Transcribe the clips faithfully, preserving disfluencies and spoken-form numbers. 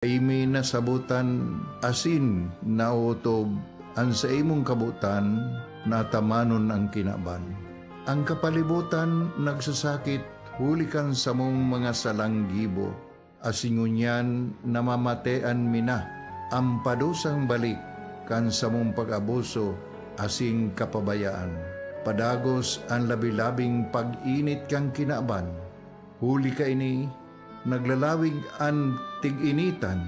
Dai mi nasabotan asin naotob an saimong kabotan na atamanon an kinaban. An kapalibotan nagsasakit huli kan samong mga salang gibo, asin ngunyan namamatean mi na an padusang balik kan samong pag-abuso asin kapabayaan. Padagos an labi-labing pag-init kan kinaban. Huli kaini, naglalawig an tig-initan,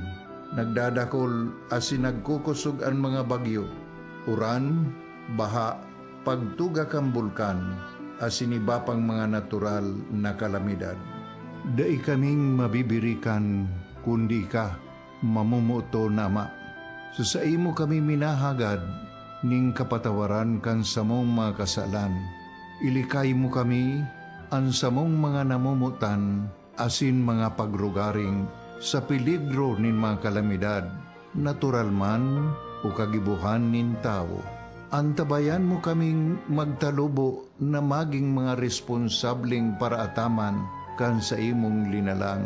nagdadakol asin nagkukosog an mga bagyo, uran, baha, pagtuga kan bulkan, asin iba pang mga natural na kalamidad. Dai kaming mabibirikan kundi ika, mamomoton na Ama. Sa saimo kami minahagad nin kapatawaran kan samong mga kasalan. Ilikay mo kami, an samong mga namomotan asin mga pagrugaring sa peligro nin mga kalamidad, natural man o kagibohan nin tawo. Antabayan mo kaming magtalubo na magin mga responsableng paraataman kan saimong linalang,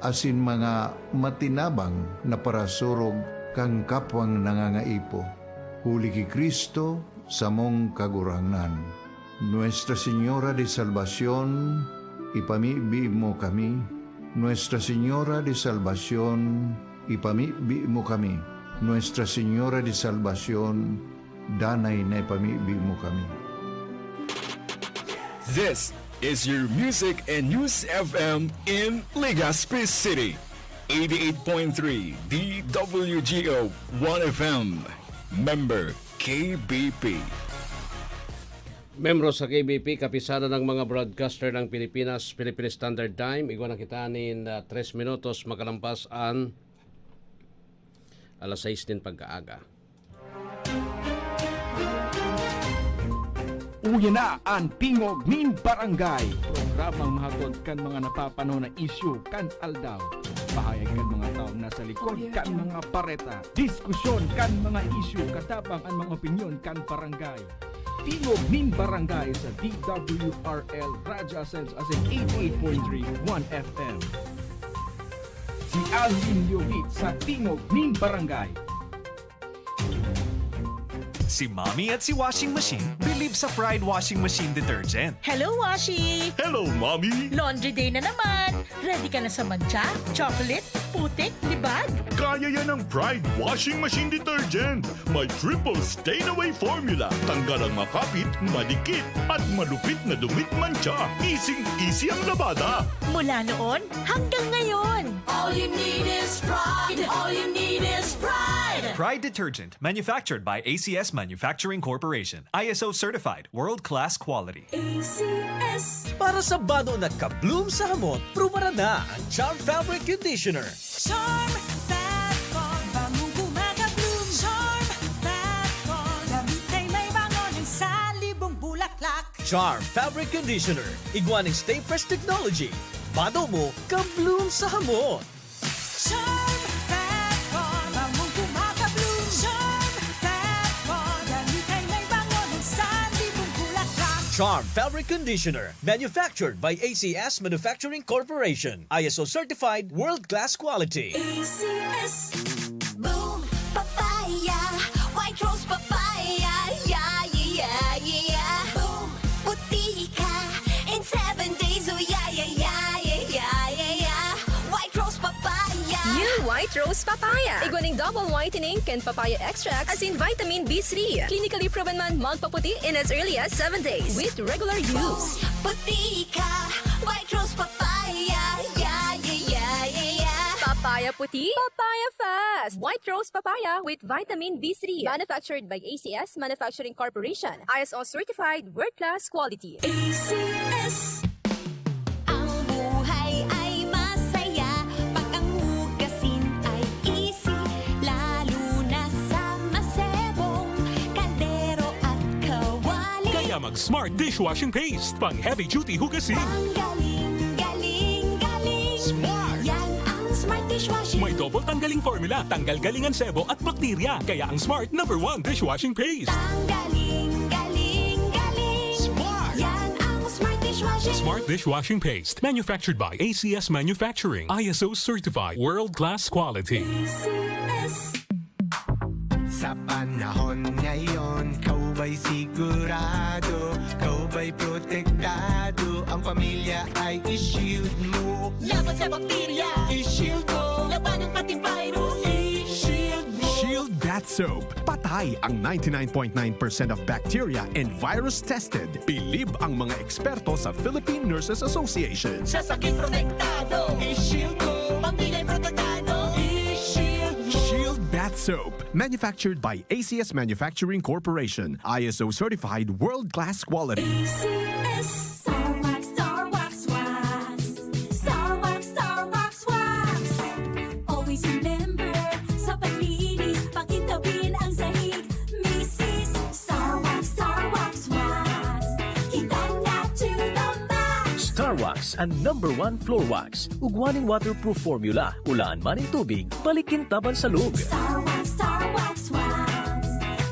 asin mga matinabang na parasurog kan kapwang nangangaipo. Huli ki Cristo, samong Kagurangnan. Nuestra Señora de Salvacion, ipamibi mo kami. Nuestra Señora de Salvacion, ipamibi mo kami. Nuestra Señora de Salvacion, danay na ipamibi mo kami. This is your music and news F M in Legazpi City. Eighty-eight point three D W G O One F M. Member K B P. Membro sa K B P, Kapisanan ng mga Broadcaster ng Pilipinas, Philippine Standard Time. Igwa na kita nin, ah, tres minutos makalampas an alas sais nin pagkaaga. Uya na an Tingog nin Barangay. Programang mahatod kan mga napapanahon na isyu kan aldaw. Pahayag kan mga taong nasa likod kan mga bareta. Diskusyon kan mga isyu, katabang an mga opinyon kan barangay. Tingog nin Barangay sa D W R L Radyo Asenso asin eighty-eight point three One F M. Si Alvin Llorit sa Tingog nin Barangay. Si Mommy at si Washing Machine believe sa Pride Washing Machine Detergent. Hello, Washi! Hello, Mommy! Laundry day na naman! Ready ka na sa mantsa, chocolate, putik, libag? Kaya yan ng Pride Washing Machine Detergent. May triple stain away formula. Tanggal ang makapit, madikit, at malupit na dumit mantsa. Easing-easy ang labada. Mula noon hanggang ngayon. All you need is Pride. All you need is Pride. Pride Detergent, manufactured by A C S Manufacturing Corporation. I S O certified, world-class quality. A C S. Para sa banog na ka-bloom sa hamot, prubaran na ang Charm Fabric Conditioner. Charm Fat Foam, bangong kumaka-bloom. Charm Fat Foam, damit ay may bango ng salibong bulaklak. Charm Fabric Conditioner, igwa nin Stay Fresh Technology. Banog mo, ka-bloom sa hamot. Charm Fat Foam, bangong kumaka-bloom. Charm Fat Foam, damit ay may bango ng salibong bulaklak. Charm Fabric Conditioner, manufactured by A C S Manufacturing Corporation. I S O certified, world-class quality. A C S. Boom Papaya, White Rose Papaya, yeah, yeah, yeah, yeah. Boom, puti ka in seven days, oh yeah, yeah, yeah, yeah, yeah, yeah, yeah. White Rose Papaya. New White Rose Papaya. Igwa nin double whitening kan papaya extract asin vitamin B three. Clinically proven man magpaputi in as early as seven days with regular use. Boom, puti ka, White Rose Papaya, yeah, yeah, yeah, yeah, yeah. Papaya puti, papaya fast. White Rose Papaya with vitamin B three. Manufactured by A C S Manufacturing Corporation. I S O certified, world-class quality. A C S. Ang buhay ay masaya pag ang hugasin ay easy, lalo na sa masebong kaldero at kawali. Kaya mag Smart Dishwashing Paste, pang heavy duty hugasin. Ang galing, galing, galing. Smart. Yan ang Smart Dishwashing. May double tanggaling formula, tanggal galing ang sebo at bakterya. Kaya ang Smart number one dishwashing paste. Tanggaling, galing, galing. Smart. Yan ang Smart Dishwashing. Smart dishwashing paste, manufactured by A C S Manufacturing, I S O certified, world-class quality. Sa panahon ngayon, kau ba'y sigurado, kau ba'y protektado, ang pamilya ay i-shield mo. Laban sa bakterya, i-shield mo. Labanan pati virus, i-shield mo. Shield Bath Soap. Patay ang ninety-nine point nine percent of bacteria and virus tested. Bilib ang mga eksperto sa Philippine Nurses Association. Sa sakit protektado, i-shield mo. Pamilya protektado, i-shield mo. Shield Bath Soap. Manufactured by A C S Manufacturing Corporation. I S O certified world-class quality. A C S. Star Wax, Star Wax Wax. Star Wax, Star Wax Wax. Always remember, sa paglinis, pakintabin ang sahig. Misis, Star Wax, Star Wax Wax. Kitang na to the max. Star Wax, ang number one floor wax. Ugwa nin waterproof formula. Ulaan man nin tubig, balik kintaban sa log. Star Wax, Star Wax Wax.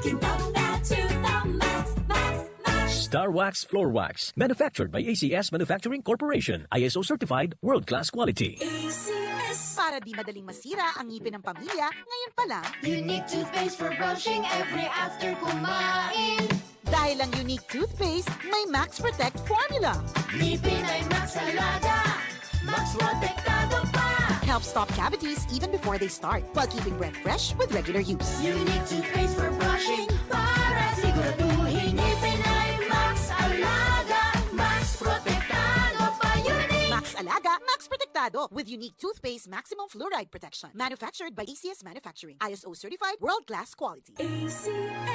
Kintaw na to the max, max, max. Star Wax Floor Wax. Manufactured by A C S Manufacturing Corporation. I S O certified, world-class quality. A C S. Para di madaling masira ang ngipin ng pamilya, ngayon pa lang. Unique toothpaste for brushing every after kumain. Dahil ang Unique Toothpaste may Max Protect Formula. Ngipin ay Max Alaga, Max Protektado pa. Helps stop cavities even before they start, while keeping breath fresh with regular use. Unique Toothpaste for brushing, para siguraduhin ngipin ay Max Alaga, Max Protektado pa. Unique. Max Alaga, Max Protektado with Unique Toothpaste Maximum Fluoride Protection. Manufactured by A C S Manufacturing. I S O certified, world-class quality. A C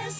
S.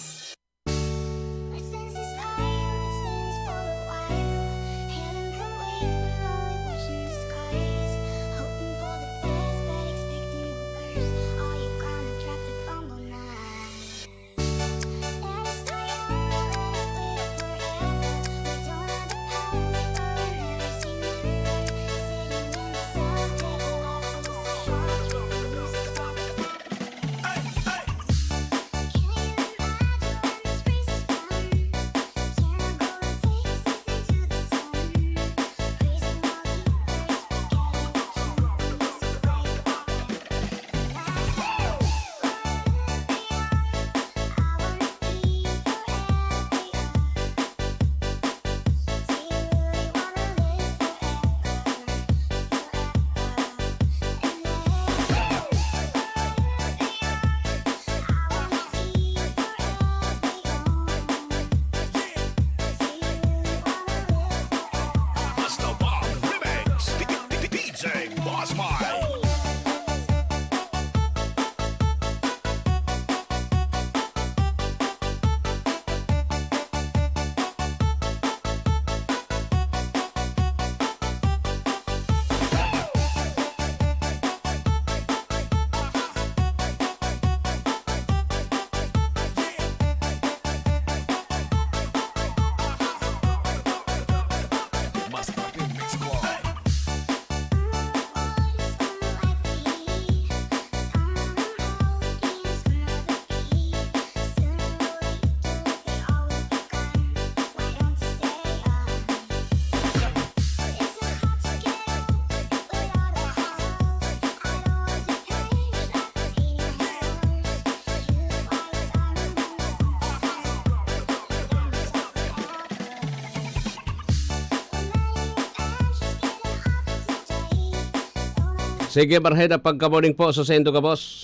Sige, Barheda, pagka-morning po sa sendo ka, boss.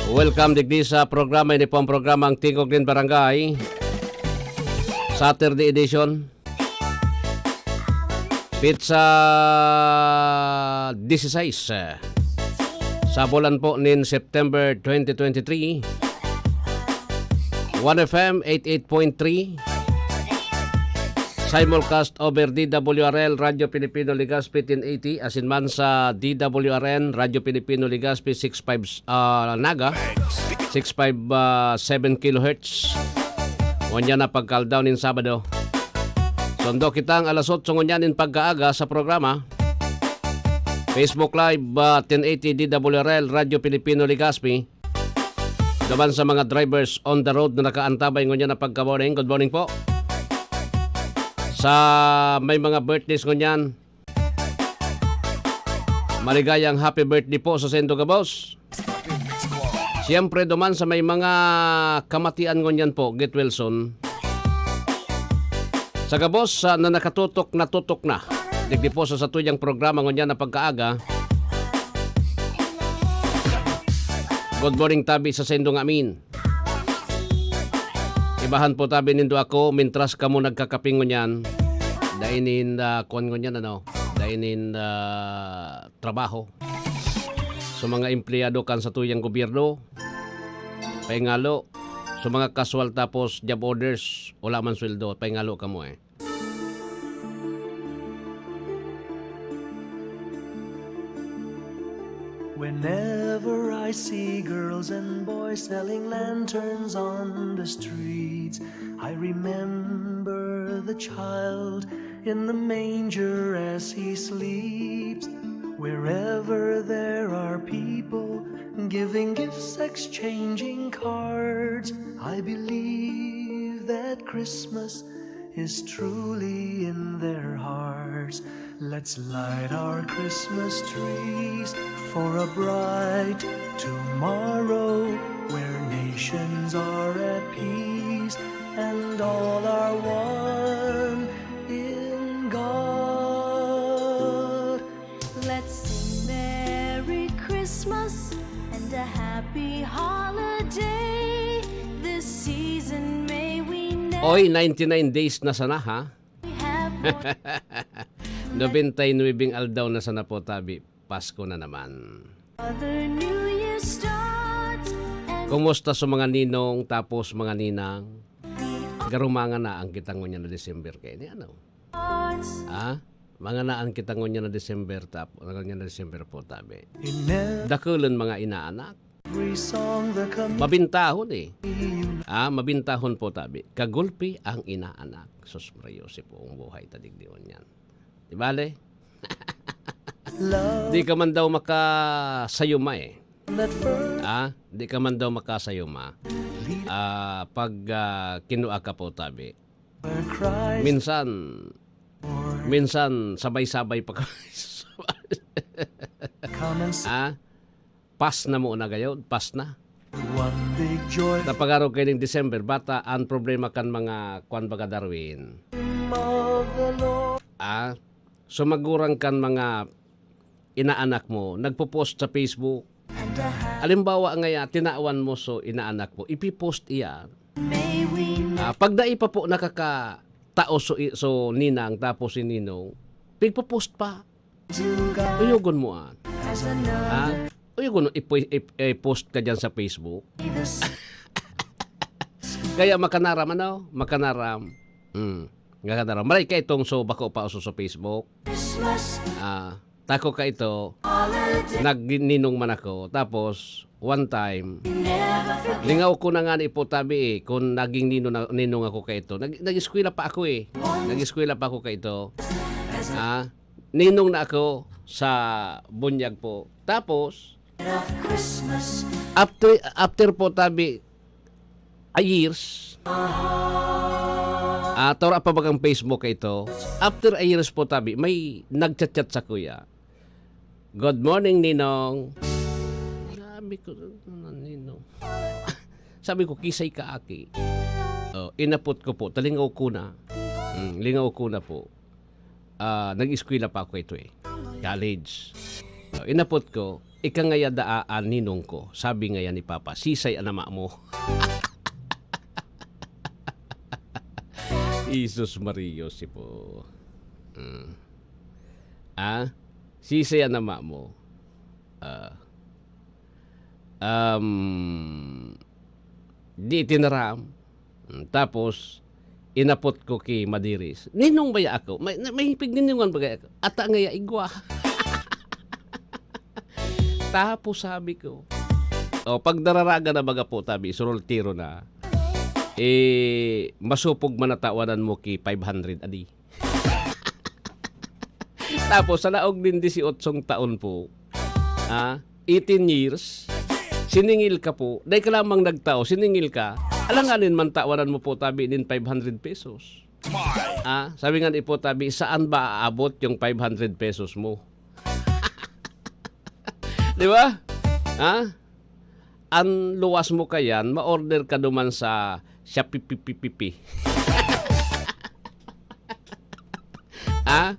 Welcome digdi sa programa. Ini po ang programa, ang Tingog nin Barangay. Saturday edition. Pizza dieciséis. Sa bulan po nin September twenty twenty-three. One F M eighty-eight point three. Simulcast over D W R L, Radyo Pilipino Legazpi ten eighty, asin man sa D W R N, Radyo Pilipino Legazpi six five, ah, Naga, six five seven kilohertz. Ngunyan na pagka-aldaw nin Sabado. Sundo kitang alas otso ngunyan nin pagkaaga sa programa. Facebook Live, ah, ten eighty D W R L, Radyo Pilipino Legazpi. Duman sa mga drivers on the road na nakaantabay ngunyan na pagka-morning, good morning po. Sa may mga birthdays ngunyan, maligayang happy birthday po sa saindo gabos. Siyempre, duman sa may mga kamatian ngunyan po, Get Wilson. Sa gabos, ah, na nakatutok na tutok na. Digdi po sa satuyang programa ngunyan na pagkaaga. Good morning, tabi sa saindo ngamin. Ibahan po tabi nindo ako, mintras kamo nagkakape ngunyan. Dai nin, ah, kuwan ngunyan, ano? Dai nin, ah, trabaho. So, mga empleyado kan satuyang gobyerno, paingalo. So, mga casual tapos job orders, wala man sweldo, paingalo kamo eh. Whenever I see girls and boys selling lanterns on the streets, I remember the child in the manger as he sleeps. Wherever there are people giving gifts, exchanging cards, I believe that Christmas is truly in their hearts. Let's light our Christmas trees for a bright tomorrow where nations are at peace and all are one in God. Let's sing Merry Christmas and a Happy Holiday. This season may we never Oy, ninety-nine days na sana, ha? Have more Nobenta y nuebeng aldaw na sana po, tabi. Pasko na naman. Other New Year starts and Kumusta sa mga ninong, tapos mga ninang? Garumangan na ang kita ngunyan na December kaini, ano? Hearts. Ah? Mga naan kita ngunyan na December, tap-, ngunyan na December po, tabi. Dakulon mga inaanak. Mabintahon eh. Ah, mabintahon po, tabi. Kagulpi ang inaanak. Sus, Maria Jose po ang buhay, tadig di yan. Di bale? Di ka man daw makasayuma eh. Ah, di ka man daw makasayuma. Ah, pag, ah, kinua ka po, tabi. Minsan, minsan sabay-sabay pa kami. Ah, pas na mo na gayod, pas na. Napagarog kayo ning December, bata, ang problema kan mga kwan baga, Darwin. Ah, sumagurang kan mga inaanak mo, nagpo-post sa Facebook. Halimbawa ngaya, tinawan mo so inaanak mo, ipi-post iyan. Ah, pag dai pa po nakakataos so, i-, so ninang tapos si ninong, pigpo-post pa. Uyogon mo an. Ah, uyogon mo, ipo-, ip-, i-post ka dyan sa Facebook. Kaya makanaram, ano? Makanaram. Hmm. Makanaram. Maray ka itong so bako pa uso sa Facebook. Ah, tako ka ito. Nagninong man ako. Tapos, one time, lingaw ko na nga ni po tabi eh, kung naging nino na, ninong ako ka ito. Nag-, nag-eskwela pa ako eh. Nag-eskwela pa ako ka ito. Ah, ninong na ako sa bunyag po. Tapos, after, after po tabi, a years, ah, tora pa bagang Facebook ka ito. After a years po tabi, may nagchat-chat sa kuya. "Good morning, Ninong." Sabi ko, "Ano, Ninong?" Sabi ko, "Kisay ka, aki?" Oh, inapot ko po, talingaw ko na. Mm, lingaw ko na po. Ah, nag-eskwela pa ako ito eh. College. Oh, inapot ko, "Ika ngaya daa an ninong ko." Sabi ngaya ni Papa, "Sisay an ama mo?" Jesus Maria, si po. Mm. Ah? Sisay an ama mo? Ah. Um, di tinaram. Mm, tapos, inapot ko ki Madiris. "Ninong baya ako? May, na-, may pigninungan bagay ako? Ata ngaya igwa." Tapos sabi ko, "O, pag nararaga na baga po, tabi, surultiro na, eh, masupog man natawanan mo ki five hundred, adi." Tapos, sa laog nin disiyotsong taon po, ah, eighteen years, siningil ka po, dai ka lamang nagtao, siningil ka, alanganin man tawanan mo po, tabi, nin five hundred pesos. Ah, sabi nga ni Ipo Tabi, "Saan ba aabot yung five hundred pesos mo?" Di ba? Ah? An luwas mo kayan, ma-order ka duman sa Shopee. Ah?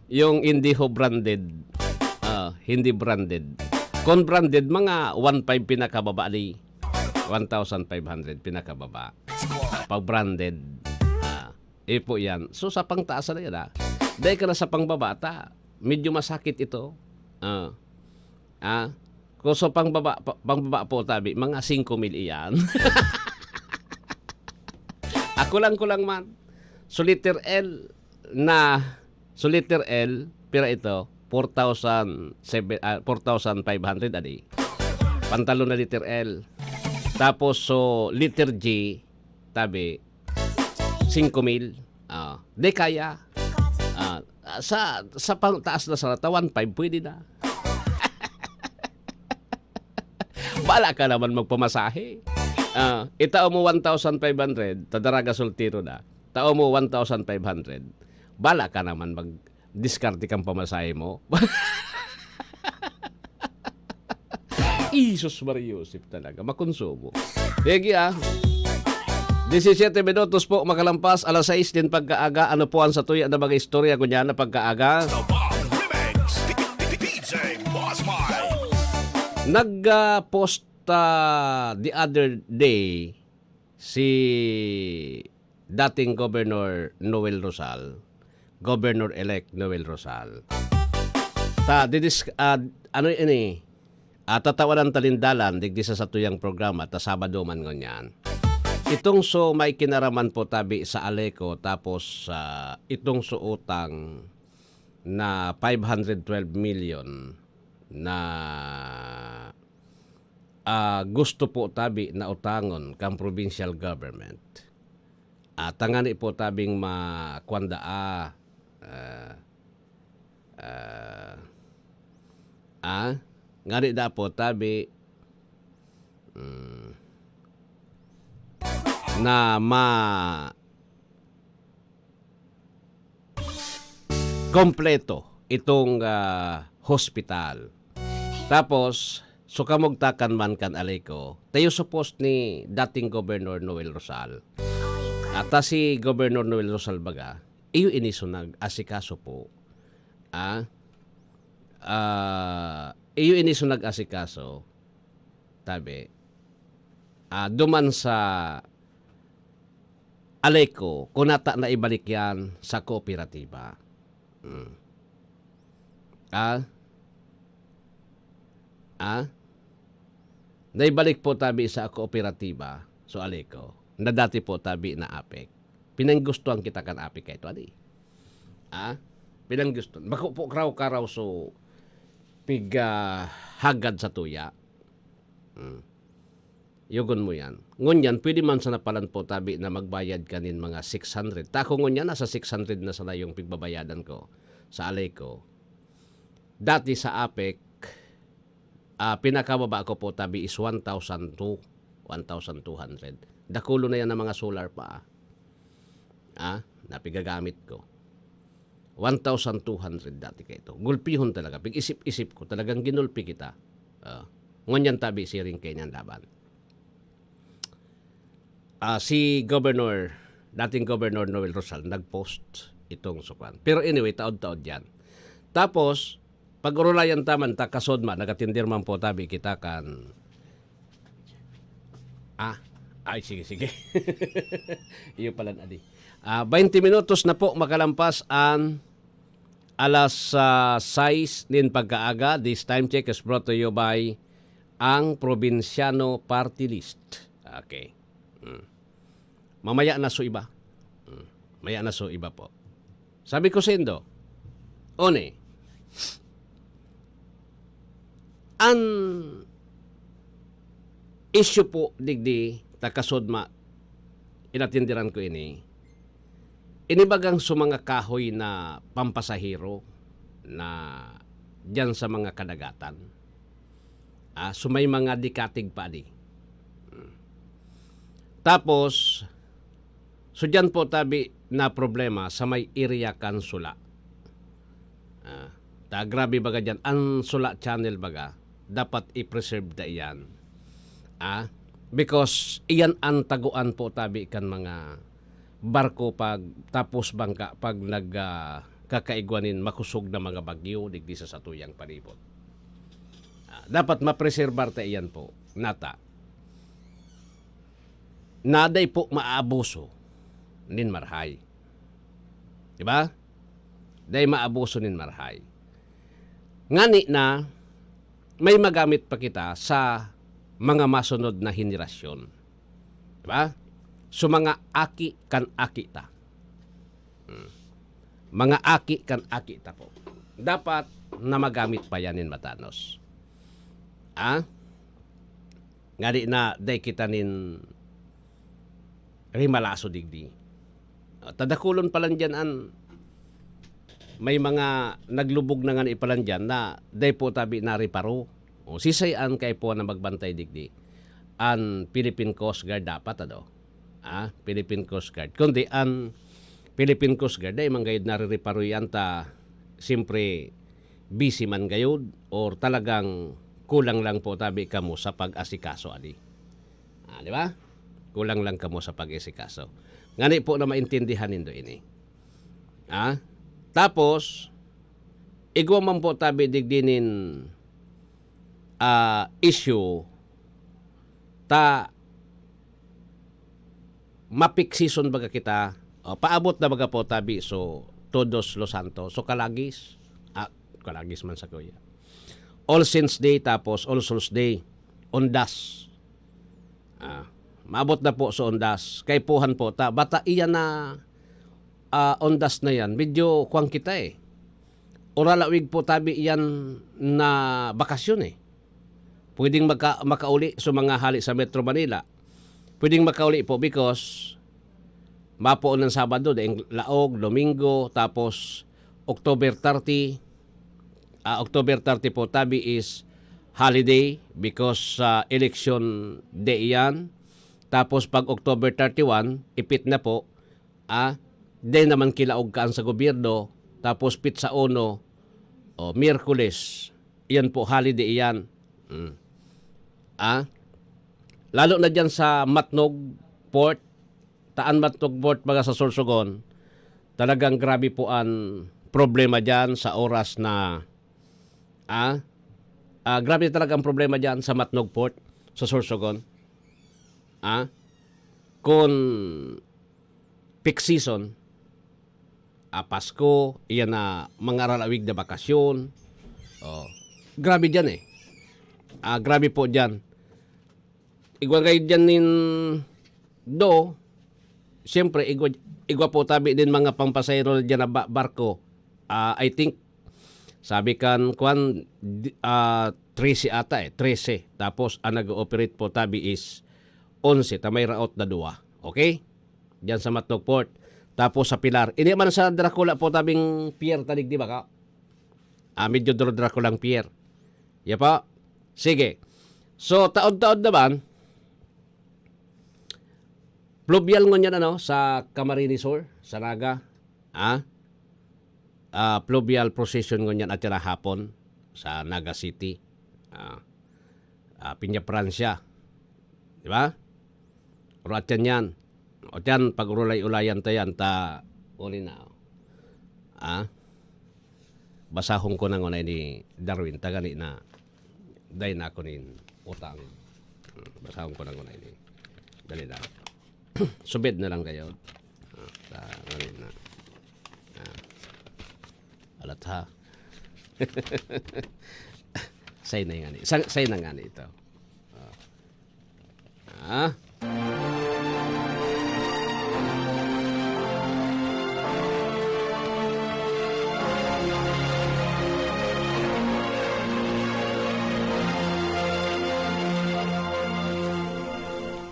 Yung hindi ho branded. Ah, hindi branded. Kung branded, mga one five pinakababa ni. One thousand five hundred pinakababa. Pag branded, ah, ipo yan. So, sa pangtaas na yan, ah. Dahil ka na sa pangbaba, ta, medyo masakit ito. Ah. Ah. Kung sa pangbaba, pa-, pangbaba po, tabi, mga singko mil iyan. Ako lang, ko lang man. So, letter L na, so, letter L, pira ito? Four thousand seven, ah, four thousand five hundred, adi. Pantalon na letter L. Tapos, so, letter G, tabi, singko mil. Ah, di kaya. Ah, sa, sa pang-, taas na sa rata, one five, pwede na. Bala ka naman magpamasahe. Ah, itao mo one thousand five hundred, ta dara ka soltero na. Tao mo one thousand five hundred. Bala ka naman magdiskarte kang pamasahe mo. Isus Maria Joseph talaga, makonsumo. Sige, ah. Disisyete minutos po makalampas alas sais din pagkaaga. Ano po ang satuya na mga istorya ngunyan na pagkaaga? The Bomb Remix, D J Boss Mike. Nag, ah, post, ah, the other day si dating Governor Noel Rosal, Governor-elect Noel Rosal. Ta, didis-, ah, ano ini? Ah, tatawanan talindalan, digdi sa satuyang programa, ta Sabado man ngunyan. Itong so may kinaraman po tabi sa Aleco, tapos, ah, itong so utang na five hundred twelve million na, ah, gusto po tabi na utangon kan provincial government. Ah, tangani po tabing ma-, kwan daa, ah, ah, ah, ngani da po tabi, mm, na ma-, kompleto itong, ah, hospital. Tapos, so kamugtakan man kan Aleco, tayo sa post ni dating Governor Noel Rosal. At, ah, si Governor Noel Rosal baga, iyo ini so nag-asikaso po. Ah, ah, iyo ini so nag-asikaso, tabi. Ah, duman sa Aleco, kunata na ibalik yan sa kooperatiba. Hmm. Ah? Ah? Naibalik po tabi sa kooperatiba, so Aleco, na dati po tabi na APEC. Pinanggustuhan kita kan APEC kaito, adi. Ah? Pinanggustuhan. Bako po kraw-karaw so pig, ah, hagad sa tuya. Hmm. Yugon mo yan. Ngunyan, pwede man sana palan po tabi na magbayad ka nin mga six hundred. Ta ako ngunyan, nasa six hundred na sana yung pigbabayadan ko sa Aleco. Dati sa APEC, ah, pinakababa ko po tabi is one thousand two, one thousand two hundred. Dakulo na yan ng mga solar pa, ah. Ah, napigagamit ko. One thousand two hundred dati kaito. Gulpihon talaga. Pig-isip-isip ko, talagang ginulpi kita. Ah, ngunyan tabi, siring kayo niyan laban. Ah, si Governor, dating Governor Noel Rosal, nag-post itong sukan. Pero anyway, taod-taod yan. Tapos, pag-urulayan taman, ta kasod man, nagatindir man po tabi kita kan, ah, ay, sige, sige. Iyo pala, adi. Ah, twenty minutos na po makalampas an alas, ah, sais nin pagkaaga. This time check is brought to you by ang Probinsyano Party List. Okay. Hmm. Mamaya na so iba. Hmm. Maya na so iba po. Sabi ko saindo, Oni, an issue po digdi, ta kasod ma-, inatindiran ko ini, ini bagang so mga kahoy na pampasahero na diyan sa mga kadagatan. Ah, so may mga dikatig pa di. Hmm. Tapos, so diyan po tabi, na problema sa may area kan Sula. Ah, ta grabe baga diyan, an Sula Channel baga, dapat i-preserve ta iyan. Ah, because iyan an tagoan po tabi kan mga barko pag, tapos bangka pag nag, ah, kakaigwa nin makosog na mga bagyo digdi sa satuyang palibot. Ah, dapat mapreserbar ta iyan po, nata. Na dai po maabuso nin marahay. Di ba? Dai maabuso nin marahay. Ngani na may magamit pa kita sa mga masunod na henerasyon. Di ba? So, mga aki kan aki ta. Hmm. Mga aki kan aki ta po. Dapat na magamit pa yan nin matanos. Ah? Ngani na dai kita nin rimalaso digdi. Ah, tadakulon pa lang diyan an may mga naglubog na ngani pa lang diyan na dai po tabi nareparo. O, sisay an kaipuhan na magbantay digdi? An Philippine Coast Guard dapat, ano? Ah, Philippine Coast Guard. Kundi an Philippine Coast Guard, dai man gayud narereparo yan ta, siyempre, busy man gayud or talagang kulang lang po tabi kamo sa pag-asikaso, adi. Ah, di ba? Kulang lang kamo sa pag-asikaso. Ngani po na maintindihan nindo ini. Ah? Tapos, igwa man po tabi digdi nin, ah, issue, ta ma-peak season baga kita, o, paabot na baga po tabi, so, Todos Los Santos. So, Calagis, ah, Calagis man sa kuya. All Saints Day, tapos All Souls Day, Ondas. Ah, maabot na po sa Ondas. Kaipuhan po ta, bata iyan na, ah, Ondas na yan, medyo kuwang kita eh. Or alawig po tabi iyan na bakasyon eh. Pwedeng maka-, makauli sa mga hali sa Metro Manila. Pwedeng makauli po because mapoon ng Sabado, daing laog, Domingo, tapos October thirty, ah, October thirty po tabi is holiday because sa election day iyan. Tapos pag October thirty-one, ipit na po, ah, day naman kilaog kaan sa gobyerno, tapos pitsa uno, o, Miyerkules, iyan po, holiday iyan. Mm. Ah, lalo na diyan sa Matnog Port, taan Matnog Port, baga sa Sorsogon, talagang grabe po an problema diyan sa oras na, ah, ah, grabe talaga ang problema diyan sa Matnog Port, sa Sorsogon. Ah, kun peak season, ah, Pasko, iyan na mga ralawig na bakasyon. Oh, grabe diyan eh. Ah, grabe po diyan. Igwa kayo diyan nin do, siyempre, igwa, igwa po tabi din mga pampasahero na diyan na ba-, barko. Ah, I think, sabi kan, kwan, di-, ah, trese ata eh, trese. Tapos, ang nag-ooperate po tabi is onse, ta may raot na duwa. Okay? Diyan sa Matnog Port. Tapos sa Pilar. Ini man sa Dracula po tabing pier tanig, di ba ka? Ah, medyo Dra-, Dracula ang pier. Ya pa? Sige. So, taod-taod naman, fluvial ngunyan, ano, sa Camarines Sur, sa Naga. Ah? Ah, fluvial procession ngunyan at hapon sa Naga City. Ah, ah, Peña Francia. Di ba? Pero at yan yan. O tiyan, pag-urulay-ulayan ta yan, ta uli na. Ah? Basahon ko na ngunay ni Darwin, tagani na dai na ako nin utang. Basahon ko na ngunay ni. Dali na. Subid na lang kayo. Ah, ta, uli na. Ah. Alat ha. Say na nga ni. Sa-, say na nga ni ito. Ah. Ah.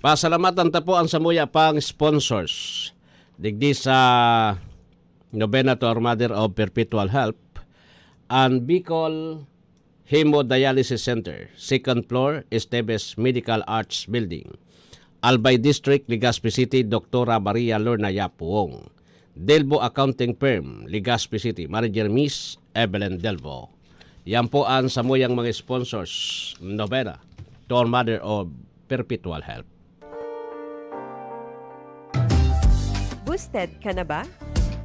Pasalamatan ta po ang samuya pang sponsors. Digdi sa Novena to Our Mother of Perpetual Help, an Bicol Hemodialysis Center, second floor, Esteves Medical Arts Building, Albay District, Legazpi City, Doktora Maria Lorna Yap Wong. Delvo Accounting Firm, Legazpi City, Manager Miss Evelyn Delvo. Yan po ang samuyang mga sponsors, Novena, Tall Mother of Perpetual Help. Boosted ka na ba?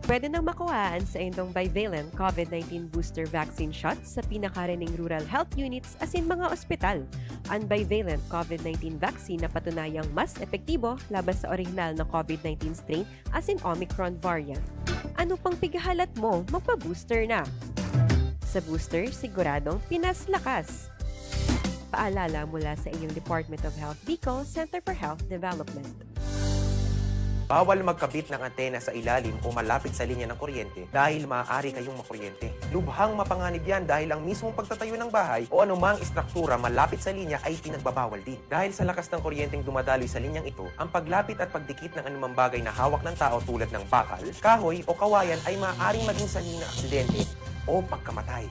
Pwede nang makuha an saindong bivalent COVID nineteen booster vaccine shot sa pinakarining rural health units asin mga ospital. An bivalent COVID nineteen vaccine napatunayang mas epektibo laban sa orihinal na COVID nineteen strain asin Omicron variant. Ano pang pighahalat mo? Magpa-booster na! Sa booster, siguradong Pinas lakas! Paalala mula sa inyong Department of Health Bicol, Center for Health Development. Bawal magkabit ng antena sa ilalim o malapit sa linya ng kuryente dahil maaari kayong makuryente. Lubhang mapanganib yan dahil ang mismong pagtatayo ng bahay o anumang estruktura malapit sa linya ay pinagbabawal din. Dahil sa lakas ng kuryenteng dumadaloy sa linyang ito, ang paglapit at pagdikit ng anumang bagay na hawak ng tao tulad ng bakal, kahoy o kawayan ay maaaring maging sanhi ng aksidente o pagkamatay.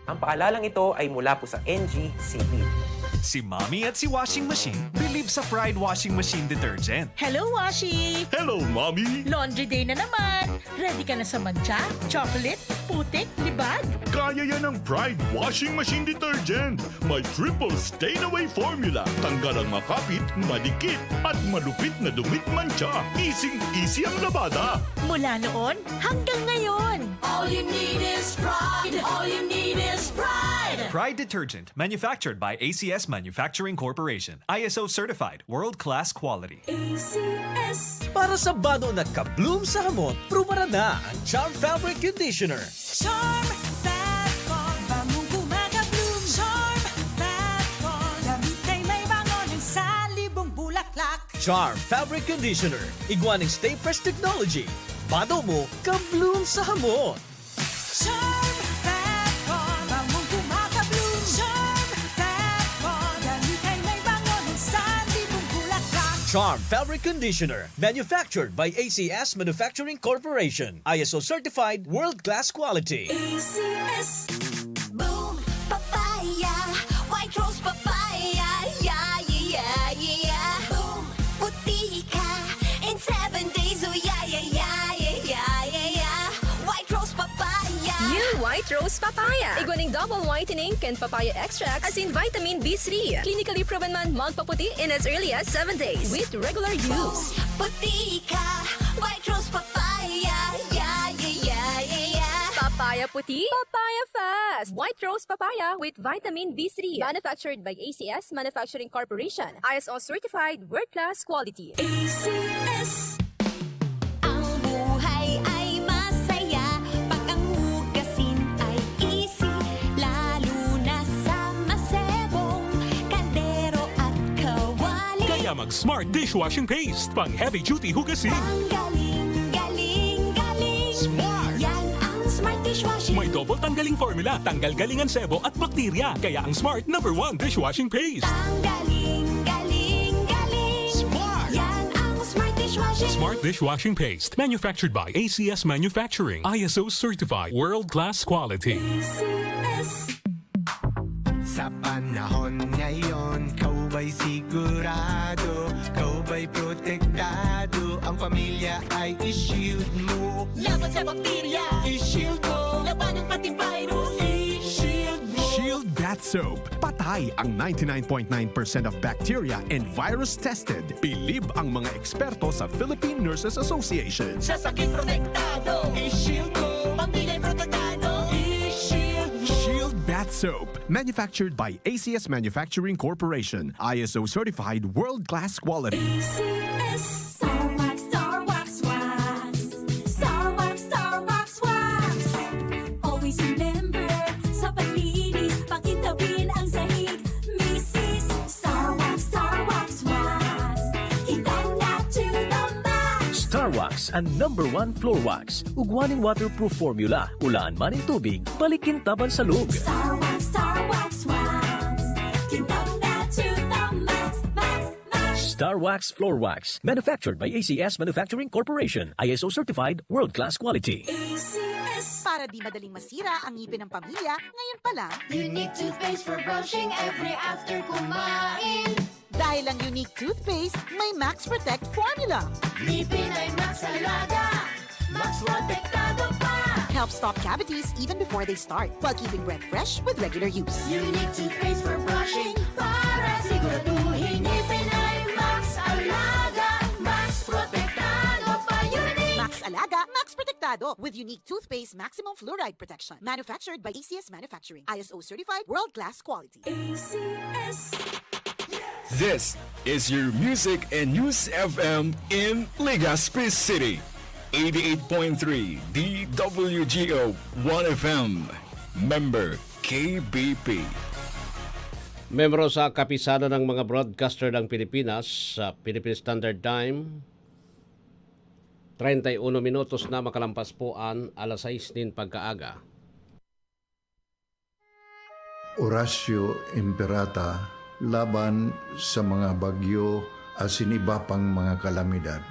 Ang paalalang ito ay mula po sa N G C P. Si Mommy at si Washing Machine bilib sa Pride Washing Machine Detergent. Hello, Washi! Hello, Mommy! Laundry day na naman! Ready ka na sa mantsa, chocolate, putik, libag? Kaya yan ng Pride Washing Machine Detergent. May triple stain away formula. Tanggal ang makapit, madikit, at malupit na dumit mantsa. Easing-easy ang labada. Mula noon hanggang ngayon! All you need is pride. All you need is pride. Pride Detergent, manufactured by A C S Manufacturing Corporation. I S O certified, world-class quality. A C S. Para sa bado na ka-bloom sa hamot, prubaran na ang Charm Fabric Conditioner. Charm Fat Con. Bangong kumaka-bloom. Charm Fat Con. Damit ay may bango ng salibong bulaklak. Charm Fabric Conditioner, igwa ning Stay Fresh Technology. Bado mo, ka-bloom sa hamot. Charm Fat Con. Bangong kumaka-bloom. Charm Fat Con. Damit ay may bango ng salibong bulaklak. Charm Fabric Conditioner, manufactured by A C S Manufacturing Corporation. I S O certified, world-class quality. A C S. Boom Papaya. White Rose Papaya. Yeah, yeah, yeah, yeah. Boom. Puti ka in seven days. Oh, yeah, yeah, yeah, yeah, yeah, yeah. White Rose Papaya. New White Rose Papaya. Igwa ning double whitening kan papaya extract asin vitamin B three. Clinically proven man magpaputi in as early as seven days with regular use. Puti ka. White Rose Papaya. Yeah, yeah, yeah, yeah, yeah. Papaya puti, papaya fast. White Rose Papaya with vitamin B three. Manufactured by A C S Manufacturing Corporation. I S O certified, world-class quality. A C S. Ang buhay ay masaya pag ang hugasin ay easy, lalo na sa masebong kaldero at kawali. Kaya mag Smart Dishwashing Paste, pang heavy duty hugasin. Tanggaling, galing, galing. Smart! Yan ang Smart Dishwashing. May double tanggaling formula, tanggal galing ang sebo at bakterya. Kaya ang Smart number one dishwashing paste. Tanggaling, galing, galing. Smart! Yan ang Smart Dishwashing. Smart Dishwashing Paste, manufactured by A C S Manufacturing, I S O certified, world-class quality. A C S. Sa panahon ngayon, ikaw ba'y sigurado? Ikaw ba'y protektado? Ang pamilya ay i-shield mo. Laban sa bakterya, i-shield mo. Labanan pati virus, i-shield mo. Shield Bath Soap. Patay ang ninety-nine point nine percent of bacteria and virus tested. Bilib ang mga eksperto sa Philippine Nurses Association. Sa sakit protektado, i-shield mo. Pamilya protektado, i-shield mo. Shield Bath Soap. Manufactured by A C S Manufacturing Corporation. I S O certified, world-class quality. A C S. Star Wax, Star Wax Wax. Star Wax, Star Wax Wax. Always remember, sa paglinis, pakintabin ang sahig. Misis, Star Wax, Star Wax Wax. Kintab na to the max. Star Wax, ang number one floor wax. Ugwa ning waterproof formula. Ulaan man nin tubig, balik kintab an salog. Star Wax, Star Wax Wax. Kintab na to the max, max, max. Star Wax Floor Wax. Manufactured by A C S Manufacturing Corporation. I S O certified, world-class quality. A C S. Para di madaling masira ang ngipin ng pamilya, ngayon pa lang. Unique toothpaste for brushing every after kumain. Dahil ang Unique toothpaste may Max Protect formula. Ngipin ay Max Alaga. Max Protektado pa! Helps stop cavities even before they start, while keeping breath fresh with regular use. Unique toothpaste for brushing para siguraduhin ngipin ay Max Alaga. Max Protektado pa, Unique! Max Alaga, Max Protektado, with unique toothpaste maximum fluoride protection. Manufactured by A C S Manufacturing. I S O certified, world-class quality. A C S. This is your Music and News F M in Legazpi City. eighty-eight point three D W G O One F M. Member K B P. Membro sa Kapisanan ng mga Broadcaster ng Pilipinas, sa Philippine Standard Time, treinta y uno minutos na makalampas po an alas sais nin pagkaaga. Oratio Imperata laban sa mga bagyo asin iba pang mga kalamidad.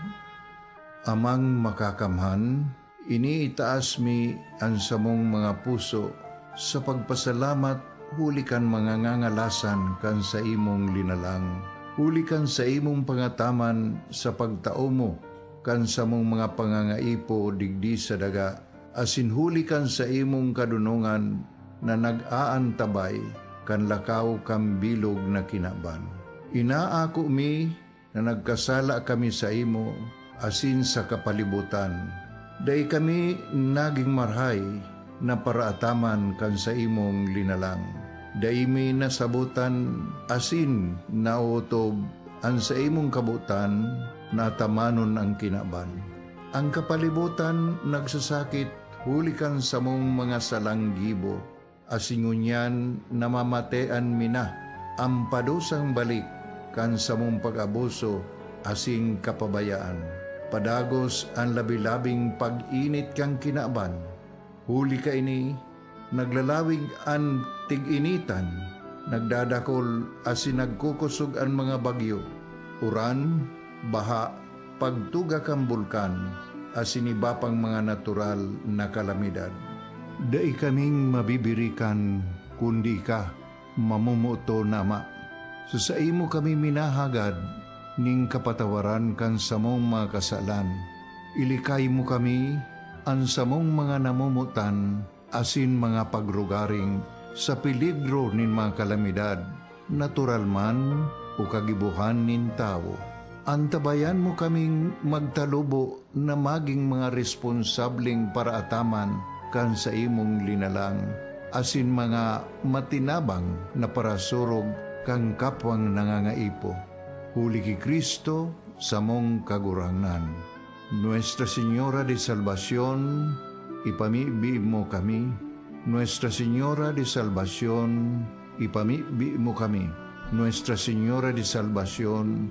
Amang Makakamhan, iniitaas mi an samong mga puso sa pagpasalamat huli kan mga ngangalasan kan saimong linalang, huli kan saimong pangataman sa pagtao mo kan samong mga pangangaipo digdi sa daga, asin huli kan saimong kadonongan na nag-aantabay kan lakaw kan bilog na kinaban. Inaako mi na nagkasala kami saimo asin sa kapalibotan. Dai kami nagin marahay na paraataman kan saimong linalang. Dai mi nasabotan asin naotob an saimong kabotan na atamanon an kinaban. An kapalibotan nagsasakit huli kan samong mga salang gibo, asin ngunyan namamatean mi na an padusang balik kan samong pag-abuso asin kapabayaan. Padagos an labi-labing pag-init kan kinaban. Huli kaini, naglalawig an tig-initan, nagdadakol asin nagkukosog an mga bagyo, uran, baha, pagtuga kan bulkan, asin iba pang mga natural na kalamidad. Dai kaming mabibirikan kundi ika, mamomoton na Ama. Sa saimo kami minahagad nin kapatawaran kan samong mga kasalan. Ilikay mo kami, an samong mga namomotan, asin mga pagrugaring sa peligro nin mga kalamidad, natural man o kagibohan nin tawo. Antabayan mo kaming magtalubo na magin mga responsableng paraataman kan saimong linalang, asin mga matinabang na parasurog kan kapwang nangangaipo. Huli ki Cristo, samong Kagurangnan. Nuestra Señora de Salvacion, ipamibi mo kami. Nuestra Señora de Salvacion, ipamibi mo kami. Nuestra Señora de Salvacion,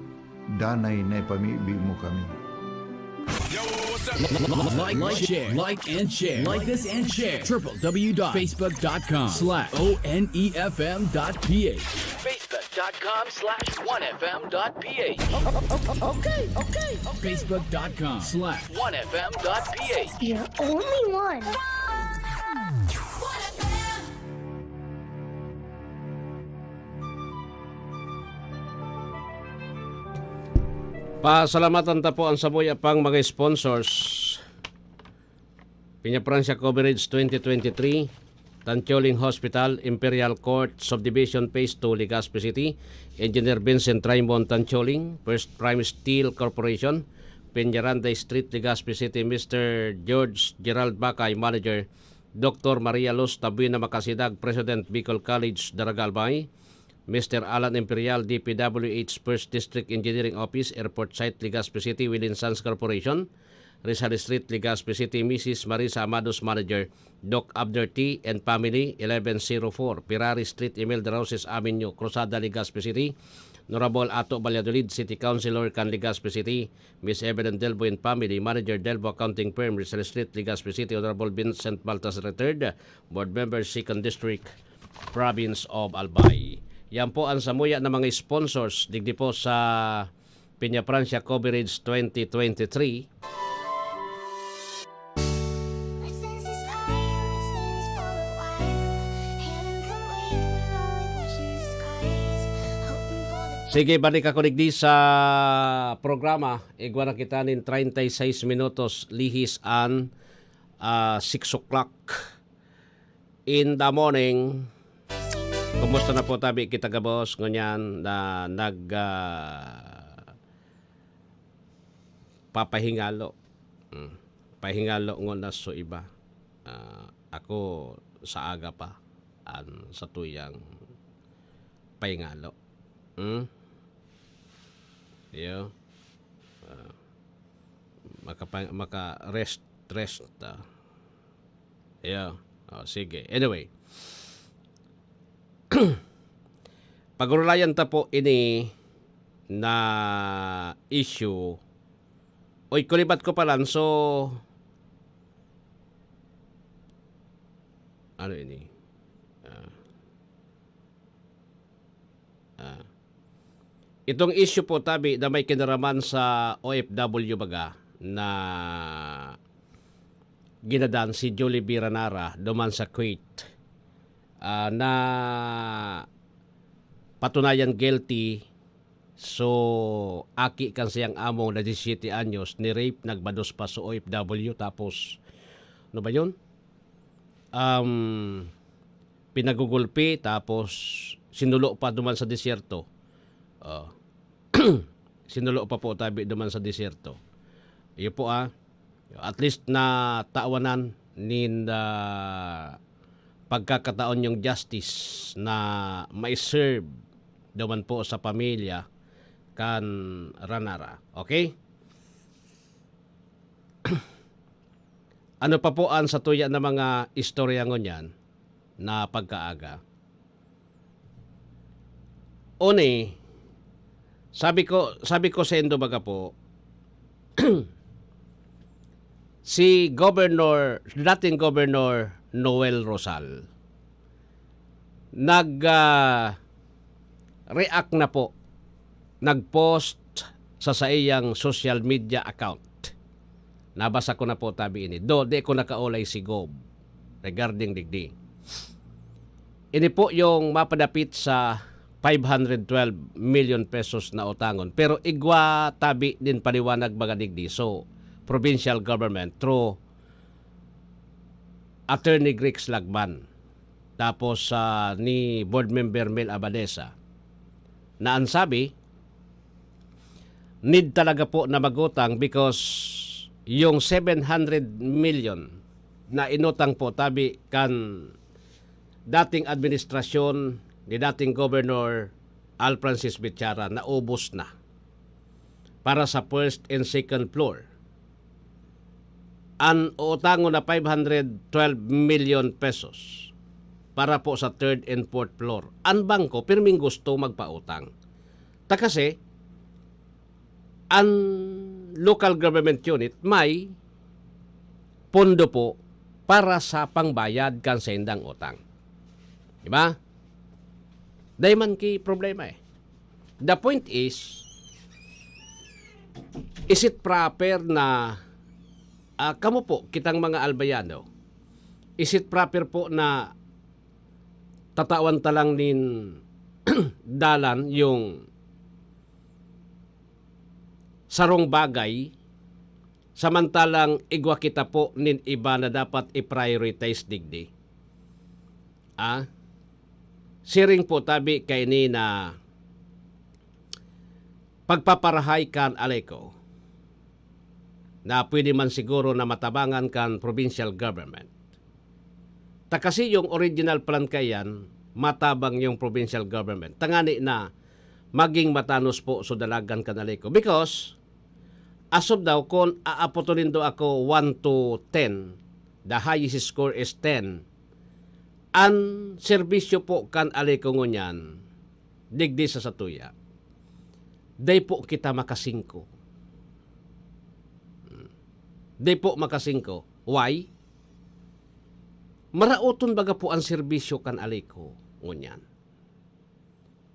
danay na ipamibi mo kami. Like, like, share, like and share, like this and share. Triple W dot facebook dot com slash O N E F M dot P H. Facebook dot com slash one F M dot P H. Okay, okay, okay. Facebook dot com slash one F M dot P H. You're only one. Pasalamatan ta po ang samuya pang mga sponsors. Peñafrancia Coverage twenty twenty-three, Tancholing Hospital, Imperial Court Subdivision Phase two, Legazpi City, Engineer Vincent Raymond Tancholing, First Prime Steel Corporation, Peñaranda Street, Legazpi City, Mister George Gerald Bacay, Manager, Doctor Maria Luz Tabuena Makasidag, President, Bicol College, Daraga, Albay, Mister Alan Imperial, D P W H First District Engineering Office, Airport Site, Legazpi City, Will and Sons Corporation, Rizal Street, Legazpi City, Missus Marisa Amados, Manager, Doc Abner T and Family, eleven zero four Ferrari Street, Imelda Roses Avenue, Cruzada, Legazpi City, Honorable Ato Valladolid, City Councilor kan Legazpi City, Miss Evelyn Delbo and Family, Manager, Delbo Accounting Firm, Rizal Street, Legazpi City, Honorable Vincent Baltas the third, Board Member, Second District, Province of Albay. Yan po ang samuya ng mga sponsors digdi po sa Peñafrancia Coverage twenty twenty-three. Sige, balik ako digdi sa programa. Igwa na kita nin treinta y seis minutos, lihis an, ah, six o'clock in the morning. Kumusta na po tabi kita gabos ngunyan na nag, ah, papahingalo? Hmm. Pahingalo ngona so iba. Ah, ako sa aga pa an satuyang pahingalo. Hmm? Iyo. Ah, makapa-, maka-rest, rest, ah. Iyo. Oh, sige. Anyway. Pagurulayan ta po ini na issue. Oy, kulibat ko palan, so, ano ini? Ah. Ah. Itong issue po, tabi, na may kinaraman sa O F W baga na ginadan si Jollibee Ranara duman sa Kuwait, ah, na patunayan guilty. So, aki kan siyang among na disisiyete anyos, ni-rape, nagbados pa sa O F W, tapos, ano ba yun? Um, pinagugulpi, tapos sinulo pa duman sa disyerto. Oh. Sinulo pa po tabi duman sa disyerto. Iyo po, ah. At least natawanan nin, ah, pagkakataon yung justice na mai-serve duman po sa pamilya kan Ranara. Okay? Ano pa po ang satuya na mga istorya ngunyan na pagkaaga? Oni, sabi ko, sabi ko saindo baga po, si Governor, dating Governor Noel Rosal, nag, ah, react na po, nag-post sa saiyang social media account. Nabasa ko na po tabi ini. Do, di ko nakaulay si Gob regarding digdi. Ini po yung mapadapit sa five hundred twelve million pesos na utangon. Pero igwa tabi nin paliwanag mga digdi. So, provincial government through Attorney Grix Lagman, tapos, ah, ni Board Member Mel Abadesa, na ang sabi, need talaga po na magutang because yung seven hundred million na inutang po tabi kan dating administrasyon ni dating Governor Al Francis Bichara, naubos na para sa first and second floor. An uutangon na five hundred twelve million pesos para po sa third and fourth floor. An bangko, pirming gusto magpautang. Ta kasi, an local government unit may pondo po para sa pangbayad kan saindang utang. Di ba? Dai man ki problema eh. The point is, is it proper na, ah, kamo po, kitang mga Albayano, is it proper po na tatawan ta lang nin dalan yung sarong bagay, samantalang igwa kita po nin iba na dapat i-prioritize digdi? Ah? Siring po tabi kaini na pagpaparahay kan Aleco na pwede man siguro na matabangan kan provincial government. Ta kasi yung original plan kaiyan, matabang yung provincial government. Tangani na maging matanos po so dalagan kan Aleco. Because, as of now, kung aapoton nindo ako one to ten, the highest score is ten, an serbisyo po kan Aleco ngunyan, digdi sa satuya, dai po kita makasingko. Hmm. Dai po makasingko. Why? Maraoton baga po ang serbisyo kan Aleco ngunyan.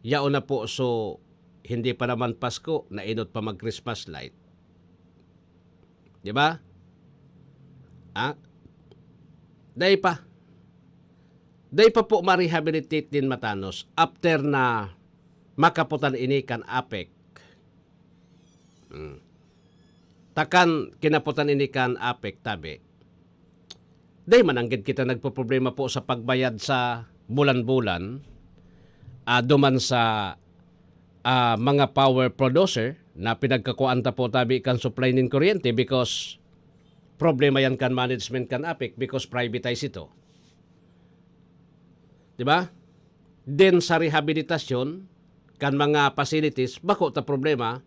Yaon na po, so, hindi pa naman Pasko, nainot pa mag-Christmas light. Di ba? Ah? Dai pa. Dai pa po ma-rehabilitate din matanos after na makaputan ini kan APEC. Hmm. Takan kinaputan ini kan APEC, tabi. Dai man anggad kita nagpoproblema po sa pagbayad sa bulan-bulan, ah, duman sa, ah, mga power producer na pinagkakuan ta po tabi kan supply nin kuryente because problema yan kan management kan APEC because privatized ito. Di ba? Then sa rehabilitasyon kan mga facilities, bako ta problema.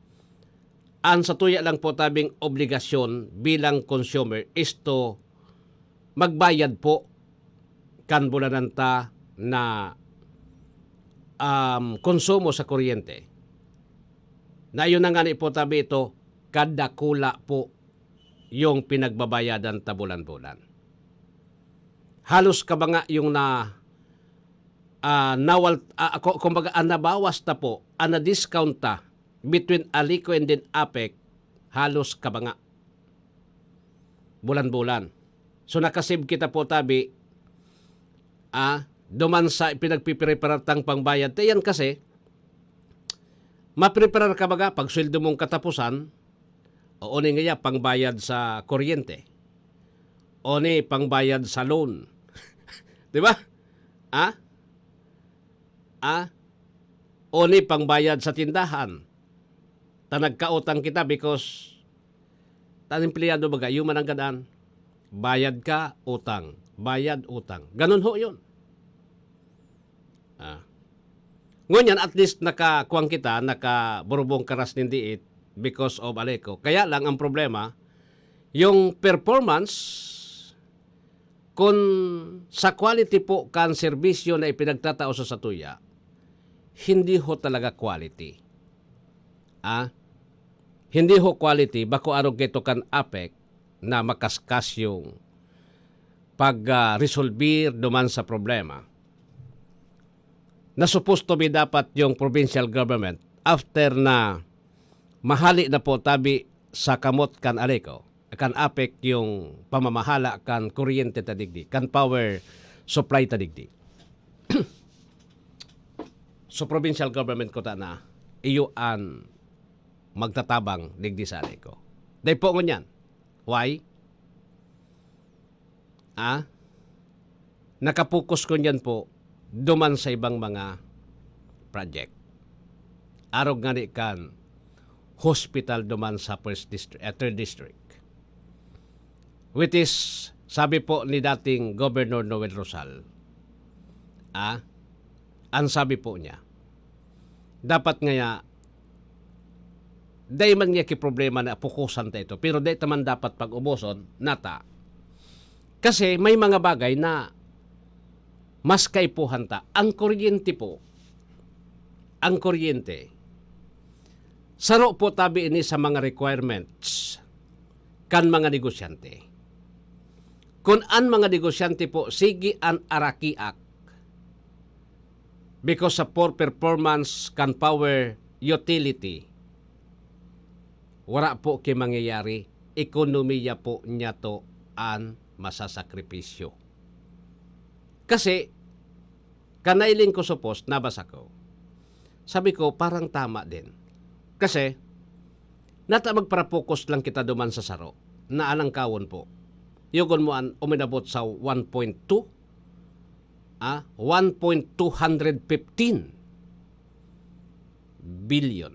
Ang satuya lang po tabing obligasyon bilang consumer is to magbayad po kan bulanan ta na, um, konsumo sa kuryente. Na yun na nga ni po tabi ito, kadakula po yung pinagbabayadan ta bulan-bulan. Halos kabanga yung na, ah, nawal-, ah, ku-, kumbaga, ang nabawas ta po, ang na-discount ta between ALECO and then APEC, halos kabanga. Bulan-bulan. So, nakasave kita po tabi, ah, duman sa ipinagpipreparar tang pangbayad. Te, yan kasi, mapreparar ka baga, pag sweldo mong katapusan, o ni ngaya, pangbayad sa kuryente, o ni pangbayad sa loan. Di ba? Ah? Ah? O ni pangbayad sa tindahan. Ta nagkautang kita because ta empleyado baga, yun man ang gadaan. Bayad ka, utang. Bayad, utang. Ganun ho yun. Ah. Ngunyan, at least nakakuwang kita, nakaburubong karas nin diit because of ALECO. Kaya lang ang problema, yung performance, kun sa quality po kan serbisyo na ipinagtatao sa satuya, hindi ho talaga quality. Ah? Hindi ho quality, bako arog kaito kan APEC na makaskas yung pag, ah, resolbir duman sa problema. Na supposed to be dapat yung provincial government after na mahali na po tabi sa kamot kan ALECO, kan APEC yung pamamahala kan kuryente ta digdi, kan power supply ta digdi. So, provincial government ko ta na iyo an magtatabang digdi sa ALECO. Dai po ngunyan. Why? Ah? Nakapokus ko niyan po duman sa ibang mga project. Arog ngani kan hospital duman sa first district, eh, third district. Which is, sabi po ni dating Governor Noel Rosal, ah, ang sabi po niya, dapat ngaya, dai man niya ki problema na pukusan ta ito, pero dai ta man dapat pag-uboson, nata. Kasi may mga bagay na mas kaipuhan ta. Ang kuryente po, ang kuryente, saro po tabi ini sa mga requirements kan mga negosyante. Kun an mga negosyante po, sige an arakiak because sa poor performance kan power utility, wara po ki mangyayari, ekonomiya po niya to an masasakripisyo. Kasi, kanailing ko sa post, nabasa ko. Sabi ko, parang tama din. Kasi, nata magparapokus lang kita duman sa saro, na anang kawon po. Yugon mo an uminabot sa one point two, ah, one point two hundred fifteen billion.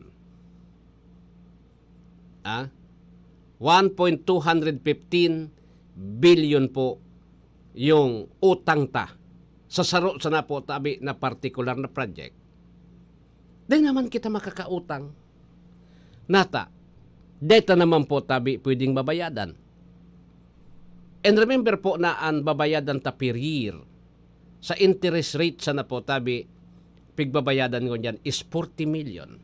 Ah, one point two hundred fifteen billion po yung utang ta sa saro sana po tabi na partikular na project. Di naman kita makakautang. Nata, di ta naman po tabi pwedeng babayadan. And remember po na an babayadan ta per year sa interest rate sana po tabi pigbabayadan ngunyan is forty million.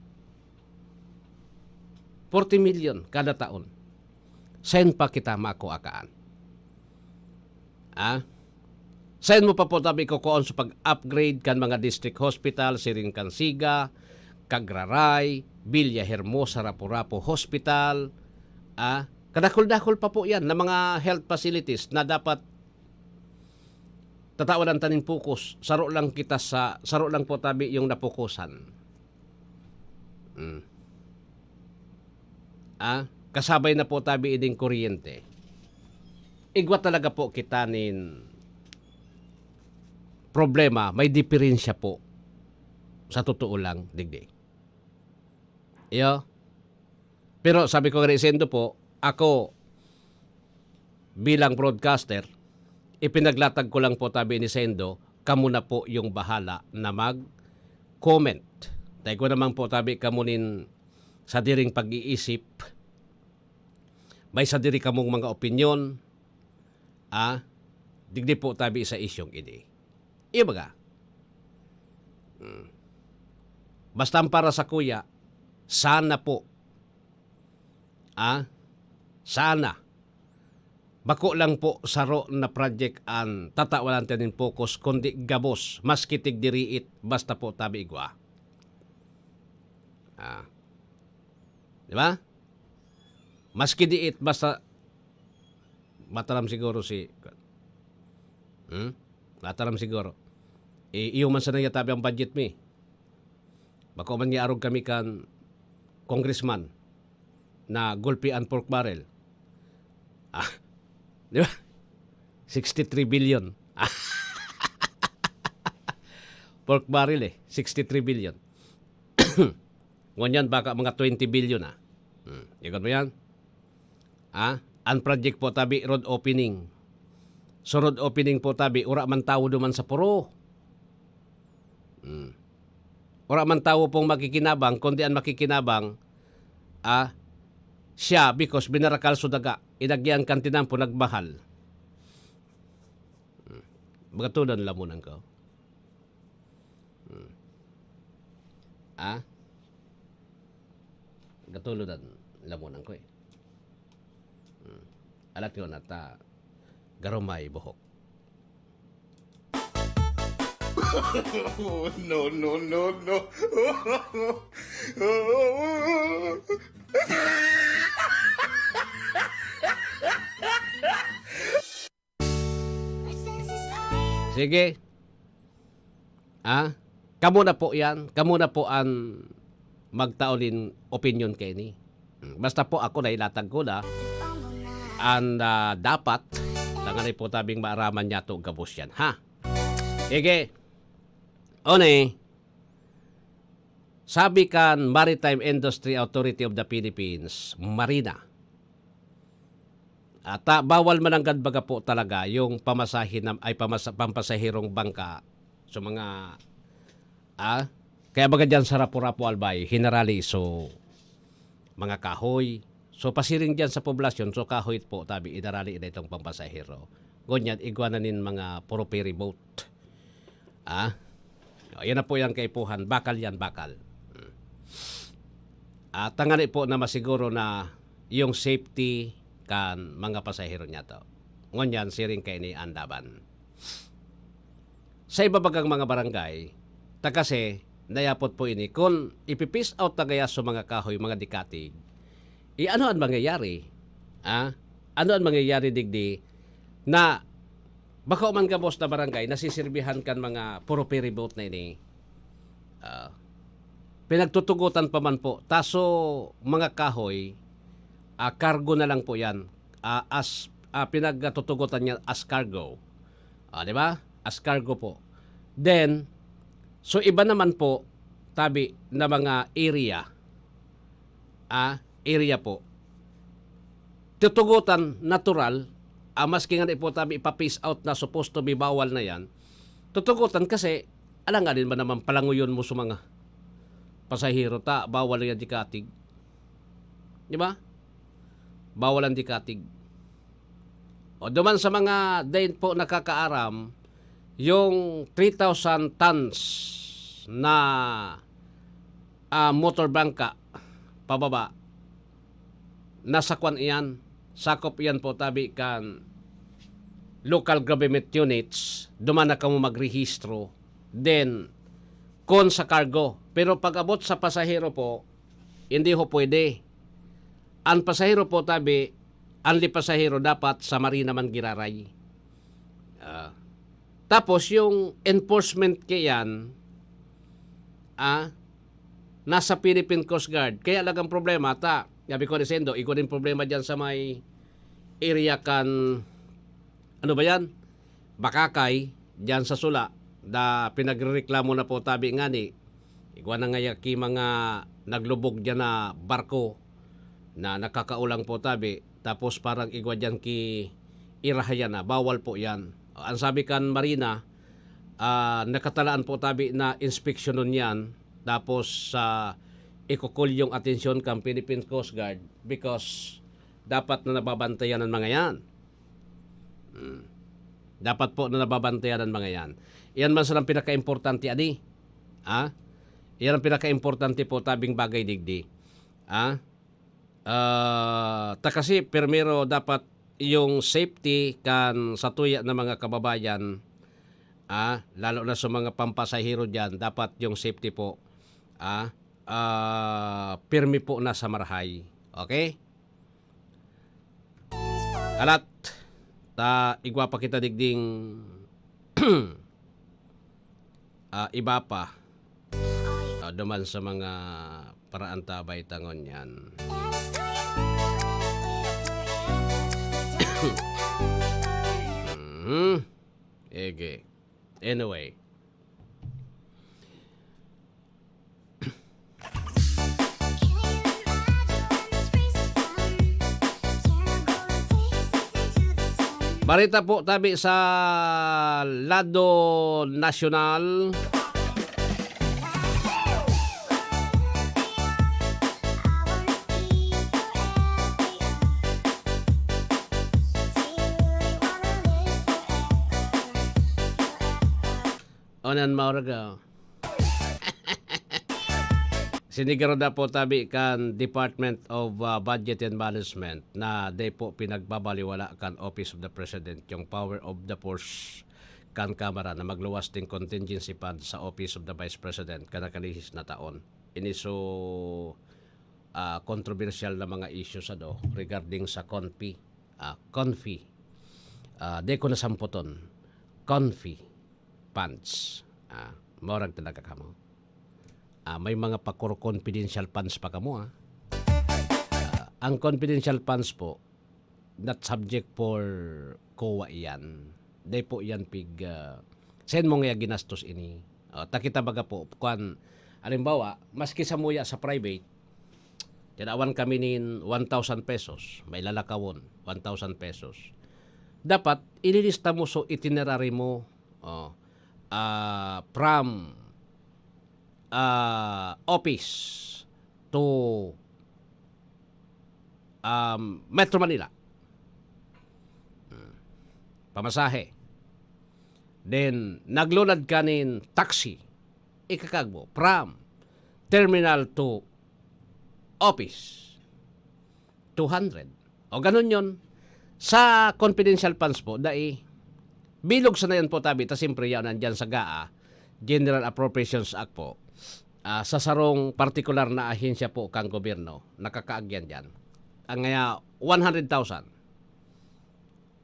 Forty million kada taon. Sain pa kita makua kaan? Ah? Sain mo pa po tabi kukuon sa pag-upgrade kan mga district hospital, siring kan Siga, Cagraray, Villa Hermosa, Rapu-Rapu Hospital, ah? Kadakul-dakul pa po yan na mga health facilities na dapat tatawan ta nin focus. Saro lang kita sa, saro lang po tabi yung napukusan. Mm. Ah, kasabay na po tabi iding kuryente. Igwa talaga po kita nin problema, may diferensya po. Sa totoo lang, digdi. Iyo. Pero sabi ko nga, Sendo po, ako, bilang broadcaster, ipinaglatag ko lang po tabi ni Sendo, kamo na po yung bahala na mag-comment. Dai ko naman po tabi kamo nin sa diring pag-iisip, may sa diri kamong mga opinyon, ah, digdi po tabi sa isyong ini. Iyo baga? Hmm. Basta ang para sa kuya, sana po. Ah, sana. Bako lang po saro na project an tatawan ta nin focus, kundi gabos, maski tigdiriit, basta po tabi igwa. Ah. Di ba? Maski diit, basta mataram siguro si, hmm? Mataram siguro. I-, iyo man sana yatabi ang budget mi. Bako man niya arog kami kan congressman na gulpi an pork barrel. Ah, di ba? Sixty-three billion. Pork barrel eh, sixty-three billion. Ngunyan, baka mga twenty billion na. Hmm, ikot mo yan? Ah, ang project po tabi, road opening. So, road opening po tabi, ura man tawo duman sa puro. Hmm. Ura man tawo pong makikinabang, kundi ang makikinabang, ah, siya, because binarakal so daga, inagyan kan tinampo, nagmahal. Hmm. Magatudan lamunan ko. Hmm. Ah? Gatulodan lamunan ko eh. Hmm. Alat ko na ta, garumay buhok. No, no, no, no. Sige. Ah, kamo na po yan. Kamo na po an magtao nin opinyon kaini. Hmm, basta po ako, nailatag ko na an, ah, dapat, tanganing po tabing maaraman niyato gabos yan, ha? Sige. One, sabi kan Maritime Industry Authority of the Philippines, MARINA, at, ah, bawal mananggad baga po talaga yung pamasahe na, ay, pamasa-, pampasaherong bangka. So, mga, ah, kaya baga dyan sa Rapu-Rapu, Albay, hinarali, so, mga kahoy. So, pasiring dyan sa poblasyon, so, kahoy po, tabi, inarali na itong pampasahero. Ngunyan, igwa na nin mga puro ferry boat. Ah? O, yan na po yung kaipuhan. Bakal yan, bakal. Hmm. Ah, tangani po na masiguro na yung safety kan mga pasahero niyato. Ngunyan, siring kaini an laban. Sa iba bagang mga barangay, ta kasi, nayapot po ini, kun ipi-phase out ta gaya sa mga kahoy, mga dikatig, i-ano an mangyayari? Ah? Ano an mangyayari digdi na bako man gabos na barangay nasisirbihan kan mga puro ferry boat na ini? Ah, pinagtutugotan pa man po. Taso mga kahoy, ah, cargo na lang po yan. Ah, as, ah, pinagtutugotan niya as cargo. Ah, di ba? As cargo po. Then, so iba naman po, tabi na mga area, ah, area po. Tutugotan, natural, ah, maski nga di po tabi ipa-phase out na, supposed to be bawal na yan, tutugotan kasi, alanganin ba naman palanguyon mo sa mga pasahero ta, bawal na yan dikatig. Di ba? Bawal ang dikatig. O duman sa mga dain po nakakaaram, yung three thousand tons na, ah, motor bangka pababa, nasa kwan iyan, sakop iyan po tabi kan local government units, duman na kamo magrehistro, then, kon sa cargo. Pero pag abot sa pasahero po, hindi ho pwede. Ang pasahero po, tabi, ang pasahero dapat sa marina man giraray. Ah. Tapos, yung enforcement kayan, ah, nasa Philippine Coast Guard. Kaya lang ang problema, ta, sabi ko ni Sendo, igwa nin problema dyan sa may area kan, ano ba yan? Bakakay, dyan sa Sula, da pinagrereklamo na po tabi ngani. Igwa na ngaya ki mga naglubog dyan na barko na nakakaulang po tabi. Tapos parang igwa dyan ki irahayan na, bawal po yan. Ang sabi kan Marina, ah, nakatalaan po tabi na inspeksyonon yan. Tapos sa ikukul yung atensyon kan Philippine Coast Guard because dapat na nababantayan ang mga yan. Hmm. Dapat po na nababantayan ang mga yan. Iyan man salang pinaka-importante, adi. Ha? Iyan ang pinaka-importante po, tabing bagay digdi. Ha? Ah, ta kasi, primero, dapat yung safety kan sa tuya na mga kababayan, ah, lalo na sa mga pampasahero dyan, dapat yung safety po, ah, ah, pirmi po na sa marahay. Okay? Alat, ta igwa pa kita digding, ah, iba pa. Ah, duman sa mga paraan ta bay ta ngunyan. Mhm. Ege. Anyway. Barita po tabi sa lado nasyonal. Onan maurag, ah. Sinigarada po tabi kan Department of, ah, Budget and Management na dai po pinagbabaliwala kan Office of the President yung power of the force kan Kamara na magluwas ning contingency fund sa Office of the Vice President kan nakalihis na taon. Ini so, ah, kontrobersyal na mga issues, ano, regarding sa confi, ah, confi. Ah, di ko nasamputon. Confi funds. Ah, maurag talaga kamo. Ah, may mga pakuro confidential funds pa kamo, ah. Ah, ang confidential funds po, not subject for COA iyan. Dai po iyan pig, ah, saan mo nga ginastos ini? Ah, ta kita baga po, kwan, halimbawa, maski samuya sa private, tinawan kami nin one thousand pesos, may lalakawon, one thousand pesos. Dapat, ililista mo so itinerary mo, oh, ah, from, ah, office to, um, Metro Manila. Hmm. Pamasahe. Then, naglunad ka nin taxi. Ikakag mo, from terminal to office, two hundred. O ganun yun. Sa confidential funds po, dai, bilog sana yan po tabi, ta siyempre yan nandyan sa GAA, General Appropriations Act po. Ah, sa sarong partikular na ahensya po kang gobyerno, nakakaagyan dyan. Ang ngaya, one hundred thousand.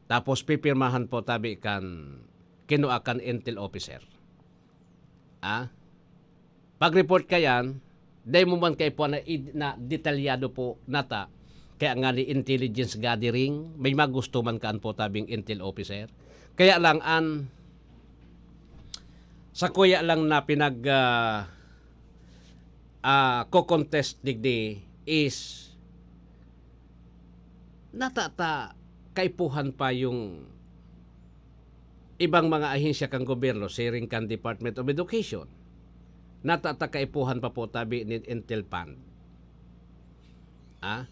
Tapos pipirmahan po tabi kan kinua kan intel officer. Ah? Pag-report ka yan, dai mo man kaipuhan na, id- na detalyado po nata. Kaya nga ni intelligence gathering, may magusto man kaan po tabing intel officer. Kaya lang an, sa kuya lang na pinag, ah, ah, ko-contest digdi is natata kaipuhan pa yung ibang mga ahensya kan gobyerno, siring kan Department of Education. Natata kaipuhan pa po tabi nin Intel Fund. Ah?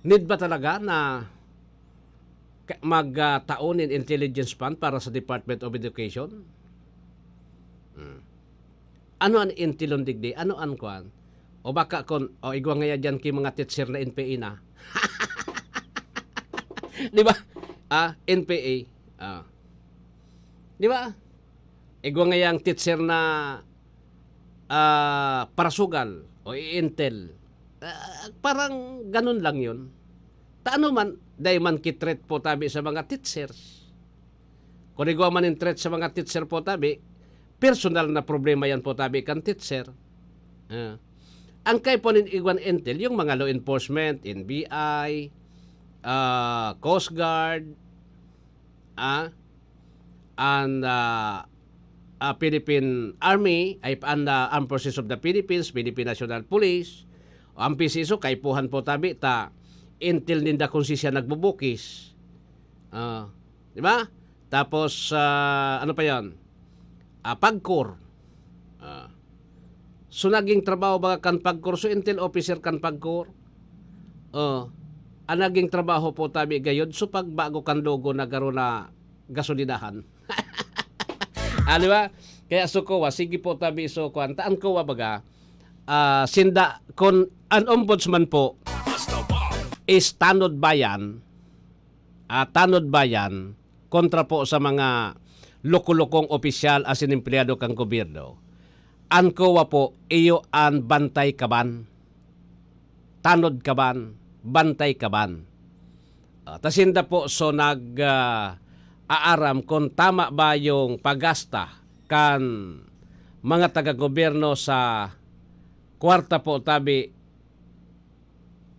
Need ba talaga na ka- mag, ah, tao nin intelligence fund para sa Department of Education? Hmm. Ano an intelon digdi? Ano an kwan? O baka kon, o igwa ngaya dyan ki mga teacher na N P A na. Di ba? Ah, N P A. Ah. Di ba? Igwa ngayang teacher na, ah, parasugal o i-intel. Ah, parang ganun lang yun. Ta ano man, dai man ki-threat po tabi sa mga teachers. Kung igwa man in threat sa mga teacher po tabi, personal na problema yan po tabi kan teacher. Ah. Ang kaipuhan nin igwang intel, yung mga law enforcement, N B I, ah, Coast Guard, ah, and, ah, ah, Philippine Army, ay, and, ah, Armed Forces of the Philippines, Philippine National Police, o ang P C S O, kaipuhan po tabi ta intel ninda kung si siya nagbubukis. Ah, di ba? Tapos, ah, ano pa yon? Ah, PAGCOR. Ah. So, naging trabaho baga kan PAGCOR? So, intel officer kan PAGCOR? Oh, ang naging trabaho po tabi gayod, so, pagbago kan logo na garo na gasolinahan. Ah, di ba? Kaya so, kowa, sige po tabi, so, kuwan, taan kowa baga, ah, sinda, kun an ombudsman po is tanod bayan, ah, tanod bayan kontra po sa mga loko-lokong opisyal asin empleyado kan gobyerno, an kowa po iyo an bantay kaban, tanod kaban, bantay kaban. Ah, ta sinda po so nag, ah, aaram kun tama ba yung paggasta kan mga taga-gobyerno sa kwarta po tabi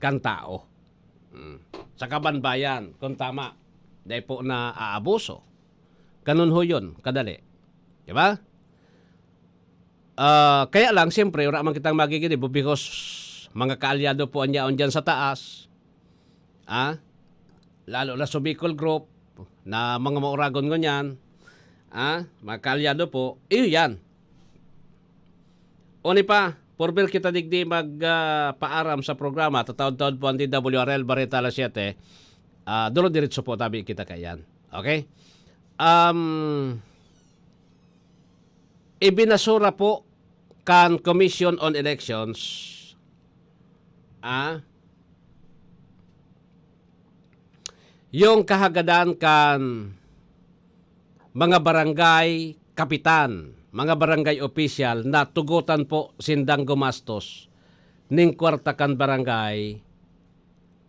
kan tao. Mm. Sa kaban bayan, kung tama, dai po na aabuso. Ganun ho yun, kadali. Di ba? Ah, kaya lang, siyempre, wala man kitang magigibo because mga kaalyado po ang yaon dyan sa taas. Ah? Lalo na sa Bicol Group, na mga mauragon ngunyan. Ah? Mga kaalyado po. Iyo yan. Oni pa, purbil kita digdi mag, ah, paaram sa programa, tataod-taod po ang D W R L, Bareta Alas Siyete. Ah, duro-diretso po tabi kita kaiyan. Okay? Um, ibinasura po kan Commission on Elections, ah, yung kahagadan kan mga barangay kapitan, mga barangay opisyal na tugotan po sindang gumastos ning kwarta kan barangay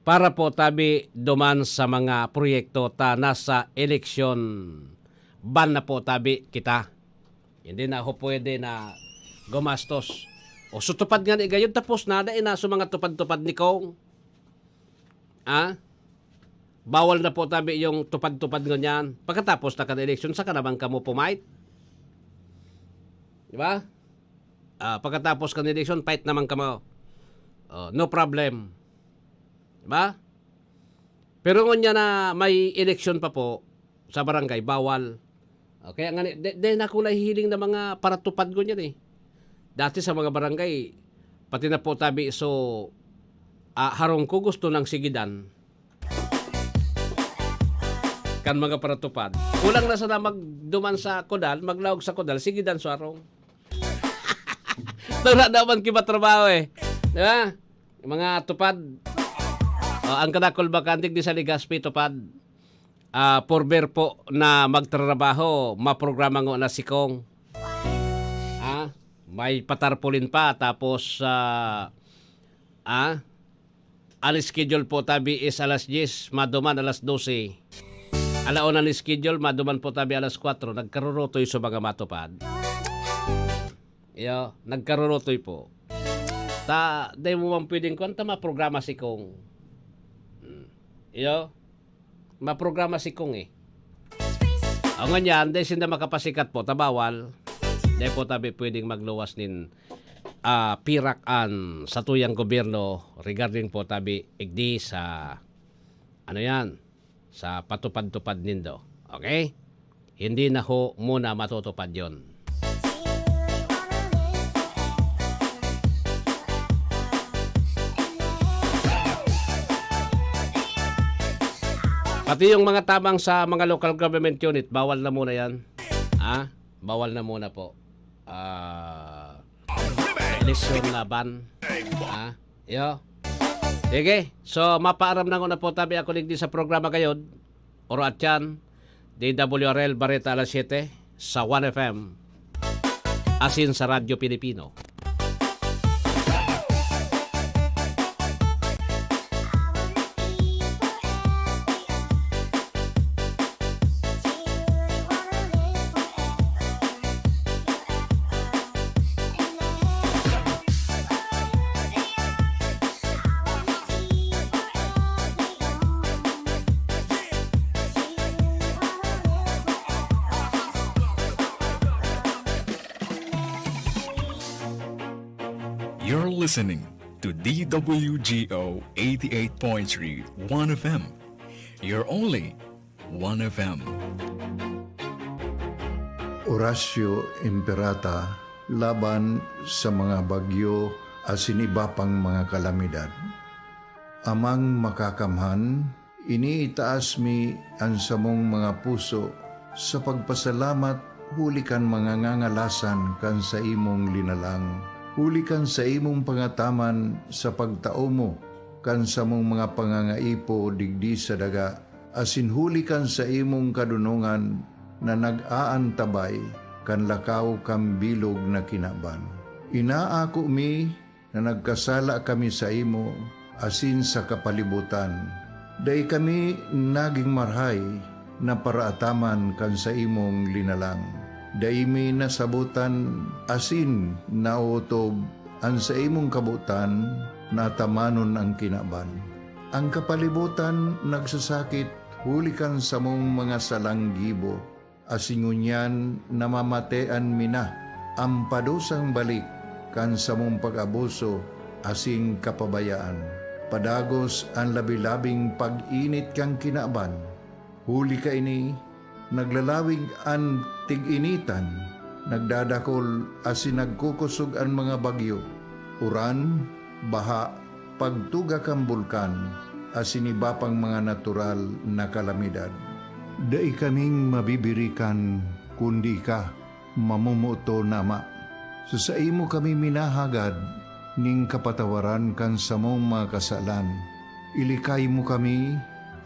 para po tabi duman sa mga proyekto ta nasa eleksyon ban na po tabi kita. Hindi na ho pwede na gumastos. O, so tupad nga ni gayon, tapos na, dai na so mga tupad-tupad ni Kong. Ah? Bawal na po tabi yung tupad-tupad ngunyan. Pagkatapos na kan eleksyon, saka naman kamo pumait. Di ba? Ah, pagkatapos kan eleksyon, fight naman kamo. Oh, no problem. Di ba? Pero ngunyan na may eleksyon pa po sa barangay, bawal. O, kaya nga ni, de, de na ako nahihiling na mga paratupad ko niyan eh. Dati sa mga barangay, pati na po tabi, so, ah, harong ko gusto ng sigidan kan mga paratupad. Kulang na sana magduman sa Kudal, maglaog sa Kudal, sigidan sa harong. Wala naman kiba trabaho eh. Di ba? Mga tupad. O, ang kadakol bakantik di sa Legazpi, tupad. Ah, former po na magtrabaho, maprograma ngo na si Kong. Ah, may patarpulin pa, tapos, ah, ah, ang schedule po tabi is alas diyes, maduman alas dose. Alaon ang schedule, maduman po tabi alas kwatro, nagkarurutoy sa mga matupad. Iyo, nagkarurutoy po. Ta, dai mo man pwedeng kwan, ta maprograma si Kong. Hmm. Iyo, maprograma si Kong eh. Ang ngunyan, dai sinda makapasikat po, ta bawal. Dai po tabi pwedeng magluwas nin, ah, pirak an satuyang gobyerno regarding po tabi igdi sa, ano yan, sa patupad-tupad nindo. Okay? Hindi na ho muna matutupad yon. Pati yung mga tabang sa mga local government unit, bawal na muna yan. Ah, bawal na muna po. Ah, eleksyon na ban. Ah, yo. Sige, so mapaaram na ko na po tabi ako digdi sa programa kayod. Oro Atyan, D W R L Bareta alas siyete sa One F M. Asin sa Radyo Pilipino. You're listening to D W G O eighty-eight point three One F M. You're only One F M. Oratio Imperata laban sa mga bagyo asin iba pang mga kalamidad. Amang Makakamhan, iniitaas mi an samong mga puso sa pagpasalamat huli kan mga ngangalasan kan saimong linalang, huli kan saimong pangataman sa pagtao mo kan samong mga pangangaipo digdi sa daga, asin huli kan saimong kadonongan na nag-aantabay kan lakaw kan bilog na kinaban. Inaako mi na nagkasala kami saimo asin sa kapalibotan. Dai kami nagin marahay na paraataman kan saimong linalang. Dai mi nasabotan asin naotob an saimong kabotan na atamanon an kinaban. An kapalibotan nagsasakit huli kan samong mga salang gibo, asin ngunyan namamatean mi na an padusang balik kan samong pag-abuso asin kapabayaan. Padagos an labi-labing pag-init kan kinaban. Huli kaini, naglalawig an tig-initan, nagdadakol asin nagkukosog an mga bagyo, uran, baha, pagtuga kan bulkan, asin iba pang mga natural na kalamidad. Dai kaming mabibirikan kundi ika, mamomoton na Ama. Sa saimo kami minahagad nin kapatawaran kan samong mga kasalan. Ilikay mo kami,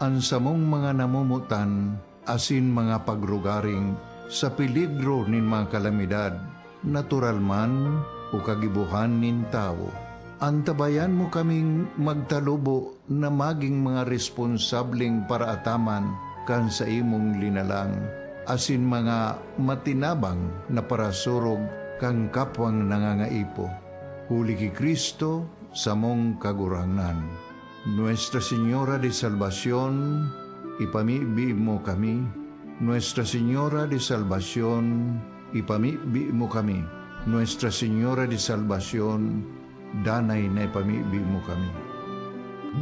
an samong mga namomotan, asin mga pagrugaring sa peligro nin mga kalamidad, natural man o kagibohan nin tawo. Antabayan mo kaming magtalubo na magin mga responsableng paraataman kan saimong linalang, asin mga matinabang na parasurog kan kapwang nangangaipo. Huli ki Cristo, samong Kagurangnan. Nuestra Señora de Salvacion, ipamibi mo kami. Nuestra Señora de Salvacion, ipamibi mo kami. Nuestra Señora de Salvacion, danay na ipamibi mo kami.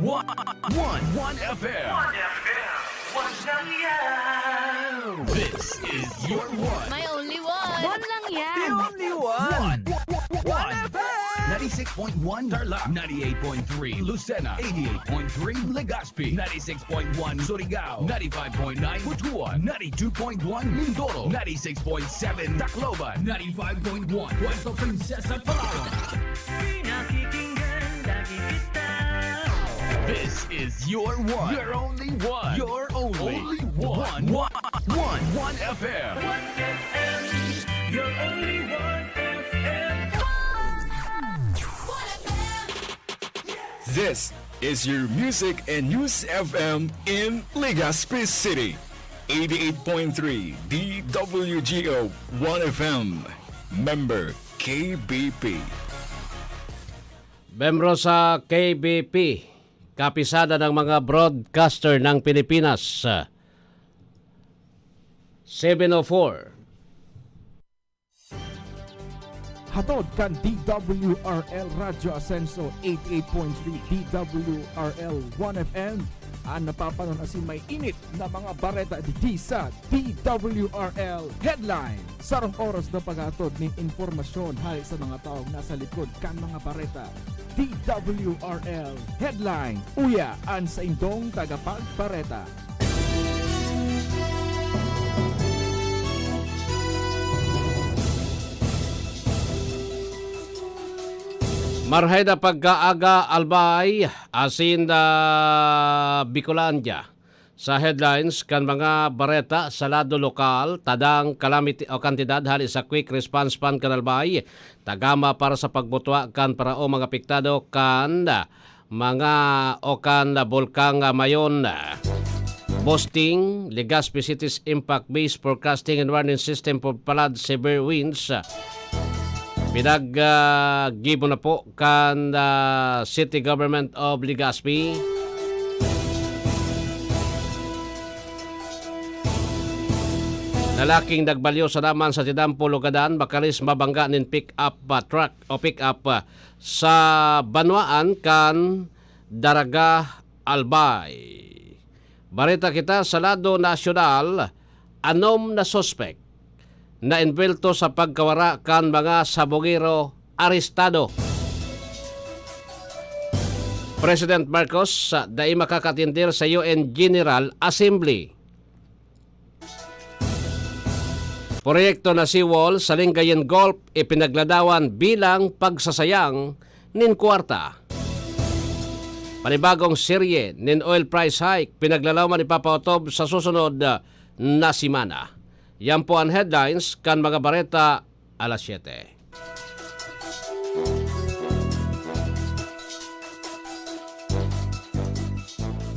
One, one, one F M. One F M. One lang yan. This is your one. My only one. One lang yan. The only one. One, one, one F M. Ninety-six point one Tarlac, ninety-eight point three Lucena, eighty-eight point three Legazpi, ninety-six point one Surigao, ninety-five point nine Butuan, ninety-two point one Mindoro, ninety-six point seven Tacloban, ninety-five point one Puerto Princesa, Palawan. Pinakikinggan lagi kita. This is your one. Your only one. Your only Only one. One. One. One F M. One F M. Your only One F M. This is your music and news F M in Legazpi City. Eighty-eight point three D W G O One F M. Member K B P. Membro sa K B P, Kapisada ng mga Broadcaster ng Pilipinas. Seven oh four. Hatod kan D W R L Radyo Asenso eighty-eight point three, D W R L One F M, an napapanon asin may init na mga bareta digdi sa D W R L Headline. Sarong oras na paghatod nin impormasyon hale sa mga tawong nasa likod kan mga bareta. D W R L Headline. Uya an saindong tagapagbareta. Marhay na pagkaaga, Albay, asin, ah, Bicolandia. Sa headlines kan mga bareta sa lado lokal, tadang calamity o kantidad hali sa Quick Response Fund kan Albay, tagama para sa pagbutua kan paraomang apektado kan mga o kan Bulkang Mayon. Boosting, Legazpi City's Impact-Based Forecasting and Warning System for Flood Severe Winds. Pinag, ah, gibo na po kan, ah, City Government of Legazpi. Lalaking nagbalyo sa daman sa Tidampo, Lugadan, makalis mabangga nin pick-up, ah, truck o pick-up, ah, sa banwaan kan Daraga, Albay. Bareta kita sa lado nasyonal, anom na suspek na envuelto sa pagkawara kan mga sabongero arestado. President Marcos, ah, dai makakatindir sa U N General Assembly. Proyekto na seawall sa Lingayen Gulf ipinagladawan bilang pagsasayang nin kwarta. Panibagong serye nin oil price hike pinaglalaman ipapaotob sa susunod, ah, na semana. Yan po an headlines kan mga bareta alas siyete.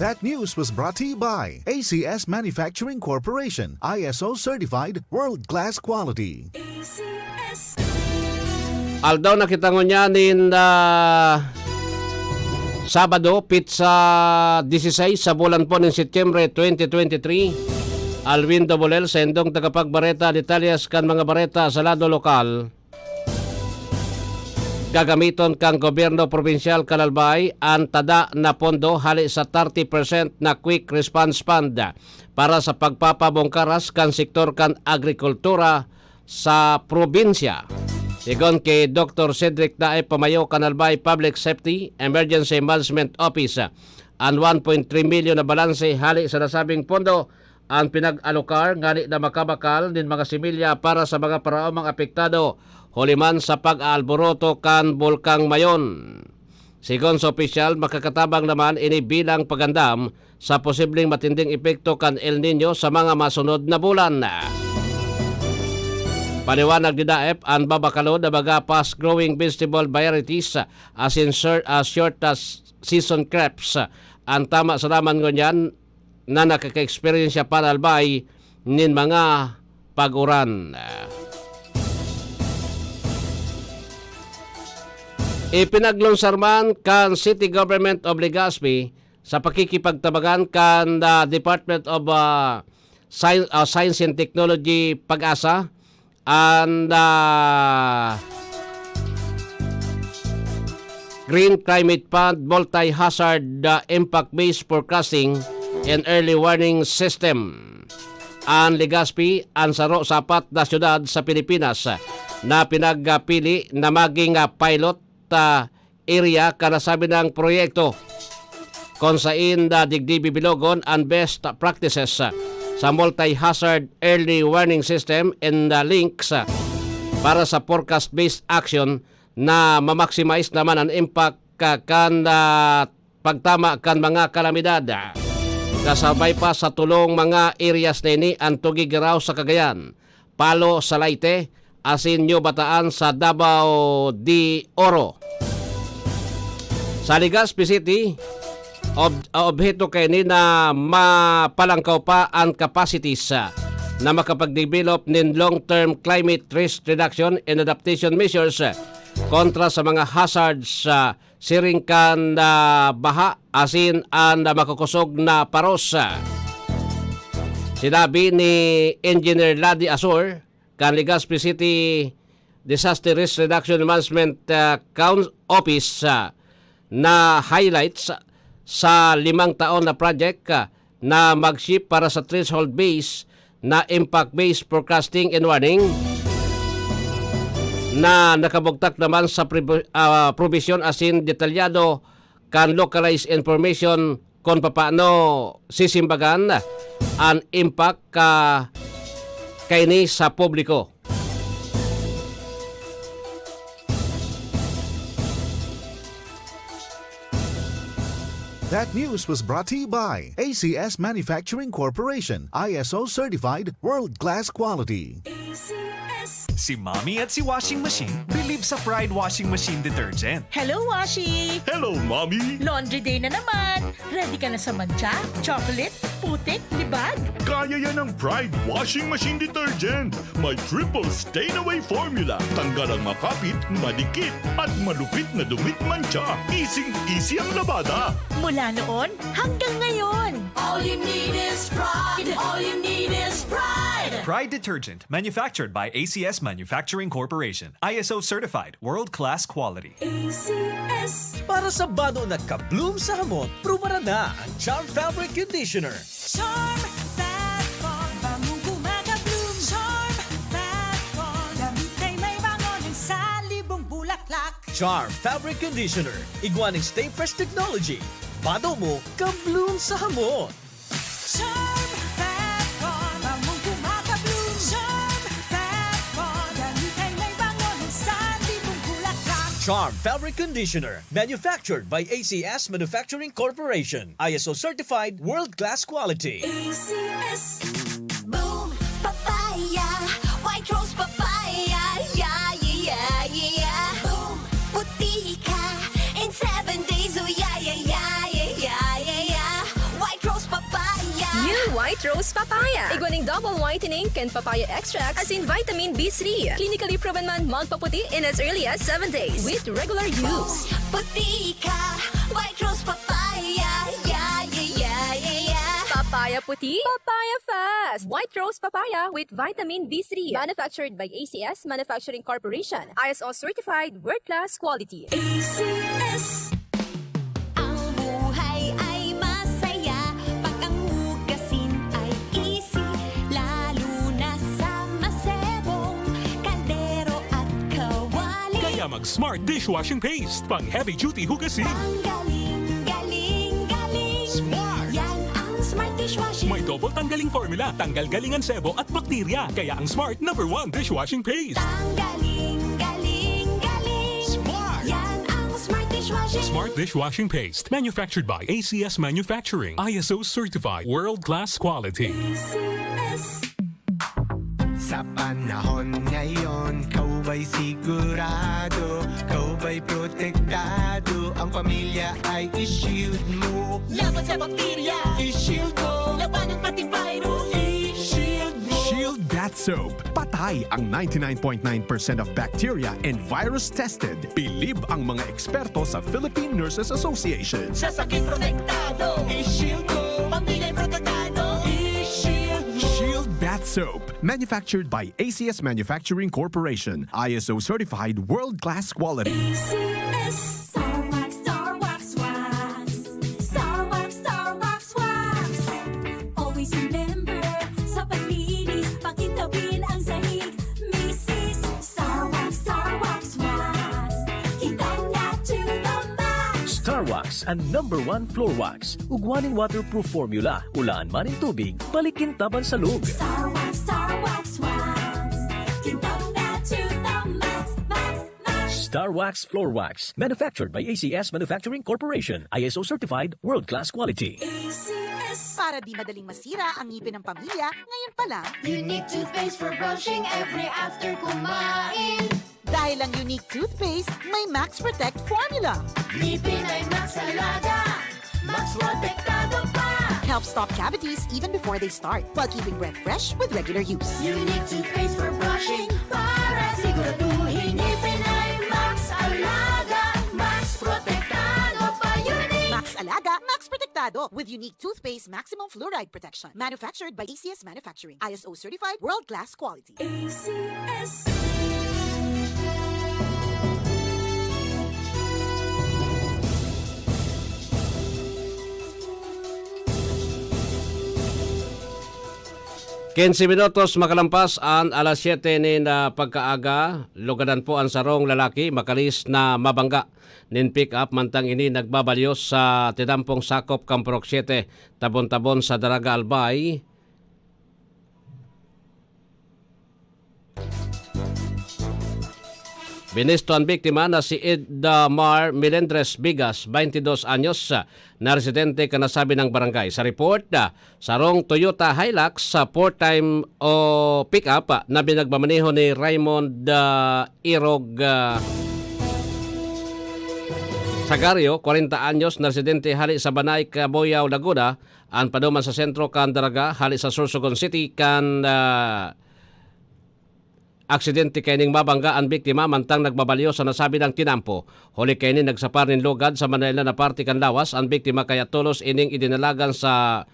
That news was brought to you by A C S Manufacturing Corporation, I S O certified, world-class quality. Aldaw na kita ngunyan nin, ah, Sabado, pitsa dieciséis sa bulan po nin Setyembre twenty twenty-three. Alwin Dobolel, sa indong tagapagbareta, detalyes kan mga bareta sa lado lokal. Gagamiton kan gobyerno probinsyal kan Albay an tada na pondo hali sa thirty percent na Quick Response Fund para sa pagpapabongkaras kan sektor kan agrikultura sa probinsya. Sigon ki Doktor Cedric Daep, pamayo kan Albay Public Safety Emergency Management Office, an one point three milyon na balanse hali sa nasabing pondo an pinag-alokar ngani na makabakal nin mga similya para sa mga paraomang apektado huli man sa pag-aalboroto kan Bulkang Mayon. Sigon sa opisyal, makakatabang naman ini bilang pagandam sa posibleng matinding epekto kan El Niño sa mga masunod na bulan. Paliwanag ni Daep, an babakalo na mga fast-growing vegetable varieties asin short, ah, short, ah, season crops an tama sa laman ngunyan na nakaka-eksperyensya pa na Albay nin mga pag-uran. Ipinaglunsar man kan City Government of Legazpi sa pakikipagtabangan kan, ah, Department of, ah, Science, ah, Science and Technology, PAGASA, and, ah, Green Climate Fund Multi-Hazard, ah, Impact-Based Forecasting and Early Warning System. An Legazpi an saro sa apat na syudad sa Pilipinas na pinagpili na maging, ah, pilot, ah, area kan nasabi nang proyekto, kun saen na digdi bibilogon an best practices sa multi-hazard early warning system and, ah, links, ah, para sa forecast-based action na ma-maximize naman an impact ka-, kan, ah, pagtama kan mga kalamidad. Kasabay pa sa tulong mga areas na ini an Tuguegarao sa Cagayan, Palo sa Leyte, asin New Bataan sa Davao de Oro. Sa Legazpi City, ob-, obheto kaini na mapalangkaw pa an capacities, ah, na makapag-develop nin long-term climate risk reduction and adaptation measures, ah, kontra sa mga hazards, ah, siring kan, ah, baha asin an, ah, makukosog na paros. Sinabi ni Engineer Ladi Asor kan Legazpi City Disaster Risk Reduction Management, ah, Coun-, Office, ah, na highlights sa limang taon na project, ah, na mag-shift para sa threshold-based na impact-based forecasting and warning na nakabugtak naman sa prebu-, ah, probisyon asin detalyado kan localized information kun papaano sisimbagan an impact ka kaini sa publiko. That news was brought to you by A C S Manufacturing Corporation, I S O certified, world-class quality. Si Mommy at si Washing Machine believe sa Pride Washing Machine Detergent. Hello, Washi! Hello, Mommy! Laundry day na naman! Ready ka na sa mantsa, chocolate, Putik, libag. Kaya yan ng Pride Washing Machine Detergent. May triple stain away formula. Tanggal ang makapit, madikit, at malupit na dumit mantsa. Easing-easy ang labada. Mula noon hanggang ngayon. All you need is pride. All you need is pride. Pride detergent, manufactured by A C S Manufacturing Corporation. I S O certified, world-class quality. A C S. Para sa bado na ka-bloom sa hamot, prubaran na ang Charm Fabric Conditioner. Charm Fat Con, bangong kumaka-bloom. Charm Fat Con, damit ay may bango ng sanlibong bulaklak. Charm Fabric Conditioner, igwa ning Stay Fresh Technology. Bado mo, ka-bloom sa hamot. Charm Fat Con, bangong kumaka-bloom. Charm Fat Con, damit ay may bango ng sanlibong bulaklak. Charm Fabric Conditioner, manufactured by A C S Manufacturing Corporation. I S O certified, world-class quality. A C S. Boom Papaya, White Rose Papaya, yeah, yeah, yeah, yeah. Boom Puti ka in seven days, oh yeah, yeah, yeah, yeah, yeah, yeah, yeah. White Rose Papaya. New White Rose Papaya. Igwa ning double whitening kan papaya extract, asin vitamin B three. Clinically proven man magpaputi in as early as seven days with regular use. Puti ka, White Rose Papaya. Yeah, yeah, yeah, yeah, yeah. Papaya puti, papaya fast. White Rose Papaya with vitamin B three. Manufactured by A C S Manufacturing Corporation. I S O certified, world-class quality. A C S. Ang buhay ay masaya pag ang hugasin ay easy, lalo na sa masebong kaldero at kawali. Kaya mag Smart Dishwashing Paste, pang heavy duty hugasin. Ang galing, galing, galing. Smart. Yan ang Smart Dishwashing. May double tanggaling formula, tanggal galing ang sebo at bakterya. Kaya ang Smart number one dishwashing paste. Tanggaling, galing, galing. Smart. Yan ang Smart Dishwashing. Smart Dishwashing Paste. Manufactured by A C S Manufacturing. I S O certified. World-class quality. A C S. Sa panahon ngayon, kau ba'y sigurado, kau ba'y protektado, ang pamilya ay i-shield mo. Laban sa bakterya, i-shield mo. Labanan pati virus, i-shield mo. Shield Bath Soap. Patay ang ninety-nine point nine percent of bacteria and virus tested. Bilib ang mga eksperto sa Philippine Nurses Association. Sa sakit protektado, i-shield mo. Pamilya protektado, i-shield mo. Shield Bath Soap. Manufactured by A C S Manufacturing Corporation. I S O certified, world-class quality. A C S. Star Wax, Star Wax Wax. Star Wax, Star Wax Wax. Always remember, sa paglinis, pakintabin ang sahig. Misis, Star Wax, Star Wax Wax. Kintab na to the max. Star Wax, ang number one floor wax. Ugwa nin waterproof formula, ulaan man nin tubig, balik kintab an salog. Star Wax, Star Wax Wax. Kintab na to the max, max, max. Star Wax Floor Wax. Manufactured by A C S Manufacturing Corporation. I S O certified, world-class quality. A C S. Para di madaling masira ang ngipin ng pamilya, ngayon pa lang. Unique toothpaste for brushing every after kumain. Dahil ang Unique Toothpaste may Max Protect Formula. Ngipin ay Max Alaga, Max Protektado pa. Helps stop cavities even before they start, while keeping breath fresh with regular use. Unique Toothpaste for brushing, para siguraduhin ngipin ay Max Alaga, Max Protektado pa. Unique. Max Alaga, Max Protektado, with Unique Toothpaste Maximum Fluoride Protection. Manufactured by A C S Manufacturing. I S O certified, world-class quality. A C S. Quince minutos makalampas an alas siyete nin, ah, pagkaaga, lugadan po an sarong lalaki makalis na mabangga nin pick-up mantang ini nagbabalyo sa tinampong sakop kan Purok Siete, Tabon-Tabon sa Daraga, Albay. Binisto an biktima na si Edmar Melendres Bigas, baintidos anyos, na residente kan nasabing barangay. Sa report, sarong Toyota Hilux sa four-time o pick-up na pinagmamaneho ni Raymond, ah, Irog, ah, Tagario, kwarenta anyos, na residente hali sa Banay, Cabuyao, Laguna, an paduman sa sentro kan Daraga, hali sa Sorsogon City, kan, ah, aksidente kaining mabangga an biktima mantang nagbabalyo sa nasabing tinampo. Huli kaini, nagsapar nin lugad sa manlaen na parte kan lawas an biktima, kaya tolos ining idinalagan sa,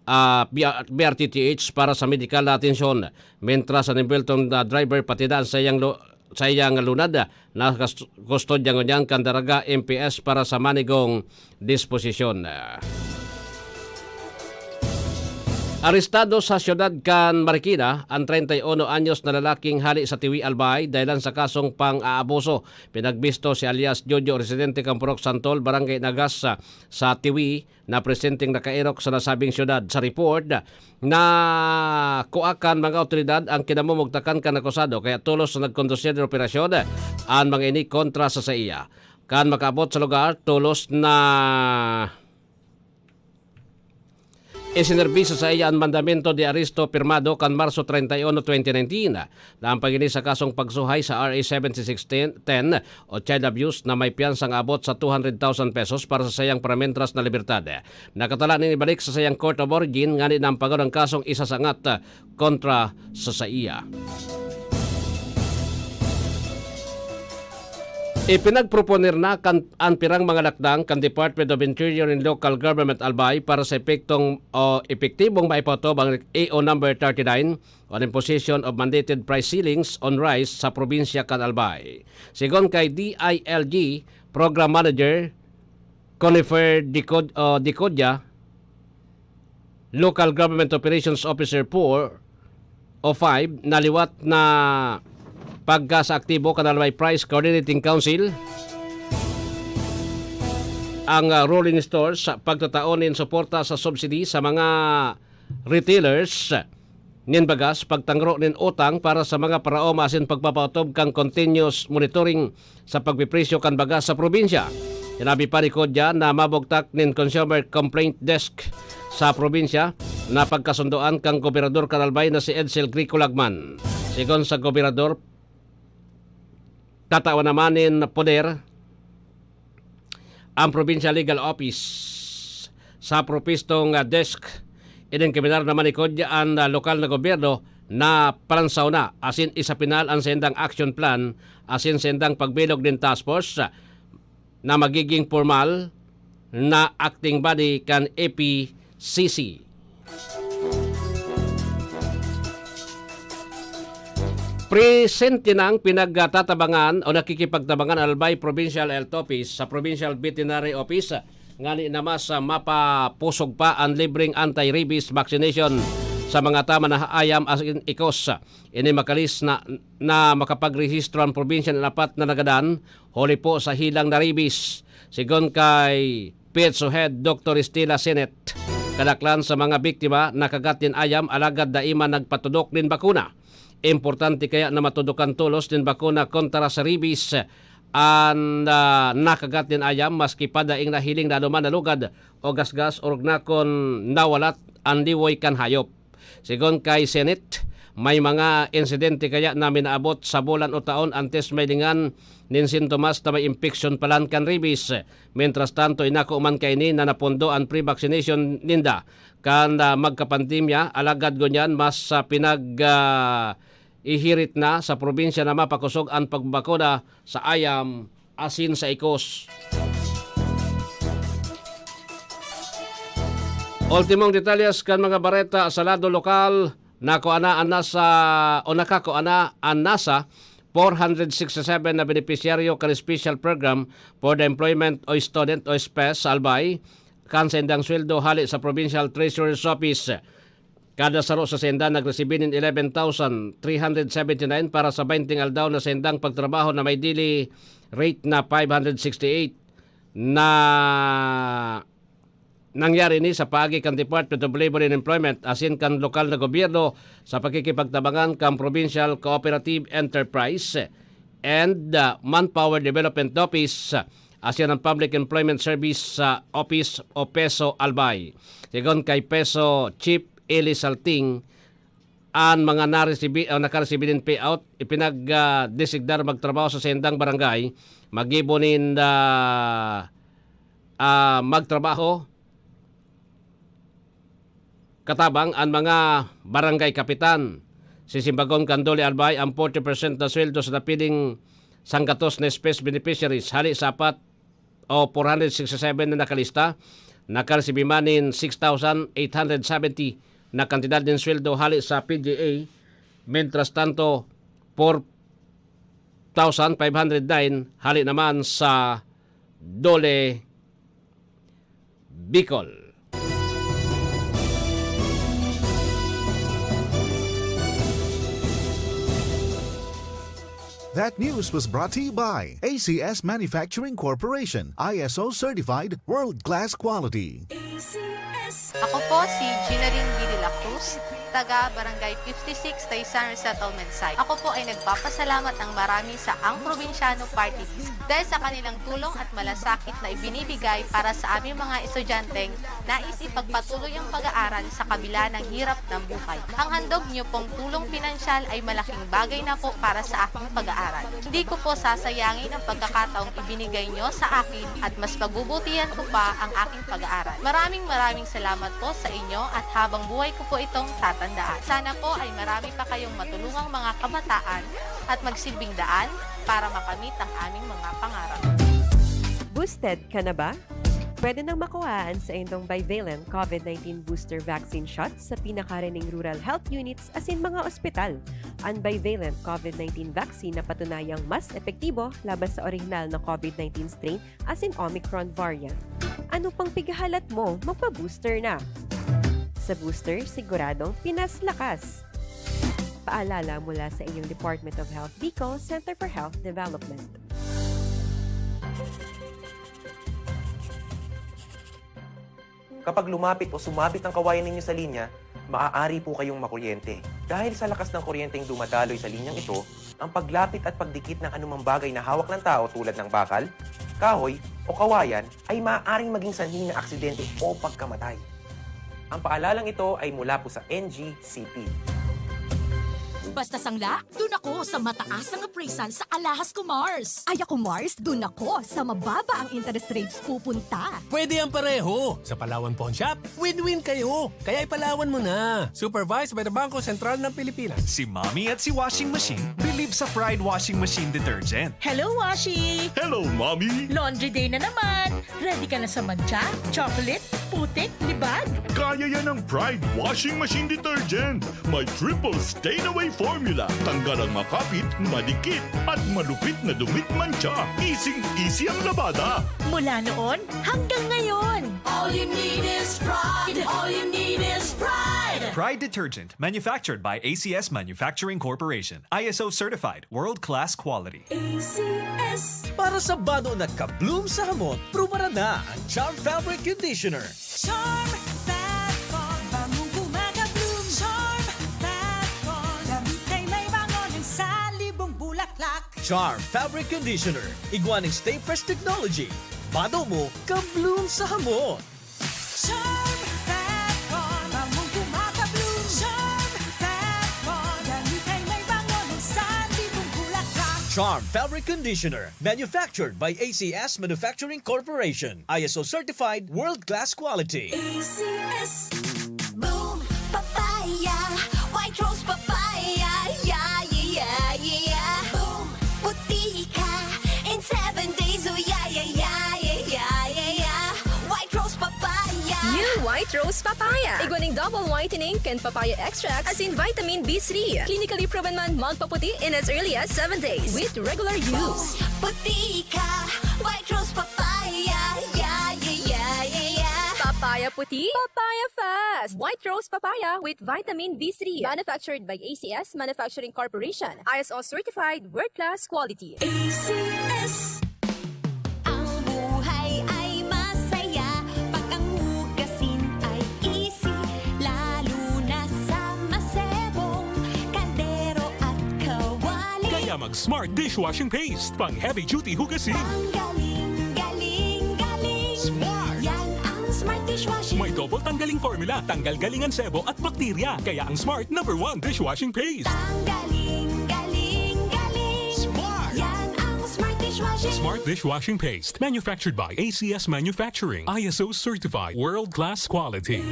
ah, B R, B R T T H para sa medikal na atensyon. Mentras an embweltong, ah, driver pati na an saiyang lu-, saiyang lunad, ah, na kas-, kustodya ngunyan kan Daraga M P S para sa manigong disposisyon. Arestado sa siyudad kan Marikina an treinta y uno anyos na lalaking hali sa Tiwi, Albay, dahelan sa kasong pang-aabuso. Pinagbisto si alias Jojo, residente kan Purok Santol, Barangay Nagas, sa, sa Tiwi, na presenteng nakaerok sa nasabing siyudad. Sa report, nakua kan mga awtoridad ang kinamumugtakan kan akusado, kaya tolos na nagkondusir nin operasyon an mga ini kontra sa saiya. Kan makaabot sa lugar, tolos na isinerbisyo sa saiya an mandamento de aresto pirmado kan Marso treinta y uno, twenty nineteen. Naampag ini sa kasong pagsuhay sa R A seventy-six ten o child abuse na may piyansa nga abot sa two hundred thousand pesos para sa saiyang paramentras na libertad. Nakatala nin ibalik sa saiyang court of origin ngani na ampagon ang kasong isasangat kontra sa saiya. Ipinagproponer na kan an pirang mga lakdang kan Department of Interior and Local Government, Albay, para sa epektong o epektibong maipatubang A O number thirty-nine on imposition of mandated price ceilings on rice sa probinsya kan Albay. Sigon kay D I L G Program Manager Conifer Dicod-, o Dicodia, Local Government Operations Officer four o five, na liwat na pagka sa aktibo kan Albay Price Coordinating Council, ang, ah, rolling stores sa pagtatao nin suporta sa subsidy sa mga retailers nin bagas, pagtangro nin utang para sa mga paraoma asin pagpapaotob kan continuous monitoring sa pagpipresyo kan bagas sa probinsya. Sinabi pa ni Codya na mabugtak nin Consumer Complaint Desk sa probinsya na pagkasundoan kan gobernador kan Albay na si Edsel Grico Lagman. Sigon sa gobernador, tatawan naman nin poder ang Provincial Legal Office. Sa propistong, ah, desk, inengkaminar naman ni Codya an, ah, lokal na gobyerno na palansaw na, asin isapinal an sendang action plan asin sendang pagbilog nin task force, ah, na magiging formal na acting body kan A P C C. Presente nang pinagtatabangan o nakikipagtabangan Albay Provincial Health Office sa Provincial Veterinary Office ngani na mas, ah, mapapusog pa an libreng anti-rabies vaccination sa mga tama na hayam asin ikos. Ini makalis na, na makapagrehistro ang probinsya nin apat na nagadan huli po sa hilang na rabies. Sigon kay P H O Head Doctor Stella Sinet, kadaklan sa mga biktima nakagat nin ayam alagad dai man nagpatudok nin bakuna. Importante kaya na matudokan tolos nin bakuna kontra sa rabies an, ah, nakagat nin ayam, maski pa daing nahiling na anuman na lugad o gasgas, orog na kun nawalat an liwoy kan hayop. Sigon kay Senate, may mga insidente kaya na minaabot sa bulan o taon antes mahilingan nin sintomas na may impeksyon palan kan rabies. Mientras tanto, inako man kaini na napundo an pre-vaccination ninda kan, ah, magkapandemya, alagad ngunyan mas, ah, pinag, ah, ihirit na sa probinsya na mapakosog an pagbakuna sa ayam asin sa ikos. Ultimong detalyes kan mga bareta sa lado lokal, nakua na an NASA o nakakua na an NASA four hundred sixty-seven na benepisyaryo kan Special Program for the Employment of Student o SPES sa Albay, kan saindang sweldo hali sa Provincial Treasurer's Office. Kada saro sa sainda nagresibi nin eleven thousand three hundred seventy-nine para sa baynte aldaw na saindang pagtrabaho na may daily rate na five hundred sixty-eight na nangyari ni sa paagi kan Department of Labor and Employment asin kan lokal na gobyerno sa pakikipagtabangan kan Provincial Cooperative Enterprise and, uh, Manpower Development Office asin ang Public Employment Service, uh, Office o PESO Albay. Sigon kay PESO Chief Eli Salting, an mga naresibi o nakaresibi nin payout, ipinag, ah, designar magtrabaho sa saindang barangay, magibo nin, ah, ah, magtrabaho katabang an mga barangay kapitan. Sisimbagon kan DOLE Albay ang forty percent na sweldo sa napiling sanggatos na space beneficiaries hali sa apat o four hundred sixty-seven na nakalista, nakaresibi man nin six thousand eight hundred seventy na kantidad nin sweldo hali sa P G A, mientras tanto, four thousand five hundred nine hali naman sa DOLE Bicol. That news was brought to you by A C S Manufacturing Corporation, I S O certified, world-class quality. Ako po si Ginaline B. De La Cruz, taga Barangay fifty-six, Taysan Resettlement Site. Ako po ay nagpapasalamat ng marami sa Ang Probinsyano Party List dahil sa kanilang tulong at malasakit na ibinibigay para sa aming mga estudyanteng nais ipagpatuloy ang pag-aaral sa kabila ng hirap ng buhay. Ang handog niyo pong tulong pinansyal ay malaking bagay na po para sa aking pag-aaral. Hindi ko po sasayangin ang pagkakataong ibinigay niyo sa akin at mas pabubutihan ko pa ang aking pag-aaral. Maraming maraming salamat po sa inyo at habang buhay ko po itong tatandaan. Sana po ay marami pa kayong matulungang mga kabataan at magsilbing daan para makamit ang aming mga pangarap. Boosted ka na ba? Pwede nang makuha an saindong bivalent COVID nineteen booster vaccine shot sa pinakarining rural health units asin mga ospital. An bivalent COVID nineteen vaccine napatunayang mas epektibo laban sa orihinal na COVID nineteen strain asin Omicron variant. Ano pang pighahalat mo? Magpa-booster na! Sa booster, siguradong Pinas lakas! Paalala mula sa inyong Department of Health Bicol Center for Health Development. Kapag lumapit o sumabit ang kawayan ninyo sa linya, maaari po kayong makuryente. Dahil sa lakas ng kuryenteng dumadaloy sa linyang ito, ang paglapit at pagdikit ng anumang bagay na hawak ng tao tulad ng bakal, kahoy, o kawayan ay maaaring maging sanhi ng aksidente o pagkamatay. Ang paalalang ito ay mula po sa N G C P. Basta sangla, dun ako sa mataas ang appraisal sa Alahas ko Mars. Ay ako Mars, dun ako sa mababa ang interest rates pupunta. Pwede ang pareho. Sa Palawan Pawn Shop, win-win kayo. Kaya ipalawan mo na. Supervised by the Bangko Sentral ng Pilipinas. Si Mommy at si Washing Machine believe sa Pride Washing Machine Detergent. Hello, Washi! Hello, Mommy! Laundry day na naman! Ready ka na sa mantsa, chocolate, putik, libag? Kaya yan ng Pride Washing Machine Detergent. May triple stain away formula. Tanggal ang makapit, madikit, at malupit na dumit mantsa. Easing-easy ang labada. Mula noon hanggang ngayon. All you need is pride. All you need is pride. Pride Detergent, manufactured by A C S Manufacturing Corporation. I S O certified, world-class quality. A C S. Para sa bado na ka-bloom sa hamot, prubaran na ang Charm Fabric Conditioner. Charm Fat Con, bangong gumagabloom. Charm Fat Con, damit ay may bango ng salibong bulaklak. Charm Fabric Conditioner, igwa ning Stay Fresh Technology. Bado mo, ka-bloom sa hamot. Charm Fat Con, bangong gumagabloom. Charm Fat Con, damit ay may bango ng salibong bulaklak. Charm Fabric Conditioner, manufactured by A C S Manufacturing Corporation. I S O certified, world-class quality. A C S. Boom Papaya, White Rose Papaya, yeah, yeah, yeah, yeah. Boom, puti ka in seven days, oh yeah, yeah, yeah, yeah, yeah, yeah, yeah. White Rose Papaya. New White Rose Papaya. Igwa ning double whitening kan papaya extract asin vitamin B three. Clinically proven man magpaputi in as early as seven days with regular use. Puti ka, White Rose Papaya, yeah, yeah, yeah, yeah, yeah. Papaya puti, papaya fast. White Rose Papaya with vitamin B three. Manufactured by A C S Manufacturing Corporation. I S O certified, world-class quality. A C S. Ang buhay ay masaya pag ang hugasin ay easy, lalo na sa masebong kaldero at kawali. Kaya mag-Smart Dishwashing Paste, pang heavy duty hugasin. Ang galing, galing, galing. Smart! Yan ang Smart Dishwashing. May double tanggaling formula, tanggal galing ang sebo at bakterya. Kaya ang Smart number one dishwashing paste. Ang galing, galing, galing. Smart! Yan ang Smart Dishwashing. Smart dishwashing paste, manufactured by A C S Manufacturing, I S O certified, world-class quality.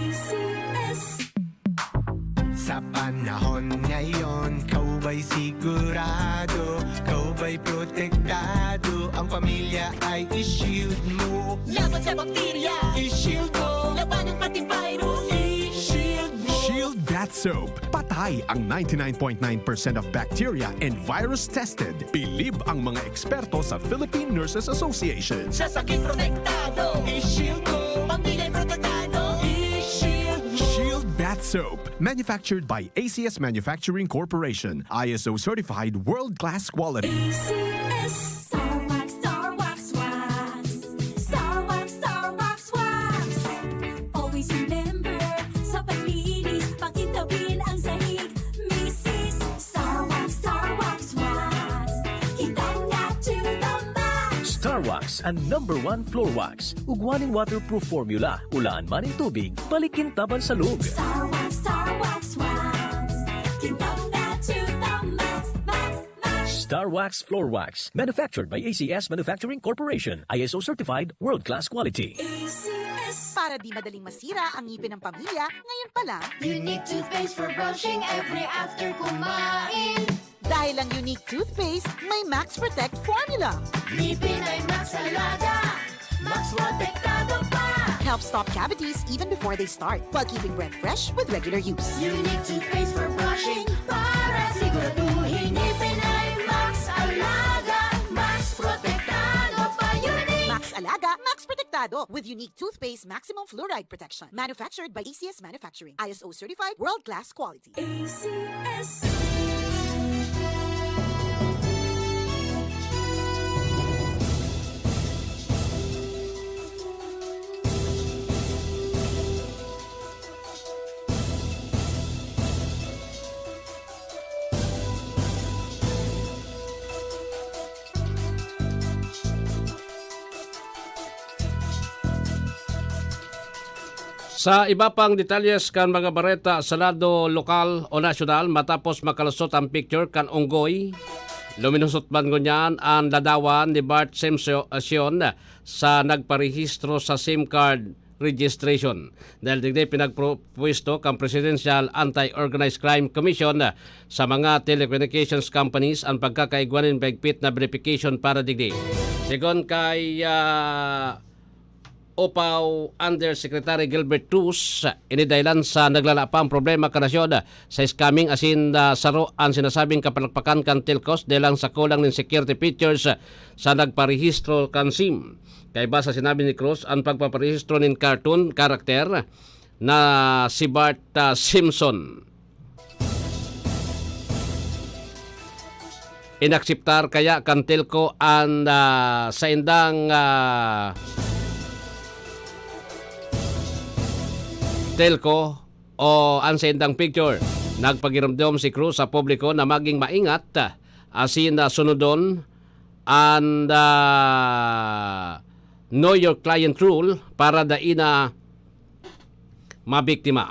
Sa panahon ngayon, kaw ba'y sigurado? Kaw ba'y protektado? Ang pamilya ay i-shield mo. Laban sa bakterya, i-shield mo. Labanan pati virus, i-shield mo. Shield Bath Soap. Patay ang ninety-nine point nine percent of bacteria and virus tested. Bilib ang mga eksperto sa Philippine Nurses Association. Sa sakit protektado, i-shield mo. Pamilya'y protektado, i-shield mo. Shield Bath Soap. Manufactured by A C S Manufacturing Corporation. I S O certified world-class quality. Star Wax, Star Wax Wax. Star Wax, Star Wax Wax. Always remember, sa paglinis, pakintabin ang sahig. Misis, Star Wax, Star Wax Wax. Kita na to the max. Star Wax, ang number one floor wax. Ugwa ning waterproof formula, ulaan man nin tubig, balik kintabang sa log. Star Wax, Star Wax Wax. Kita na to the max, max, max. Star Wax Floor Wax, manufactured by A C S Manufacturing Corporation, I S O certified, world-class quality. A C S. Para di madaling masira ang ngipin ng pamilya, ngayon pa lang, Unique toothpaste for brushing every after kumain. Dahil ang Unique Toothpaste may Max Protect Formula. Ngipin ay Max Alaga, Max Protektado pa. Helps stop cavities even before they start, while keeping breath fresh with regular use. Unique toothpaste for brushing para siguraduhin ngipin ay Max Alaga, Max Protektado pa. Unique! Max Alaga, Max Protektado with Unique Toothpaste Maximum Fluoride Protection. Manufactured by A C S Manufacturing. I S O certified, world-class quality. A C S. Sa iba pang detalles kan mga bareta sa lado lokal o nasyonal, matapos makalusot ang picture kan unggoy, luminusot man ngunyan an ladawan ni Bart Simpson sa nagparehistro sa SIM card registration. Dahil digdi pinagpwesto kan Presidential Anti-Organized Crime Commission sa mga telecommunications companies ang pagkakaigwa nin mahigpit na verification para digdi. Sigon kay ah, Upaw Undersecretary Gilbert Cruz, ini dahilan sa naglala pa ang problema kan nasyon sa scamming asin ah, saro an sinasabing kapalakpakan kan telcos dahil lang sa kulang nin security features sa nagparehistro kan SIM. Kaiba sa sinabi ni Cruz, ang pagpaparehistro nin cartoon character na si Bart ah, Simpson. Inakseptar kaya kan telco an ah, saindang ah, telco o an saindang picture. Nagpagiromdom si Cruz sa publiko na maging maingat ah, asin ah, sunodon an ah, Know Your Client Rule para dai na mabiktima.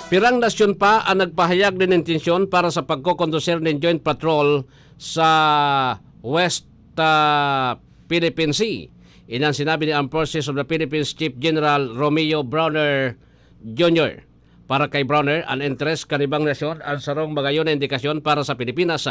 Pirang nasyon pa ang nagpahayag nin intensyon para sa pagkokondusir nin joint patrol sa West ah, Philippine Sea. Ini an sinabi ni Armed Forces of the Philippines Chief General Romeo Brawner Junior Para kay Brawner, an interes kan ibang nasyon an sarong magayon na indikasyon para sa Pilipinas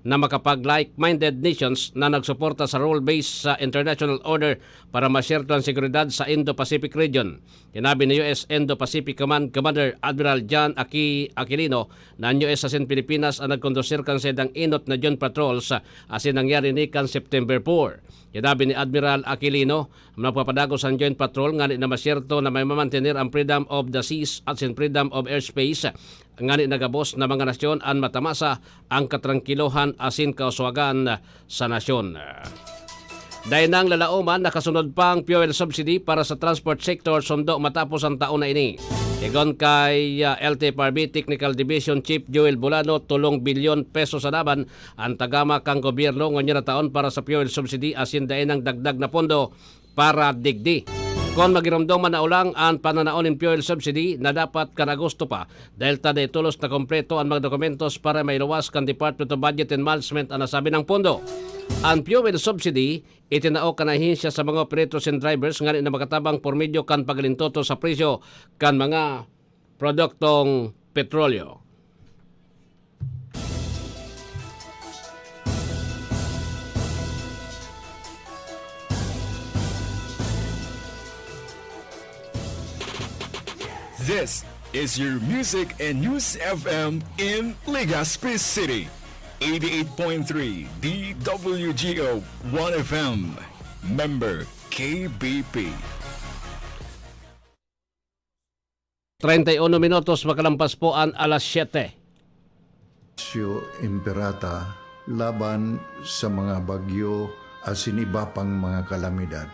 na makapag-like-minded nations na nagsuporta sa rule-based sa international order para masyerto an seguridad sa Indo-Pacific region. Sinabi ni U S Indo-Pacific Command Commander Admiral John Aki Aquilino na an U S asin Pilipinas an nagkondusir kan saindang enot na joint patrols asin nangyari ini kan September four. Sinabi ni Admiral Aquilino, nagpapadagos an joint patrol ngani na masyerto na may mamantener ang freedom of the seas asin freedom of airspace ngani na gabos na mga nasyon an matamasa ang katrangkilohan asin kauswagan sa nasyon. Dai nang lalaoman, nakasunod pang fuel subsidy para sa transport sector sundo matapos ang taon na ini. Sigon kay ah, L T F R B Technical Division Chief Joel Bulano, tolong bilyon pesos sa laban ang tagama kan gobyerno ngunyan na taon para sa fuel subsidy asin dai nang dagdag na pondo para digdi. Kun magiromdom man na olang an pananao nin fuel subsidy na dapat kan Agosto pa, dahel ta dai tolos na kompleto an mga dokumentos para mailuwas kan Department of Budget and Management an nasabing pondo. An fuel subsidy itinao kan ahensya sa mga operators and drivers ngani na makatabang por medio kan paglintoto sa presyo kan mga produktong petrolyo. This is your music and news F M in Legazpi City. Eighty-eight point three D W G O One F M. Member K B P. Treinta y uno minutos makalampas po an alas siyete. Sio Imperata laban sa mga bagyo asin iba pang mga kalamidad.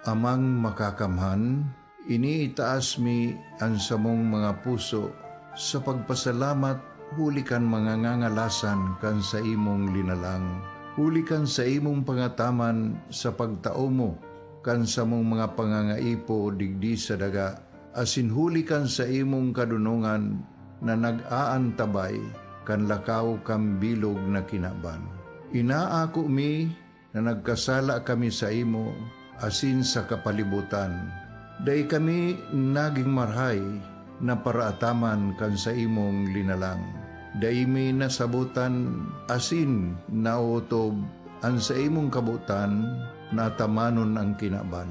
Amang Makakamhan, iniitaas mi an samong mga puso sa pagpasalamat huli kan mga ngangalasan kan saimong linalang, huli kan saimong pangataman sa pagtao mo kan samong mga pangangaipo digdi sa daga, asin huli kan saimong kadonongan na nag-aantabay kan lakaw kan bilog na kinaban. Inaako mi na nagkasala kami saimo asin sa kapalibotan. Dai kami nagin marahay na paraataman kan saimong linalang. Dai mi nasabotan asin naotob an saimong kabotan na atamanon an kinaban.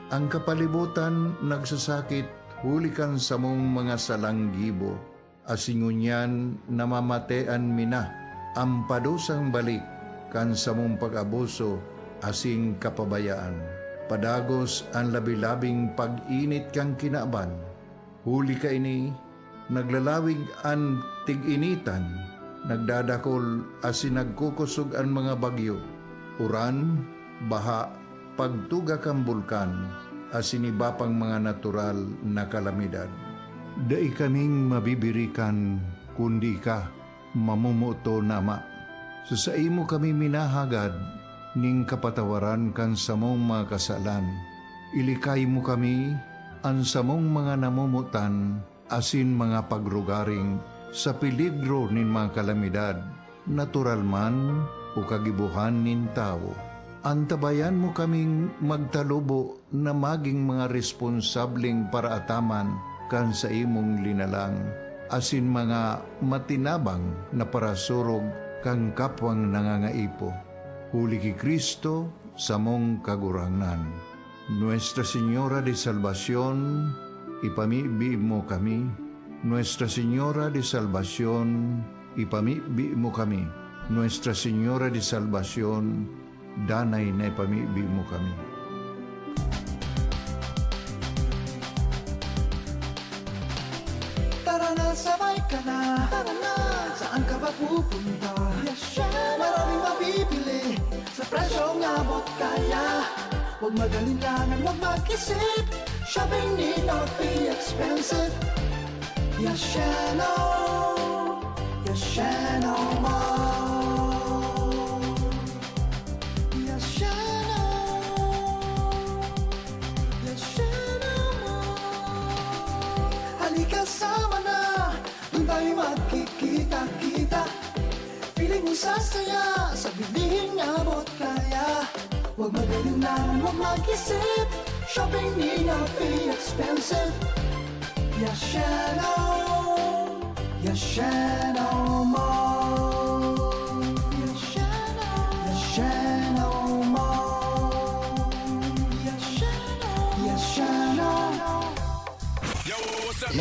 An kapalibotan nagsasakit huli kan samong mga salang gibo, asin ngunyan namamatean mi na an padusang balik kan samong pag-abuso asin kapabayaan. Padagos an labi-labing pag-init kan kinaban. Huli kaini, naglalawig an tig-initan, nagdadakol asin nagkukosog an mga bagyo, uran, baha, pagtuga kan bulkan, asin iba pang mga natural na kalamidad. Dai kaming mabibirikan kundi ika, mamomoton na Ama. Sa saimo kami minahagad nin kapatawaran kan samong mga kasalan. Ilikay mo kami, an samong mga namomotan, asin mga pagrugaring sa peligro nin mga kalamidad, natural man o kagibohan nin tawo. Antabayan mo kaming magtalubo na magin mga responsableng paraataman kan saimong linalang, asin mga matinabang na parasurog kan kapwang nangangaipo. Huli ki Cristo, samong Kagurangnan. Nuestra Señora de Salvacion, ipamibi mo kami. Nuestra Señora de Salvacion, ipamibi mo kami. Nuestra Señora de Salvacion, danay na ipamibi mo kami. Tara na, sabay ka na. Tara na. Saan ka ba pupunta? Yes, siya. Maraming mabibili sa presyong abot kaya. Huwag mag-alinlangan, huwag mag-isip. Shopping need not be expensive. Yasheno, Yasheno Mall. Yasheno, Yasheno Mall. Halika, sama na, dun tayo magkikita-kita. Feeling mo sasaya sa bilihing abot kaya. Huwag mag-alinlangan, huwag mag-isip. Shopping need not be expensive. Yasheno, Yasheno Mall. Yasheno, Yasheno Mall. Yasheno, Yasheno. Yo, what's up?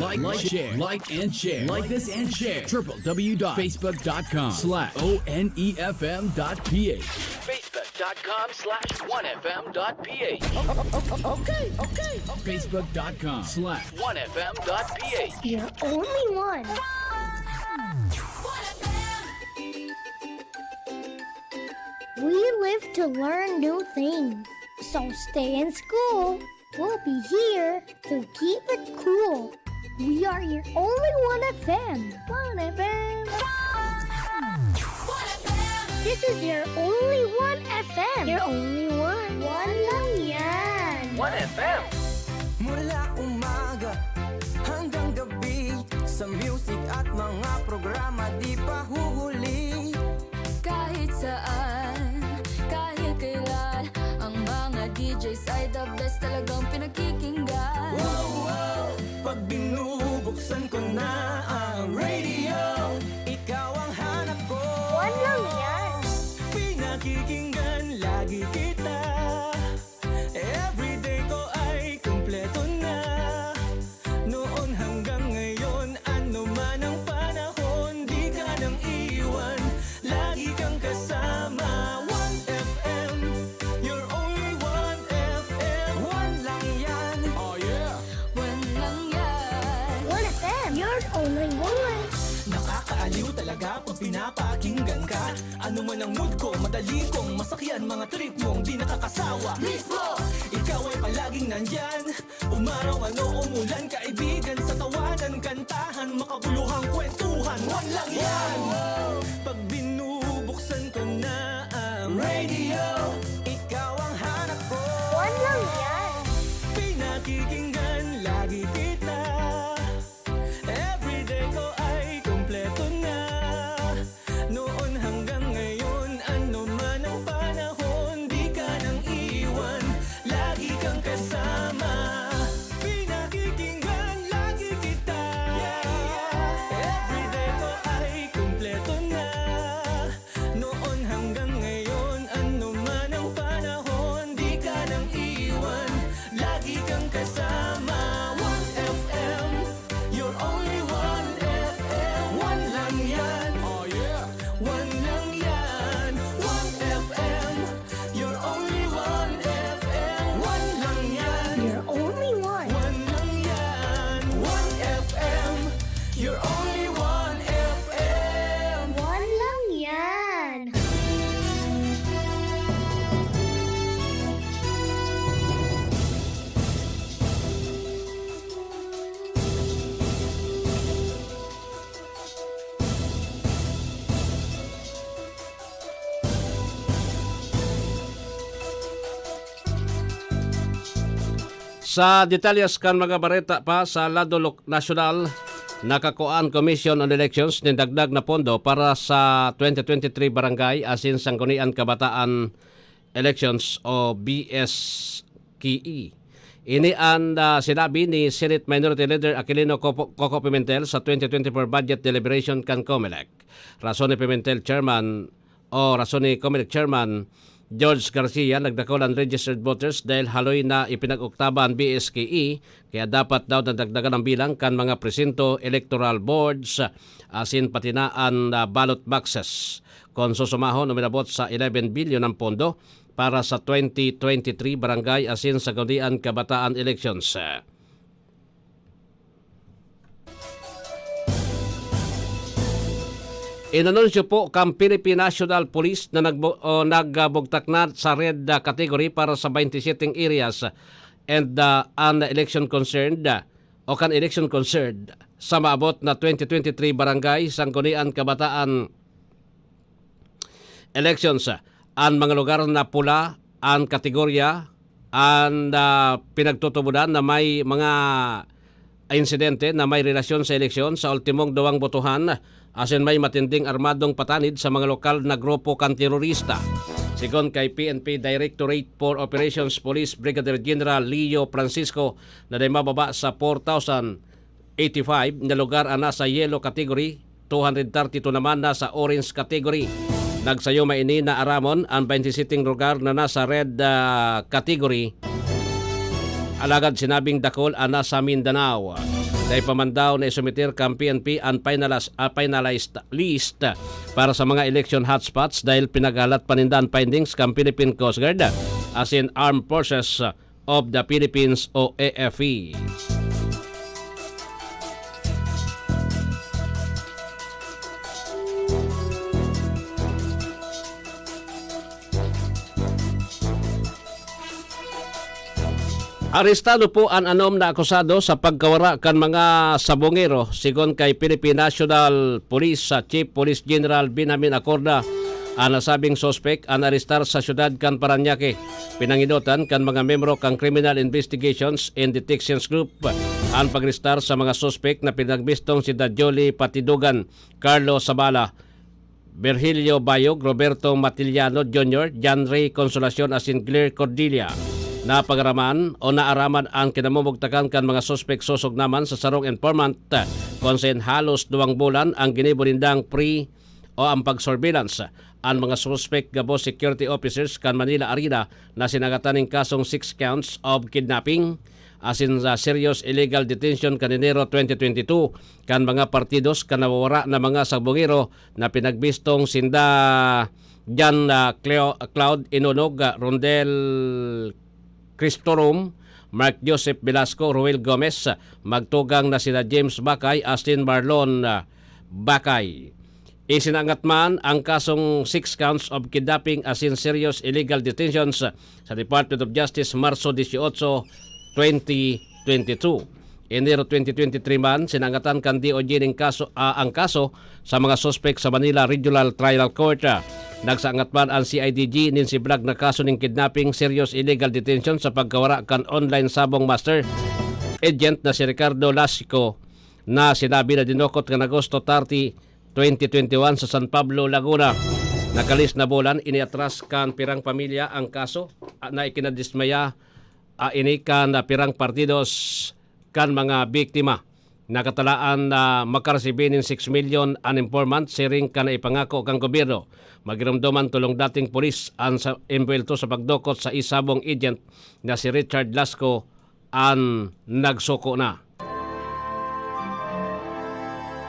Like, like, share, like and share. Like this and share. Triple W dot facebook dot com slash O N E F M dot P H. Facebook dot com slash one F M dot P H. Okay, okay, okay. Facebook dot com slash one F M dot P H. You're only one. We live to learn new things. So stay in school. We'll be here to keep it cool. We are your only one F M. One F M. This is your only one F M. Your only one. One lang yan. F M. Mula umaga hanggang gabi, sa music at mga programa di pa huhuli. Kahit saan, kahit kailan, ang mga D Js ay the best, talagang pinakikinggan. Wow, wow! Pag binubuksan ko na ang radio, ikaw ang hanap ko. One lang yan. Pinakikinggan lagi kita. Everyday ko ay kumpleto na. Noon hanggang ngayon, ano man ang panahon, di ka nang iwan. Lagi kang kasama. One F M, you're only one F M. One lang yan. Oh, yeah. One lang yan. One F M, you're only one. Nakakaaliw talaga pag pinapakinggan ka. Ano man ang mood ko, madali kong masakyan. Mga trip mong di nakakasawa. Mismo! Ikaw ay palaging nandyan. Umaraw man o umulan, kaibigan, sa tawanan, kantahan, makabuluhang kwentuhan. One lang yan! Pag binubuksan ko na ang radio, ikaw ang hanap ko. One lang yan! Pinakikinggan lagi kita. Everyday ko ay kumpleto na. Noon hanggang ngayon, ano man ang panahon, di ka nang iwan. Lagi kang kasama. Pinakikinggan lagi kita. Yeah, yeah. Everyday ko ay kumpleto na. Noon hanggang ngayon, ano man ang panahon, di ka nang iwan. Lagi kang kasama. One F M, you're only one F M. One lang yan. Oh, yeah. One lang yan. One F M, you're only one F M. One lang yan. You're only one. One lang yan. One F M, you're only one F M. One lang yan. Sa detalyes kan mga bareta pa sa lado lok-, nasyonal, nakakua an Commission on Elections nin dagdag na pondo para sa twenty twenty-three Barangay asin Sangguniang Kabataan Elections o B S K E. Ini an, ah, sinabi ni Senate Minority Leader Aquilino Coco, Coco Pimentel sa twenty twenty-four budget deliberation kan Comelec. Rason ni Pimentel, Chairman, o rason ni Comelec Chairman George Garcia, nagdakul an registered voters dahil haloy na ipinag-oktaba an B S K E, kaya dapat daw nadagdagan ang bilang kan mga presinto, electoral boards, asin pati na an, ah, ballot boxes. Kon susumahon, uminabot sa eleven bilyon ang pondo para sa twenty twenty-three barangay asin sangguniang kabataan elections. Inanunsyo po kan Philippine National Police na nagbu-, o, nagbugtak na sa red, ah, category para sa twenty-seven areas and, ah, an election concerned, ah, o kan election concerned sa maabot na twenty twenty-three barangay, sangguniang kabataan elections. An mga lugar na pula an kategorya, an, ah, pinagtutubodan na may mga insidente na may relasyon sa eleksyon sa ultimong duwang botohan, asin may matinding armadong patanid sa mga lokal na grupo kan terorista. Sigon kay P N P Directorate for Operations Police Brigadier General Leo Francisco, na dai mababa sa four thousand eighty-five na lugar an nasa yellow category, two hundred thirty-two naman nasa orange category. Nagsayuma ini na aramon an twenty-seven lugar na nasa red, ah, category. Alagad sinabing dakul an nasa Mindanao. Dai pa man daw naisumiter kan P N P an finalas-, ah, finalized list para sa mga election hotspots dahil pinaghalat pa ninda an findings kan Philippine Coast Guard asin Armed Forces of the Philippines o A F P. Arestado po an anom na akusado sa pagkawara kan mga sabongero, sigon kay Philippine National Police, ah, Chief Police General Benjamin Acorda. An nasabing suspek an arestar sa siyudad kan Parañaque. Pinangenotan kan mga membro kan Criminal Investigations and Detections Group an pag-arestar sa mga suspek na pinagbistong sida Jolie Patidugan, Carlo Sabala, Virgilio Bayog, Roberto Matiliano Junior, John Ray Consolacion asin Claire Cordilla. Napagaraman o naaraman an kinamumugtakan kan mga suspek sosog naman sa sarong informant, kun saen halos duwang bulan ang ginibo nindang pre o ang pag-surveillance. An mga suspek gabos security officers kan Manila Arena na sinangatan nin kasong six counts of kidnapping asin sa serious illegal detention kan Enero twenty twenty-two kan mga partidos kan nawawara na mga sabongero na pinagbistong sinda Jan, ah, Cleo-, Cloud Inunog, ah, Rondel Cristorum, Mark Joseph Velasco, Roel Gomez, magtugang na sina James Bakay asin Marlon, ah, Bakay. Isinangat man ang kasong six counts of kidnapping asin serious illegal detentions sa Department of Justice, Marso dieciocho, twenty twenty-two. Enero twenty twenty-three man, sinangatan kan D O J nin kaso, ah, ang kaso sa mga suspek sa Manila Regional Trial Court. Nagsangat man an C I D G nin siblag na kaso nin kidnapping, serious illegal detention sa pagkawara kan online sabong master agent na si Ricardo Lasco na sinabi na dinukot kan Agosto thirty, twenty twenty-one sa San Pablo, Laguna. Nakalis na bulan, iniatras kan pirang pamilya ang kaso, ah, na ikinadismaya, ah, ini kan, ah, pirang partidos kan mga biktima. Nakatalaan na makaresibi nin six milyon an informant, siring kan naipangako kan gobyerno. Magiromdom an tolong dating pulis an sa, embuwelto sa pagdukot sa isabong agent na si Richard Lasco an nagsuko na.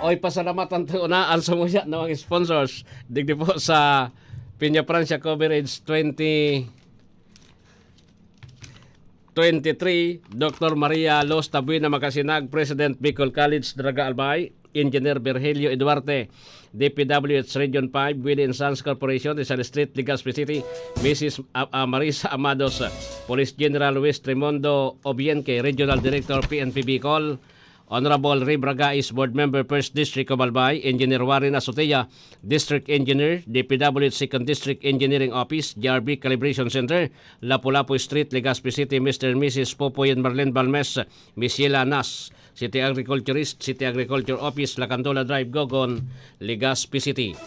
Oy, pasalamatan to na an sumuya na mga sponsors. Digdi po sa Peña Francia Coverage twenty twenty-three, Doktor Maria Los Tabuena Macasinag, President, Bicol College, Daraga, Albay, Engineer Virgilio Eduarte, D P W H Region five, Willie and Sons Corporation, Rizal Street, Legazpi City, Missus A-, ah, Marisa Amados, Police General West Raimundo Obienque, Regional Director, P N P Bicol, Honorable Ray Bragais, Board Member, First District of Albay, Engineer Warren Azotea, District Engineer, D P W H Second District Engineering Office, J R B Calibration Center, Lapu-Lapu Street, Legazpi City, Mister and Missus Popoy and Marlene Balmes, Miss Sheila Nas, City Agriculturist, City Agriculture Office, Lacandola Drive, Gogon, Legazpi City.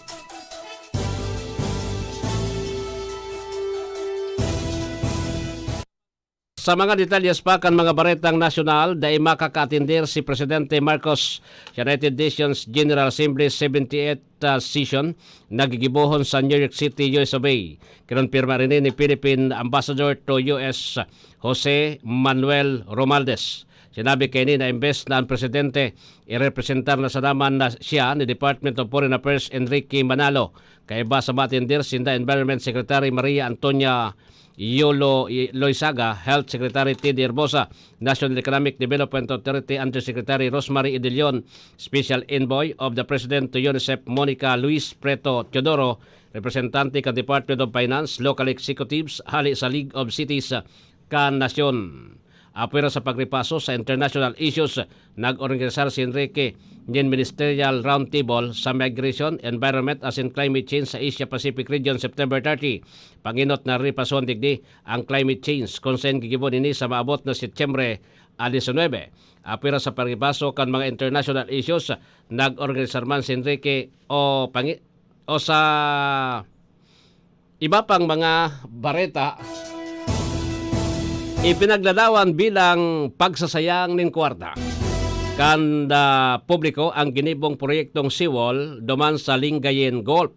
Sa mga detalyes pa kan mga baretang nasyonal, dai makakaatender si Presidente Marcos sa United Nations General Assembly seventy-eighth, ah, session na gigibohon sa New York City, U S of A. Kinumpirma rin ni Philippine Ambassador to U S, Jose Manuel Romualdez. Sinabi kaini na imbes na ang presidente, irepresentar na sana man na siya ni Department of Foreign Affairs Enrique Manalo. Kaiba sa maatender sinda Environment Secretary Maria Antonia Yolo, Loizaga, Health Secretary Teddy Herbosa, National Economic Development Authority Undersecretary Rosemary Idilion, Special Envoy of the President to UNICEF Monica Luis Preto Teodoro, representante kan Department of Finance, local executives hali sa League of Cities kan nasyon. Apwera sa pagripaso sa international issues, nag-organisar si Enrique nin Ministerial Roundtable sa Migration, Environment asin Climate Change sa Asia-Pacific Region, September thirty. Pangenot na ripason digdi ang climate change, kun saen gigibo nini sa maabot na Setyembre a diecinuebe. Apwera sa pagripaso kan mga international issues, nag-organisar man si Enrique o pangi-, o sa iba pang mga bareta, ipinaglalawan bilang pagsasayang nin kwarta kan, ah, publiko ang ginibong proyektong seawall duman sa Lingayen Gulf.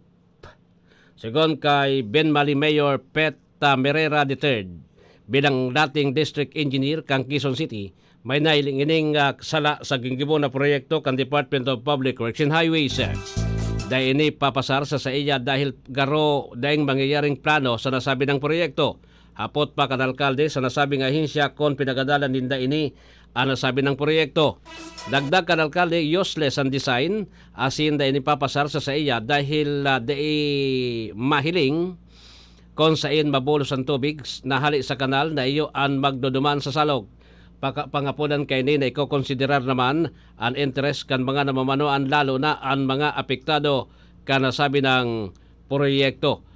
Segun kay Benmali Mayor Pet, ah, Merera the third, bilang dating district engineer kan Quezon City, may nahiling ining, ah, sala sa ginigibo na proyekto kan Department of Public Works and Highways. Dai ini papasar sa saiya dahil garo daing mangyayaring plano sa nasabing proyekto. Hapot pa kan alkalde sa nasabing ahensya kun pinagadalan ninda ini an nasabing proyekto. Dagdag kan alkalde, useless an design, asin dai ini papasar sa saiya dahil, ah, dai mahiling kun saen mabulos an tubig na hale sa kanal na iyo an magduduman sa salog. Paka-, pangapodan kaini na ikokonsiderar naman an interes kan mga namamanuan, lalo na an mga apektado kan nasabing proyekto.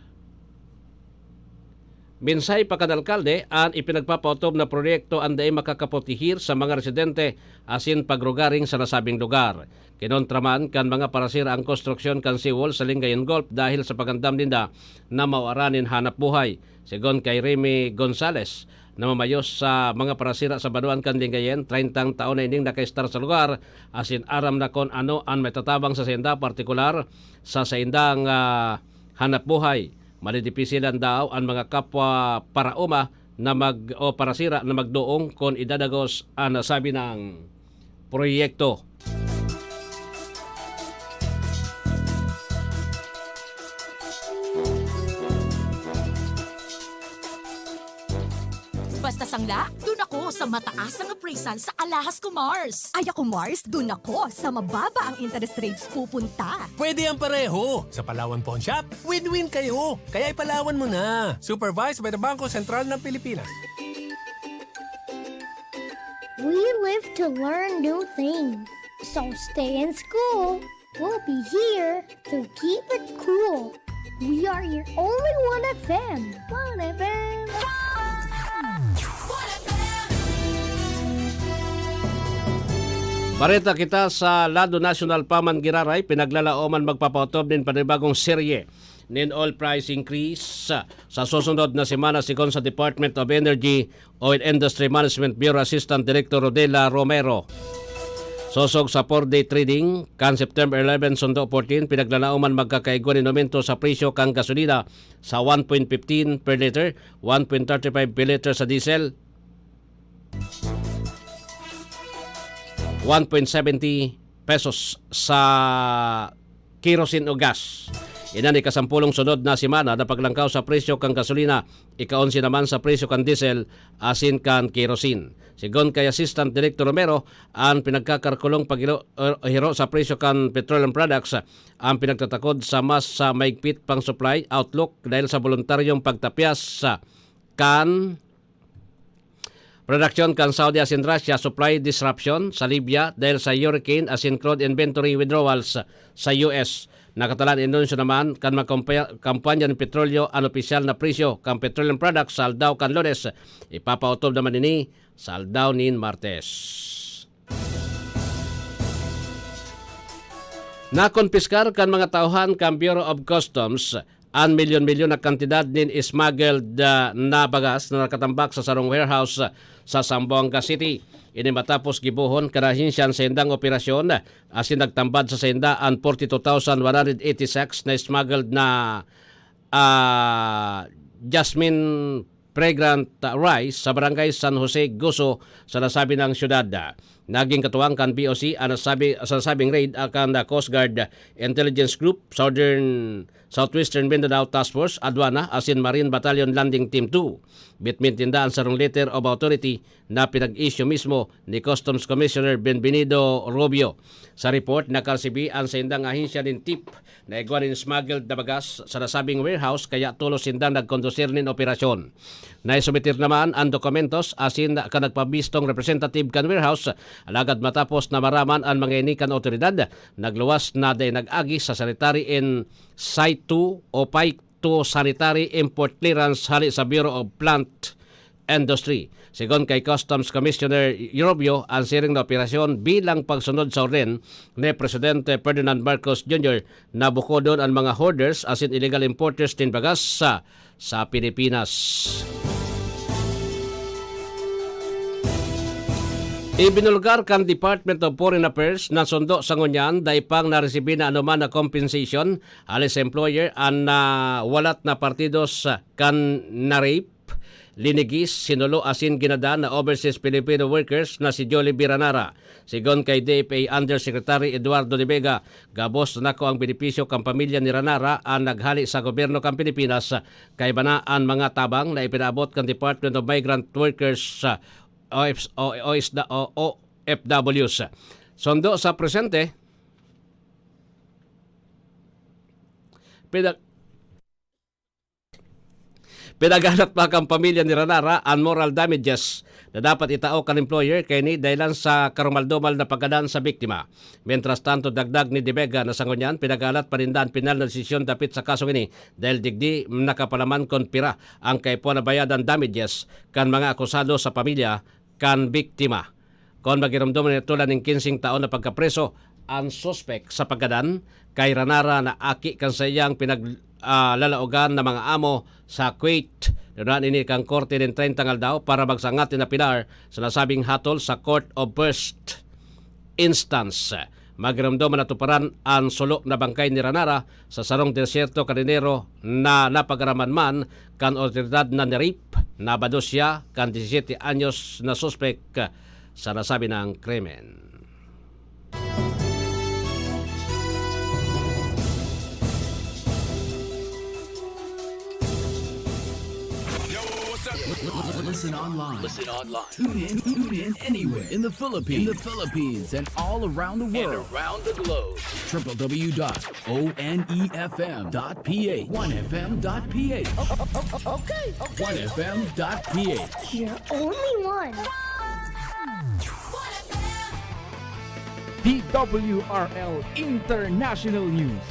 Mensahe pa kan alkalde, an ipinagpapautob na proyekto an dai makakaputihir sa mga residente asin pagrugaring sa nasabing lugar. Kinontra man kan mga parasira ang konstruksyon kan seawall sa Lingayen Gulf dahil sa pagandam ninda na mawaran nin hanap buhay. Segun kay Remy Gonzales, na mamayo sa mga parasira sa banwaan kan Lingayen, treintang taon na ining nakaestar sa lugar, asin aram na kun ano an maitatabang sa sainda, partikular sa saindang, ah, hanap buhay. Madidipisilan daw an mga kapwa paraoma na mag-, o parasira na magdoong kun idadagos an nasabi nang proyekto. Basta sangla, dun ako sa mataas ang appraisal sa alahas ko, Mars. Ay ako, Mars, dun ako sa mababa ang interest rates pupunta. Pwede ang pareho. Sa Palawan Pawn Shop, win-win kayo. Kaya ipalawan mo na. Supervised by the Bangko Sentral ng Pilipinas. We live to learn new things. So stay in school. We'll be here to keep it cool. We are your only one F M. One F M. Bareta kita sa lado nasyonal pa man giraray, pinaglalaoman magpapautob nin panibagong serye nin oil price increase sa susunod na semana, segun sa Department of Energy o in Industry Management Bureau Assistant Director Rodela Romero. Sosog sa four-day trading, kan September eleven sundo fourteen, pinaglalaoman magkakaigwa nin aumento sa presyo kan gasolina sa one point fifteen per liter, one point thirty-five per liter sa diesel, one point seventy pesos sa kerosene o gas. Iyan ikasampolong sunod na semana na paglangkaw sa presyo kan gasolina, ika-onse naman sa presyo kan diesel asin kan kerosene. Segun kay Assistant Director Romero, an pinagkakarkulong paghiro, er, hiro sa presyo kan petroleum products ang pinagtatakod sa mas, sa maigpit pang supply outlook dahil sa boluntaryong pagtapyas sa kan production kan Saudi asin Russia, supply disruption sa Libya dahil sa hurricane asin crude inventory withdrawals sa U S. Nakatalaan inunsyo naman kan mga kompa-, kampanya nin petrolyo an opisyal na presyo kan petroleum products sa aldaw kan Lunes. Ipapautob naman ini sa aldaw nin Martes. Nakonpiskar kan mga tauhan kan Bureau of Customs an milyon-milyon na kantidad nin smuggled, ah, na bagas na nakatambak sa sarong warehouse, ah, sa Zamboanga City. Ini matapos gibohon kan ahensya an saindang operasyon, ah, asin nagtambad sa sainda an forty-two thousand one hundred eighty sacks na smuggled na, ah, jasmine fragrant, ah, rice sa barangay San Jose, Goso, sa nasabi nang syudad. Naging katuwang kan B O C an nasabi, sa nasabing raid, ah, kan, ah, Coast Guard Intelligence Group, Southern, Southwestern Mindanao Task Force, Aduana, asin Marine Battalion Landing Team two. Bitbit ninda an sarong letter of authority na pinag-issue mismo ni Customs Commissioner Bienvenido Rubio. Sa report, nakaresibi an saindang ahensya nin tip na igwa nin smuggled na bagas sa nasabing warehouse, kaya tolos sindang nagkondusir nin operasyon. Naisumitir naman an dokumentos asin kan nagpabistong representative kan warehouse, alagad matapos na maraman an mga ini kan awtoridad, nagluwas na dai nag-agi sa sanitary in situ o phytosanitary import clearance hali sa Bureau of Plant Industry. Segun kay Customs Commissioner Rubio, an siring na operasyon bilang pagsunod sa orden ni Presidente Ferdinand Marcos Junior na bukodon an mga hoarders asin illegal importers nin bagas sa, sa Pilipinas. Ibinulgar kan Department of Foreign Affairs na sundo sa ngunyan, dai pang naresibi na anoman na compensation hali sa employer an, ah, walat na partidos kan na-rape, linigis, sinulo asin ginadan na overseas Filipino workers na si Jollibee Ranara. Segun kay D F A Undersecretary Eduardo de Vega, gabos na nako ang benepisyo kan pamilya ni Ranara an naghali sa gobyerno kan Pilipinas, kaiba na an mga tabang na ipinaabot kan Department of Migrant Workers, ah, O F, o, O S, o, O F Ws. Sundo sa presente, pina-, Pinaghanap pa kan pamilya ni Ranara an moral damages na dapat itao kan employer kaini dahilan sa karumaldumal na paggadan sa biktima. Mientras tanto, dagdag ni De Vega na sa ngunyan, pinag-aalat pa ninda an pinal na desisyon dapit sa kasong ini dahil digdi nakapalaman kon pira ang kaipuhan na bayadan damages kan mga akusado sa pamilya kan biktima. Kon magiromdom na tolan nin kinseng taon na pagkapreso an suspek sa paggadan kay Ranara na aki kan saiyang pinag-, ah, lalaogan na mga amo sa Kuwait. Dunahan ini kan korte nin treinta nga aldaw para magsangat nin apelar sa nasabing hatol sa Court of First Instance. Magiromdom na natuparan an sulo na bangkay ni Ranara sa sarong desierto kan Enero na napag-araman man kan awtoridad na ni-rape, nabado siya kan disisiyete anyos na suspek sa nasabi nang krimen. Listen online. Listen online. Tune in, tune in anywhere in the Philippines, in the Philippines and all around the world. And around the globe. Triple W dot O N E F M dot P H. One F M dot P H. Okay, okay. One F M dot P H. You're only one. D W R L International News.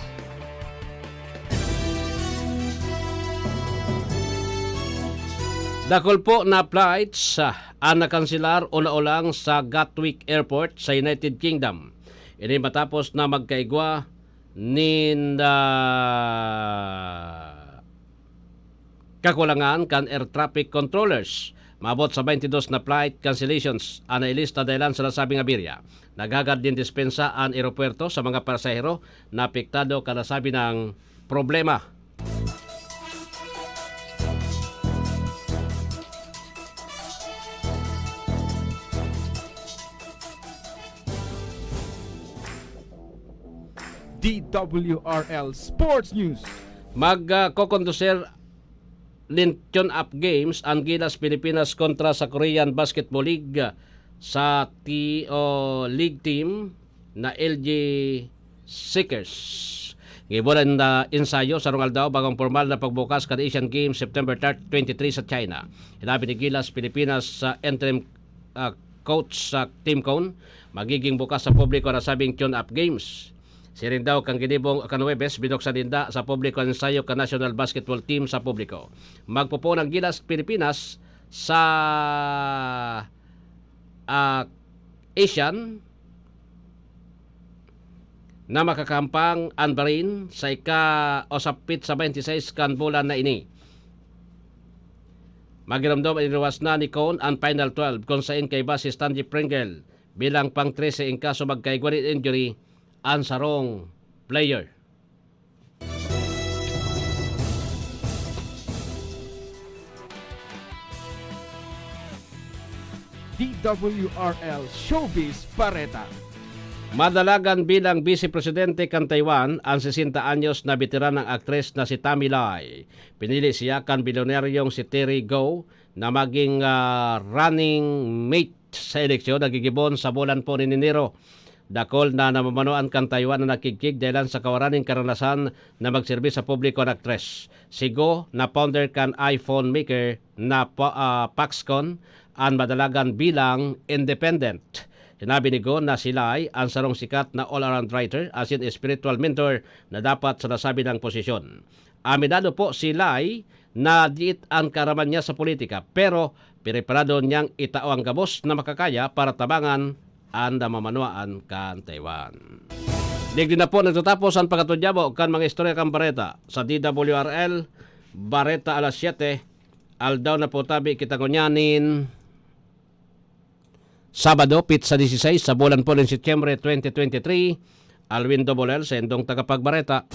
Dakul po na flights, ah, an nakanselar o naolang sa Gatwick Airport sa United Kingdom. Ini matapos na magkaigwa nin, ah, kakulangan kan air traffic controllers. Maabot sa twenty-dos na flight cancellations an nailista dahilan sa nasabing aberya. Naghagad nin dispensa an eropuwerto sa mga pasahero na apektado kan nasabi nang problema. D W R L Sports News. Mag, ah, kokonduser nin tune-up games an Gilas Pilipinas kontra sa Korean Basketball League sa T O League team na L G Seekers. Gibo na ensayo sarong aldaw bago ang pormal na pagbukas kan Asian Games September thirty, twenty-three sa China. Hinabi ni Gilas Pilipinas sa interim, ah, coach sa Team Cone, magiging bukas sa publiko na sabing tune-up games. Siring daw kan ginibong kan Huwebes, binuksan ninda sa publiko ang ensayo kan national basketball team sa publiko. Magpopoon ang Gilas Pilipinas sa, ah, Asian na makakahampang an Bahrain sa ika o sa pit sa twenty-six kan bulan na ini. Magiromdom an iluwas na ni Cone an Final twelve, kun sain kaiba si Stanley Pringle bilang pang-trese in kaso magkaigwa nin injury an sarong player. D W R L Showbiz Bareta. Madalagan bilang Vice Presidente kan Taiwan an sesenta anyos na beteranang aktres na si Tammy Lai. Pinili siya kan bilyonaryong si Terry Gou na maging, ah, running mate sa eleksyon na gigibon sa bulan po nin Enero. Dakul na namamanuan kan Taiwan na nakigkig dahilan sa kawaran nin karanasan na magserbi sa publiko an aktres. Si Gou na founder kan iPhone maker na pa-, ah, Foxconn an madalagan bilang independent. Sinabi ni Gou na si Lai an sarong sikat na all-around writer, asin spiritual mentor na dapat sa nasabi nang posisyon. Aminado po si Lai na diit an kaaraman niya sa politika, pero preparado niyang itao ang gabos na makakaya para tabangan an namamanuan kan Taiwan. Digdi na po nagtatapos an pagkatudyabo kan mga istorya kan bareta sa D W R L Bareta Alas Siyete. Aldaw na po tabi kita ngunyan nin Sabado, pitsa dieciséis sa bulan po nin Setyembre twenty twenty-three. Alwin Dobolel, sa indong tagapagbareta.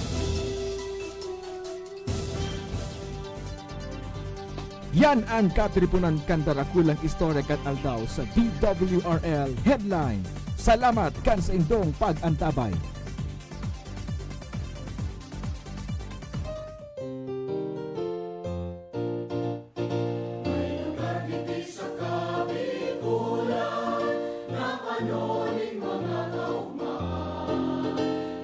Yan ang katiriponan kan darakulang istorya kan aldaw sa D W R L Headline. Salamat kan sa indong pag-antabay. May lugar digdi sa Kabikulan na pano nin mga kaugmahan,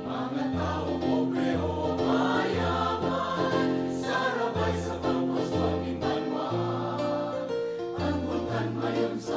mga tawo pobre o mayaman, sarabay sa pagpaswag nin banwaan. An Bulkan Mayon sa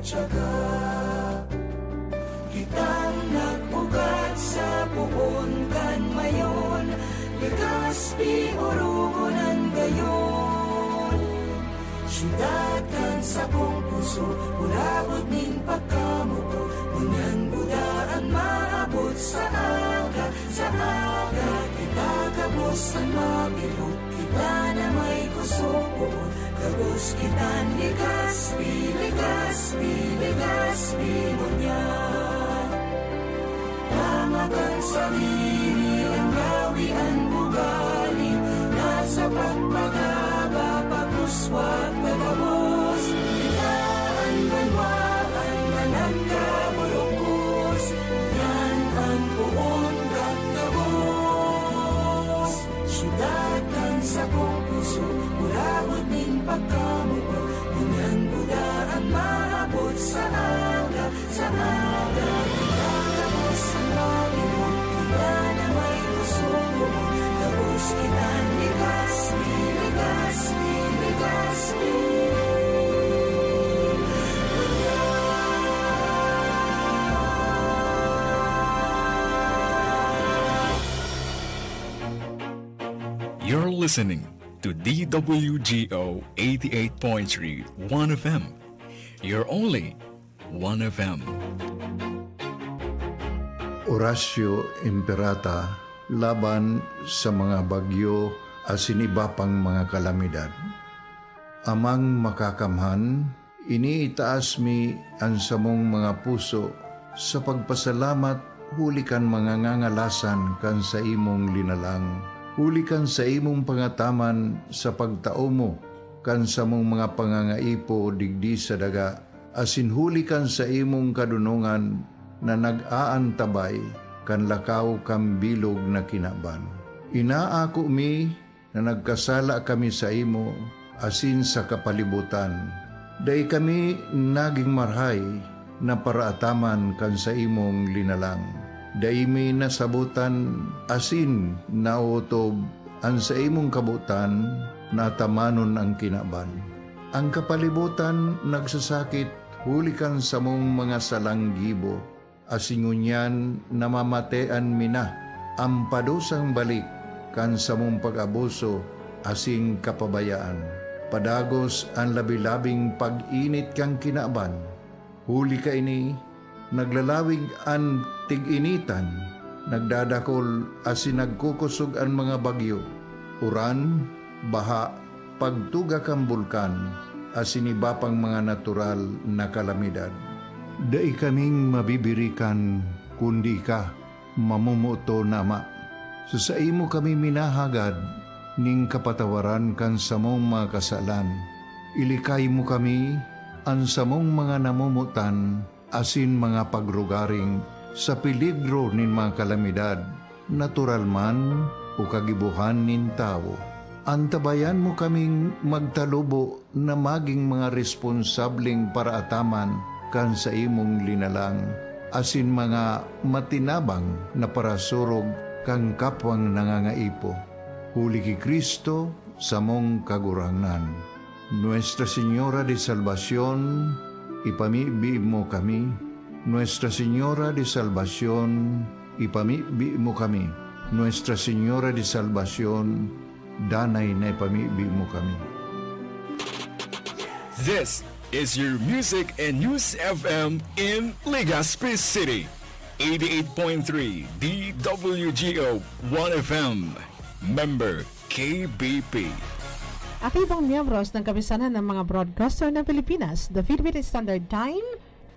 Syaga, kitang nag-ugat sa poon kan Mayon, Legazpi, Orogon an gayon. Syudad kan sakong puso, burabod nin pagkamuko, ngunyan buda an maabot sa aga, sa aga, kita gabos an mabirok, kita na may kusog, gabos kita ni Legazpi, Legazpi, Legazpi, ngunyan. Tama kan sadiri, an gawi, an ugali, nasa pagpagaba, pagkuswag, pagabos. Kita an banwa, an managkaburukos, yan an poon kan gabos. Syudad kan sakong puso, burabod nin pagkamuko, ngunyan buda an maabot sa aga, sa aga, kita gabos an mabirok, kita na may kusog, gabos kita ni Legazpi, Legazpi, Legazpi. You're listening to D W G O eighty-eight point three One F M, your only One F M. Horacio Imperata laban sa mga bagyo asin iba pang mga kalamidad. Amang Makakamhan, iniitaas mi an samong mga puso sa pagpasalamat huli kan mga ngangalasan kan saimong linalang, huli kan saimong pangataman sa pagtao mo kan samong mga pangangaipo digdi sa daga, asin huli kan saimong kadonongan na nag-aantabay kan lakaw kan bilog na kinaban. Inaako mi na nagkasala kami saimo asin sa kapalibotan. Dai kami nagin marahay na paraataman kan saimong linalang. Dai mi nasabotan asin naotob an saimong kabotan na atamanon an kinaban. An kapalibotan nagsasakit huli kan samong mga salang gibo, asin ngunyan namamatean mi na an padusang balik kan samong pag-abuso asin kapabayaan. Padagos an labi-labing pag-init kan kinaban. Huli kaini, naglalawig an tig-initan, nagdadakol asin nagkukosog an mga bagyo, uran, baha, pagtuga kan bulkan, asin iba pang mga natural na kalamidad. Dai kaming mabibirikan kundi ika, mamomoton na Ama. Sa saimo kami minahagad nin kapatawaran kan samong mga kasalan. Ilikay mo kami, an samong mga namomotan, asin mga pagrugaring sa peligro nin mga kalamidad, natural man o kagibohan nin tawo. Antabayan mo kaming magtalubo na magin mga responsableng paraataman kan saimong linalang, asin mga matinabang na parasurog kan kapwang nangangaipo. Huli ki Cristo, samong Kagurangnan. Nuestra Señora de Salvacion, ipamibi mo kami. Nuestra Señora de Salvacion, ipamibi mo kami. Nuestra Señora de Salvacion, danay na ipamibi mo kami. This is your music and news F M in Legazpi City. Eighty-eight point three D W G O One F M. Member K B P. Aktibong miyembros ng Kapisanan ng mga Broadcaster ng Pilipinas, the Philippine Standard Time,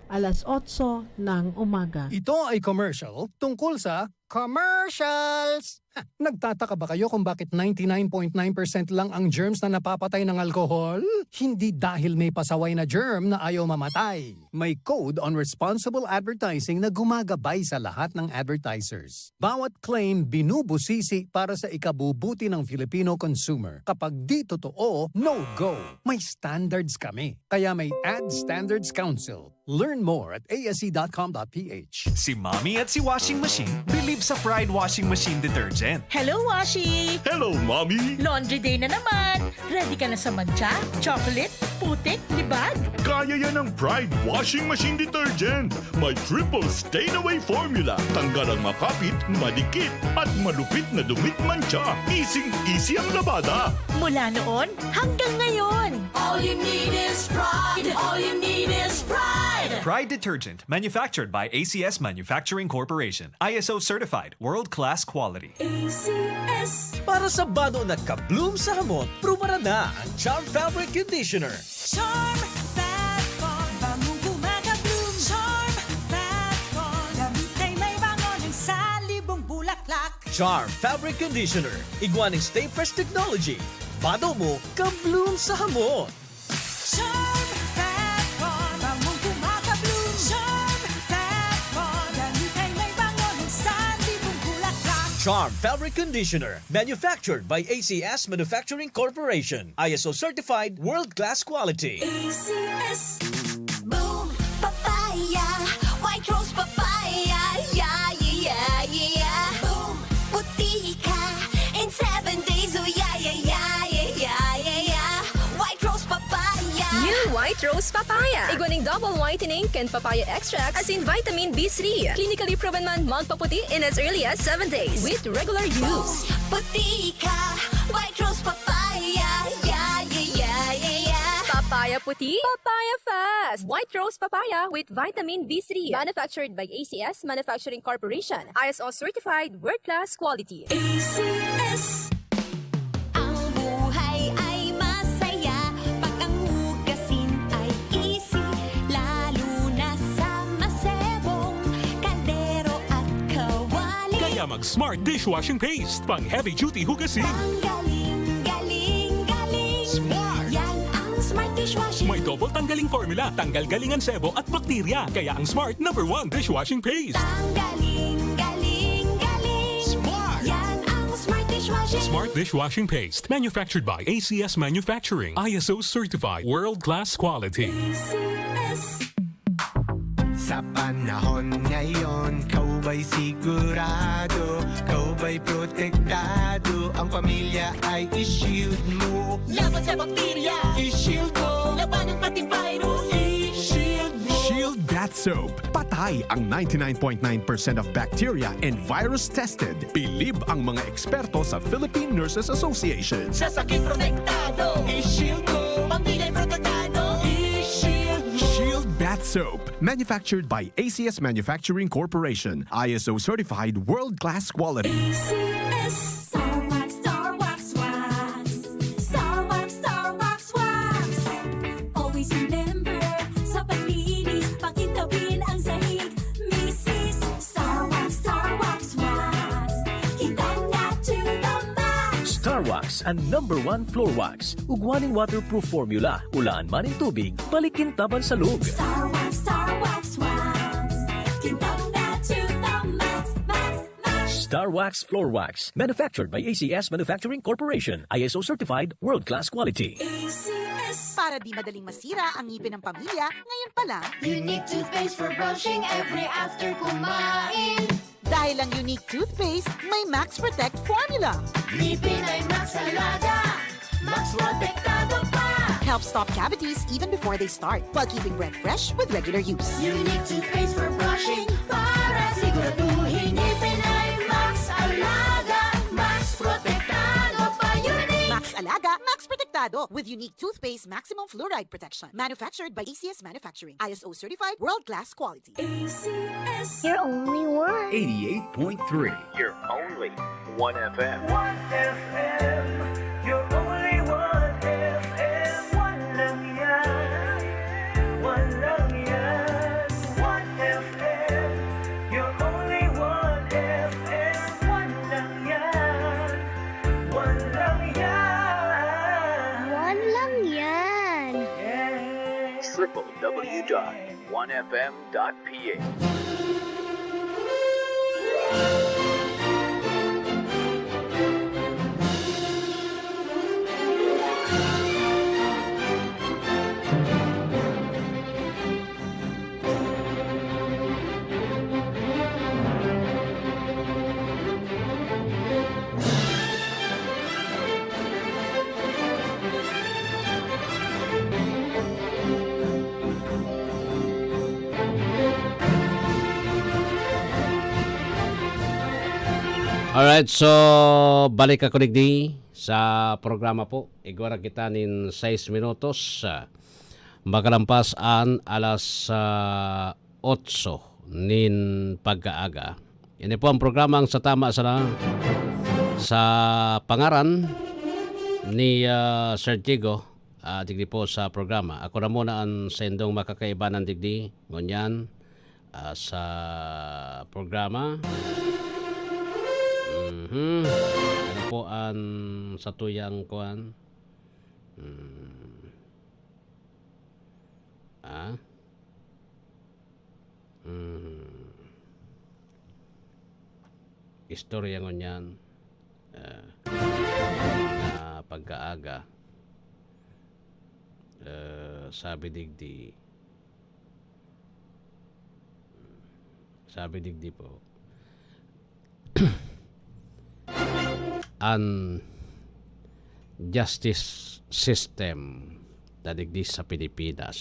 alas otso ng umaga. Ito ay commercial tungkol sa commercials. Ha, nagtataka ba kayo kung bakit ninety-nine point nine percent lang ang germs na napapatay ng alkohol? Hindi dahil may pasaway na germ na ayaw mamatay. May Code on Responsible Advertising na gumagabay sa lahat ng advertisers. Bawat claim binubusisi para sa ikabubuti ng Filipino consumer. Kapag di totoo, no go. May standards kami. Kaya may Ad Standards Council. Learn more at A S C dot com dot P H. Si Mommy at si Washing Machine, bilib sa Pride Washing Machine Detergent. Hello, Washi! Hello, Mommy! Laundry day na naman! Ready ka na sa mantsa, chocolate, putik, libag? Kaya yan ng Pride Washing Machine Detergent. May triple stain away formula. Tanggal ang makapit, madikit, at malupit na dumit mantsa. Easing-easy ang labada. Mula noon hanggang ngayon. All you need is Pride. All you need is Pride. Pride Detergent, manufactured by A C S Manufacturing Corporation. I S O certified, world-class quality. A C S. Para sa bado na ka-bloom sa hamot, prubaran na ang Charm Fabric Conditioner. Charm Fat Con, bangong kumaka-bloom. Charm Fat Con, damit ay may bango ng sanlibong bulaklak. Charm Fabric Conditioner, igwa ning Stay Fresh Technology. Bado mo, ka-bloom sa hamot. Charm Fat Con, bangong kumaka-bloom. Charm Fat Con, damit ay may bango ng sanlibong bulaklak. Charm Fabric Conditioner, manufactured by A C S Manufacturing Corporation. I S O certified, world-class quality. A C S. Boom Papaya, White Rose Papaya, yeah, yeah, yeah, yeah. Boom, puti ka in seven days, oh yeah, yeah, yeah, yeah, yeah, yeah, yeah. White Rose Papaya. New White Rose Papaya. Igwa ning double whitening kan papaya extract, asin vitamin B three. Clinically proven man magpaputi in as early as seven days with regular use. Puti ka, White Rose Papaya. Yeah, yeah, yeah, yeah, yeah. Papaya puti, papaya fast. White Rose Papaya with vitamin B three. Manufactured by A C S Manufacturing Corporation. I S O certified, world-class quality. A C S. Ang buhay ay masaya pag ang hugasin ay easy, lalo na sa masebong kaldero at kawali. Kaya mag Smart Dishwashing Paste, pang heavy duty hugasin. Ang galing, galing, galing. Smart. Yan ang Smart Dishwashing. May double tanggaling formula, tanggal galing ang sebo at bakterya. Kaya ang Smart number one dishwashing paste. Tanggaling, galing, galing. Smart. Yan ang Smart Dishwashing. Smart Dishwashing Paste, manufactured by A C S Manufacturing, I S O certified, world-class quality. A C S. Sa panahon ngayon, ikaw ba'y sigurado, ikaw ba'y protektado, ang pamilya ay i-shield mo. Laban sa bakterya, i-shield mo. Labanan pati virus, i-shield mo. Shield Bath Soap. Patay ang ninety-nine point nine percent of bacteria and virus tested. Bilib ang mga eksperto sa Philippine Nurses Association. Sa sakit protektado, i-shield mo. Pamilya protektado, i-shield mo. Shield Bath Soap. Manufactured by A C S Manufacturing Corporation. I S O certified, world-class quality. A C S. Star Wax, Star Wax, Wax. Star Wax, Star Wax, Wax. Always remember, sa paglinis, pakintabin ang sahig. Misis, Star Wax, Star Wax, Wax. Kintab na to the max. Star Wax, ang number one floor wax. Ugwa ning waterproof formula, ulaan man nin tubig, balik kintab an salog. Star Wax, Star Wax, Wax. Kintab na to the max, max, max. Star Wax Floor Wax, manufactured by A C S Manufacturing Corporation, I S O certified, world-class quality. A C S. Para di madaling masira ang ngipin ng pamilya, ngayon pa lang. Unique toothpaste for brushing every after kumain. Dahil ang Unique Toothpaste may Max Protect Formula. Ngipin ay Max Alaga, Max Protektado pa. Helps stop cavities even before they start, while keeping breath fresh with regular use. Unique Toothpaste for brushing, para siguraduhin ngipin ay Max Alaga, Max Protektado pa. Unique. Max Alaga, Max Protektado, with Unique Toothpaste Maximum Fluoride Protection. Manufactured by A C S Manufacturing. I S O certified, world-class quality. A C S. You're only one. Eighty-eight point three. You're only one F M. One F M. You're only one F M. One lang yan. One lang yan. One F M. You're only one F M. One lang yan. One lang yan. One lang yan. Yeah. Triple W dot one F M dot P H. Alright, so balik ako digdi sa programa po. Igwa na kita nin sais minutos, ah, makalampas an alas, ah, otso nin pagkaaga. Ini po ang programang Sa Tama Sana, sa pangaran ni, ah, Sir Diego, ah, digdi po sa programa. Ako na muna an saindong makakaibanan digdi, ngunyan, ah, sa programa. Mhm. Ano po an satuyang kuan? Hmm. Ah? Hmm. Istorya ngunyan, ah, na pagkaaga, ah, sabi digdi, sabi digdi po, an justice system na digdi sa Pilipinas,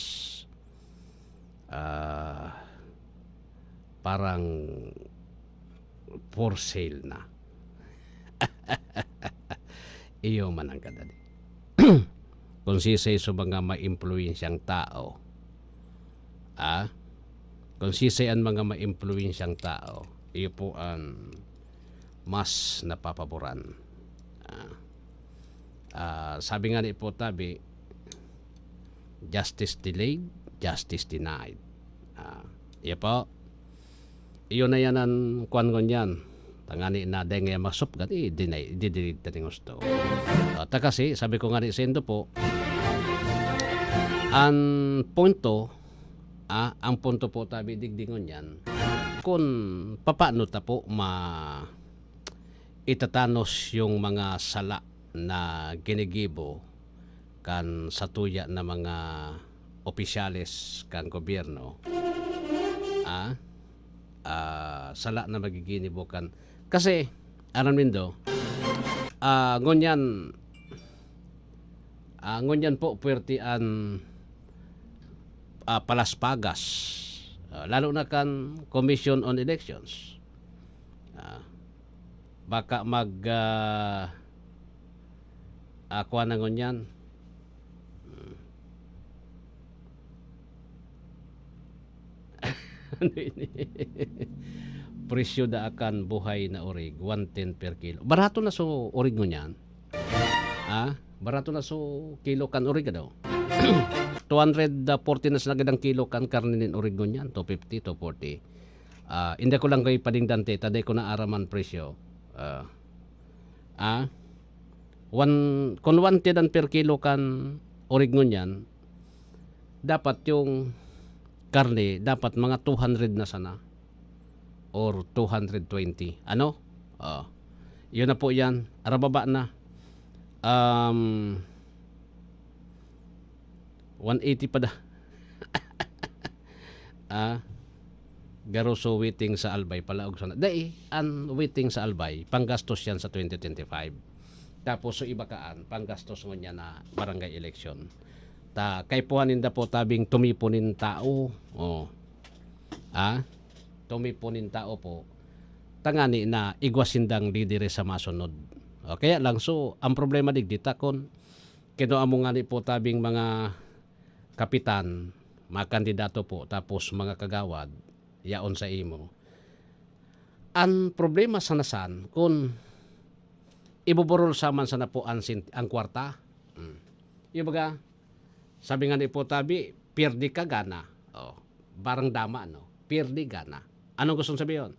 ah, parang for sale na. Iyo man ang kadali. Kung sisay sa mga maimpluwensyang tao, ah, kung sisay an mga maimpluwensyang tao, iyo po an mas napapaboran. Ah, ah, sabi nga ni po tabi, "Justice delayed, justice denied." Ah, iyo po. Iyo na yan an kuwan ngunyan. Tangani na dai ngaya masupgan, i-deny, i-delete ta ning husto. Ah, ta kasi, sabi ko nga ni saindo po, an punto, ah, ang punto po tabi digdi ngunyan, kun papaano ta po ma-, itatanos yung mga sala na ginigibo kan satuya na mga opisyales kan gobyerno, ah, ah, sala na magiginibo kan, kasi, aram nindo, ah, ngunyan, ah, ngunyan po, puwerte an, ah, palaspagas, ah, lalo na kan Commission on Elections. Ah, baka mag, ah, ah, kuwan na ngunyan. Hmm. Ano ini? Presyo daan kan buhay na orig, one ten per kilo. Barato na so orig ngunyan. Ah, barato na so kilo kan orig, ano? Two hundred forty na sa nagdang kilo kan karne nin orig ngunyan, two fifty, two forty. Ah, hindi ko lang kayo padingdante, ta dai ko naaram an presyo. Ah, ah, one, kun one ten an per kilo kan orig ngunyan, dapat yung karne, dapat mga two hundred na sana or two hundred twenty. Ano? Oh, yun na po yan. Arababa na. Um, one eighty pa da. Ah, garo so waiting sa Albay, palaog sana. Dai, an waiting sa Albay, panggastos yan sa twenty twenty-five. Tapos so iba kaan, panggastos ngunyan na barangay election. Ta, kaipuhan ninda po tabing tumipon nin tao. Oh. Ah, tumipon nin tao po. Tangani na igwa sindang lidere sa masunod. O, kaya lang, so, ang problema digdi ta kun kinua mo ngani po tabing mga kapitan, mga kandidato po, tapos mga kagawad, yaon sa imo. Ang problema sana san, kun ibuburol sa man sana po ang sin-, ang kwarta. Hmm. Yung baga, sabi nga ni po tabi, "Pierde ka, gana." Oh, barang dama, no? Pierde, gana. Anong gustong sabihin?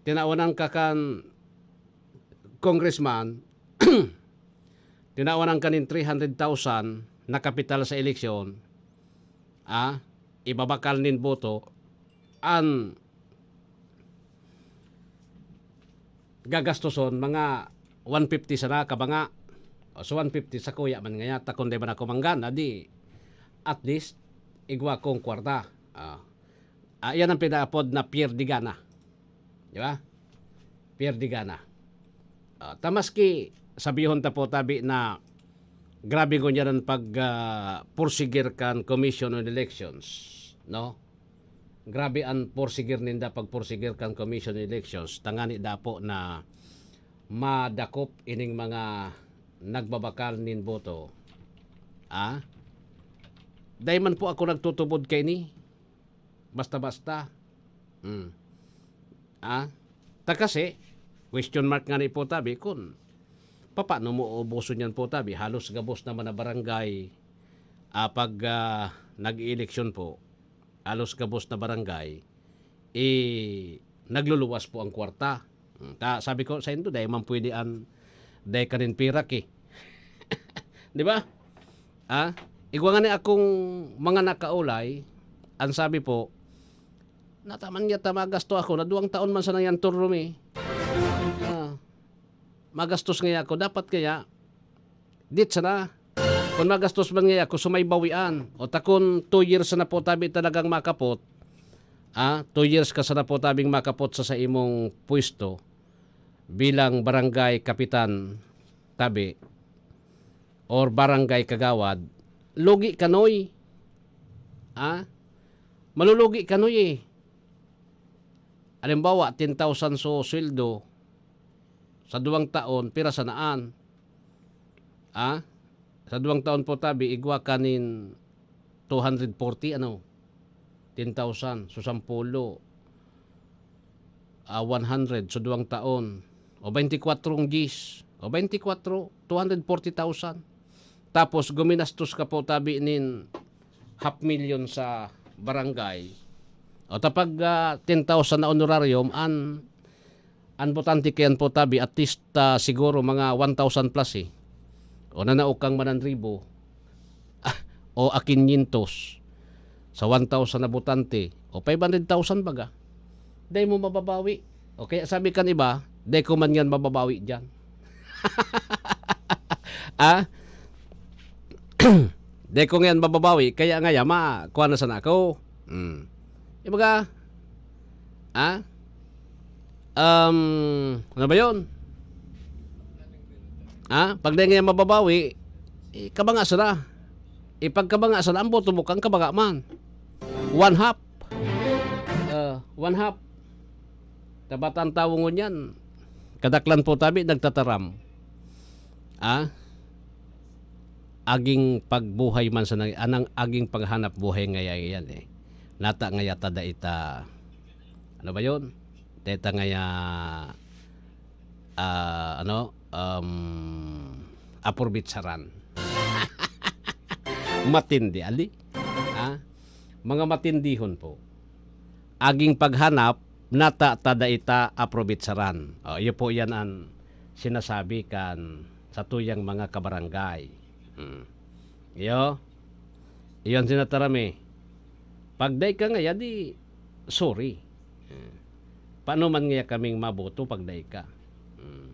Tinawanan ka kan congressman, tinawanan ka nin three hundred thousand na kapital sa eleksyon, ah, ibabakal nin boto, an gagastoson, mga one fifty sana ka banga. O, so, one fifty sa kuya man ngaya, ta kun di man ako manggana, di, at least, igwa kong kwarta. Ah. Ah, yan ang pinaapod na pierde gana. Di ba? Pierde gana. Ah, ta maski sabihon ta po tabi na grabe ngunyan an pag, ah, pursigir kan Commission on Elections, no? Grabe an pursigir ninda, pagpursigir kan Commission on Elections, tangani dapo na madakop ining mga nagbabakal nin boto. Ah? Dai man po ako nagtutubod kaini. Basta-basta. Hmm. Ah? Ta kasi, question mark nga ni po tabi kun papaano mo uubuson yan po tabi. Halos gabos naman na barangay, ah, pag, ah, nag-ieleksyon po, halos gabos na barangay, eh, nagluluwas po ang kwarta. Hmm, ta sabi ko saindo, dai man pwede an dai ka nin pirak, eh. Di ba? Ah, igwa ngani akong mga nakaulay, an sabi po, "Nata man ngaya ta magasto ako, na duwang taon man sana yan term, eh. Ah, magastos ngaya ako, dapat kaya, dit sana." Kun magastos man ngaya ako, so may bawian. O ta kun two years na po tabi talagang makapot, ah, two years ka sana po tabing makapot sa, sa imong pwesto bilang barangay kapitan tabi or barangay kagawad, lugi kanoy. Ah? Malulugi kanoy, eh. Halimbawa, ten thousand so sweldo, sa duwang taon, pira sanaan? Ah? Sa duwang taon po tabi, igwa ka nin two hundred forty, ano? Ten thousand, so sampulo, ah, one hundred, so duwang taon. O twenty-four ang gis. O twenty-four, two hundred forty thousand. Tapos guminastos ka po tabi nin half million sa barangay. O ta pag, ah, ten thousand na honorarium, an, an botante kayan po tabi, at least, ah, siguro mga one thousand plus, eh. O nanao kang mananribo, o a quinientos sa one thousand na botante, o five hundred thousand baga. Dai mo mababawi. O kaya sabi kan iba, "Dai ko man yan mababawi diyan." Ah? "Dai ko ngayon mababawi, kaya ngaya ma-, kuha na sana ako." Hmm. Ibaga, ah? Um, ano ba yun? Ah? Pag dai ngayon mababawi, eh, kabanga sana. Ipagkabanga sana, ang boto mo kang kabanga man. One half. Ah, one half. Tabatan tawo ngunyan. Kadaklan po tabi, nagtataram. Ah? Aging pagbuhay man sa nang-, anang aging paghanap buhay ngaya yan, eh. Nata ngaya ta dai ta, ano ba yun? Dai ta ngaya, ah, ano, um, apurbitsaran. Matindi, ali? Ha? Mga matindihon po. Aging paghanap, nata ta dai ta aprobitsaran. O, iyo po yan an sinasabi kan satuyang mga kabarangay. Hmm. Iyo. Iyo an sinataram, eh. Pag dai ka ngaya, di sorry. Hmm. Paano man ngaya kaming maboto pag dai ka? Hmm.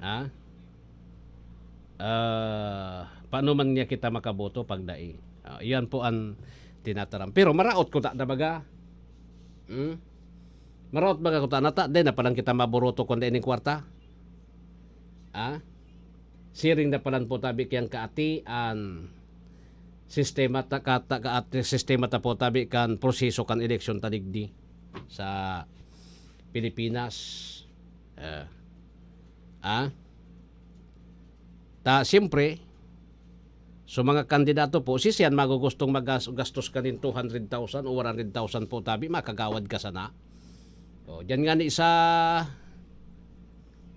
Ha? Ah, paano man niya kita makaboto pag dai? Ah, iyan po an tinataram. Pero maraot ko ta na baga. Hmm? Maraot baga ko ta na ta, dai na palan kita maboroto kun dai ning kwarta. Ah? Siring na palan po tabi kayang kaati an sistema ta, ka, ta, kaati, sistema ta po tabi kan proseso kan eleksyon ta digdi sa Pilipinas. Eh, ah? Ta, siyempre, so mga kandidato po, si siyan magugustong magas-, gastos ka nin two hundred thousand o one hundred thousand po, tabi, makagawad ka sana. O, diyan nga ni sa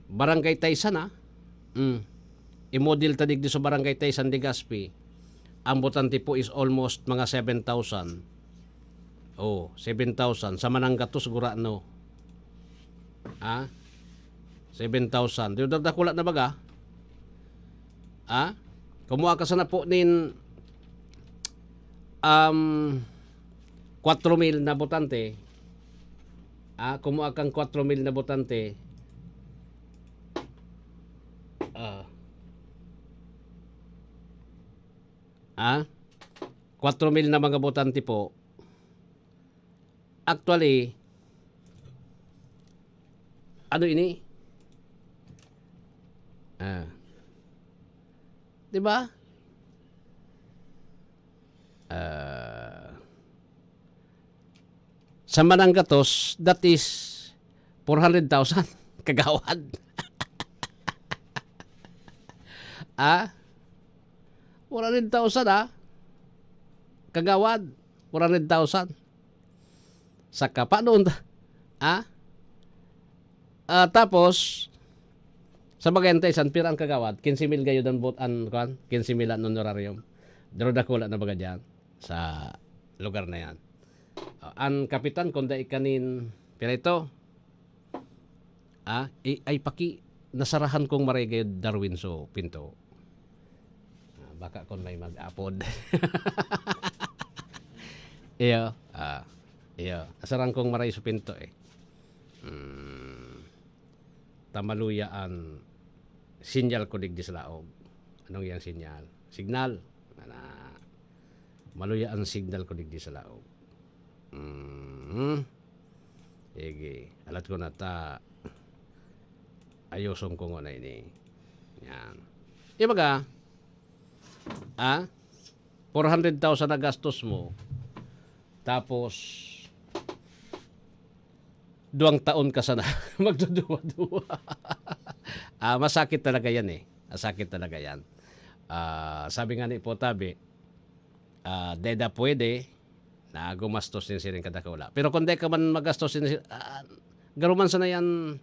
Barangay Taysan, ah. Mm. I-model ta digdi sa Barangay Taysan, Legazpi. Ang botante po is almost mga seven thousand. Oh, seven thousand. Sa Mananggatos, gurano. Ha? Seven thousand. Di ba, dakula na baga? Ha? Kumuha ka sana po nin, um, kwatro mil na botante. Ah, kumuha kang kwatro mil na botante. Ah. Ah? Kwatro mil na mga botante po. Actually, ano ini? Ah. Di ba? Ah. Sa Mananggatos, that is four hundred thousand. Kagawad. Ah? One hundred thousand, ah? Kagawad, one hundred thousand. Saka, paano unta? Ah? Ah, tapos, sa bagay, antay, san pira ang kagawad? Quince mil gayud ang bot-, an, kwan? Quince mil ang honorarium. Pero dakula na baga diyan sa lugar na yan. Ah, ang kapitan, kung dai kanin, pira ito? Ah, i-, ay paki, nasarahan kong maray gayud, Darwin, so pinto. Ah, baka kung may mag-apod. Iyo, ah, iyo. Nasarahan kong maray so pinto eh. Hmm. Ta maluya an sinyal ko digdi sa laog. Anong yang sinyal? Signal. Ana. Maluya an signal ko digdi sa laog. Mm. Sige. Alat ko na ta. Ayoson ko ngona ini. Yan. Ibaga, ah, four hundred thousand na gastos mo. Tapos, duwang taon ka sana magduduwa-duwa. Ah, masakit talaga yan eh. Masakit talaga yan. Ah, sabi nga ni Potabi, ah, deda pwede na gumastos din siring kadakula. Pero kung di ka man magastos din si-, ah, garuman sana yan,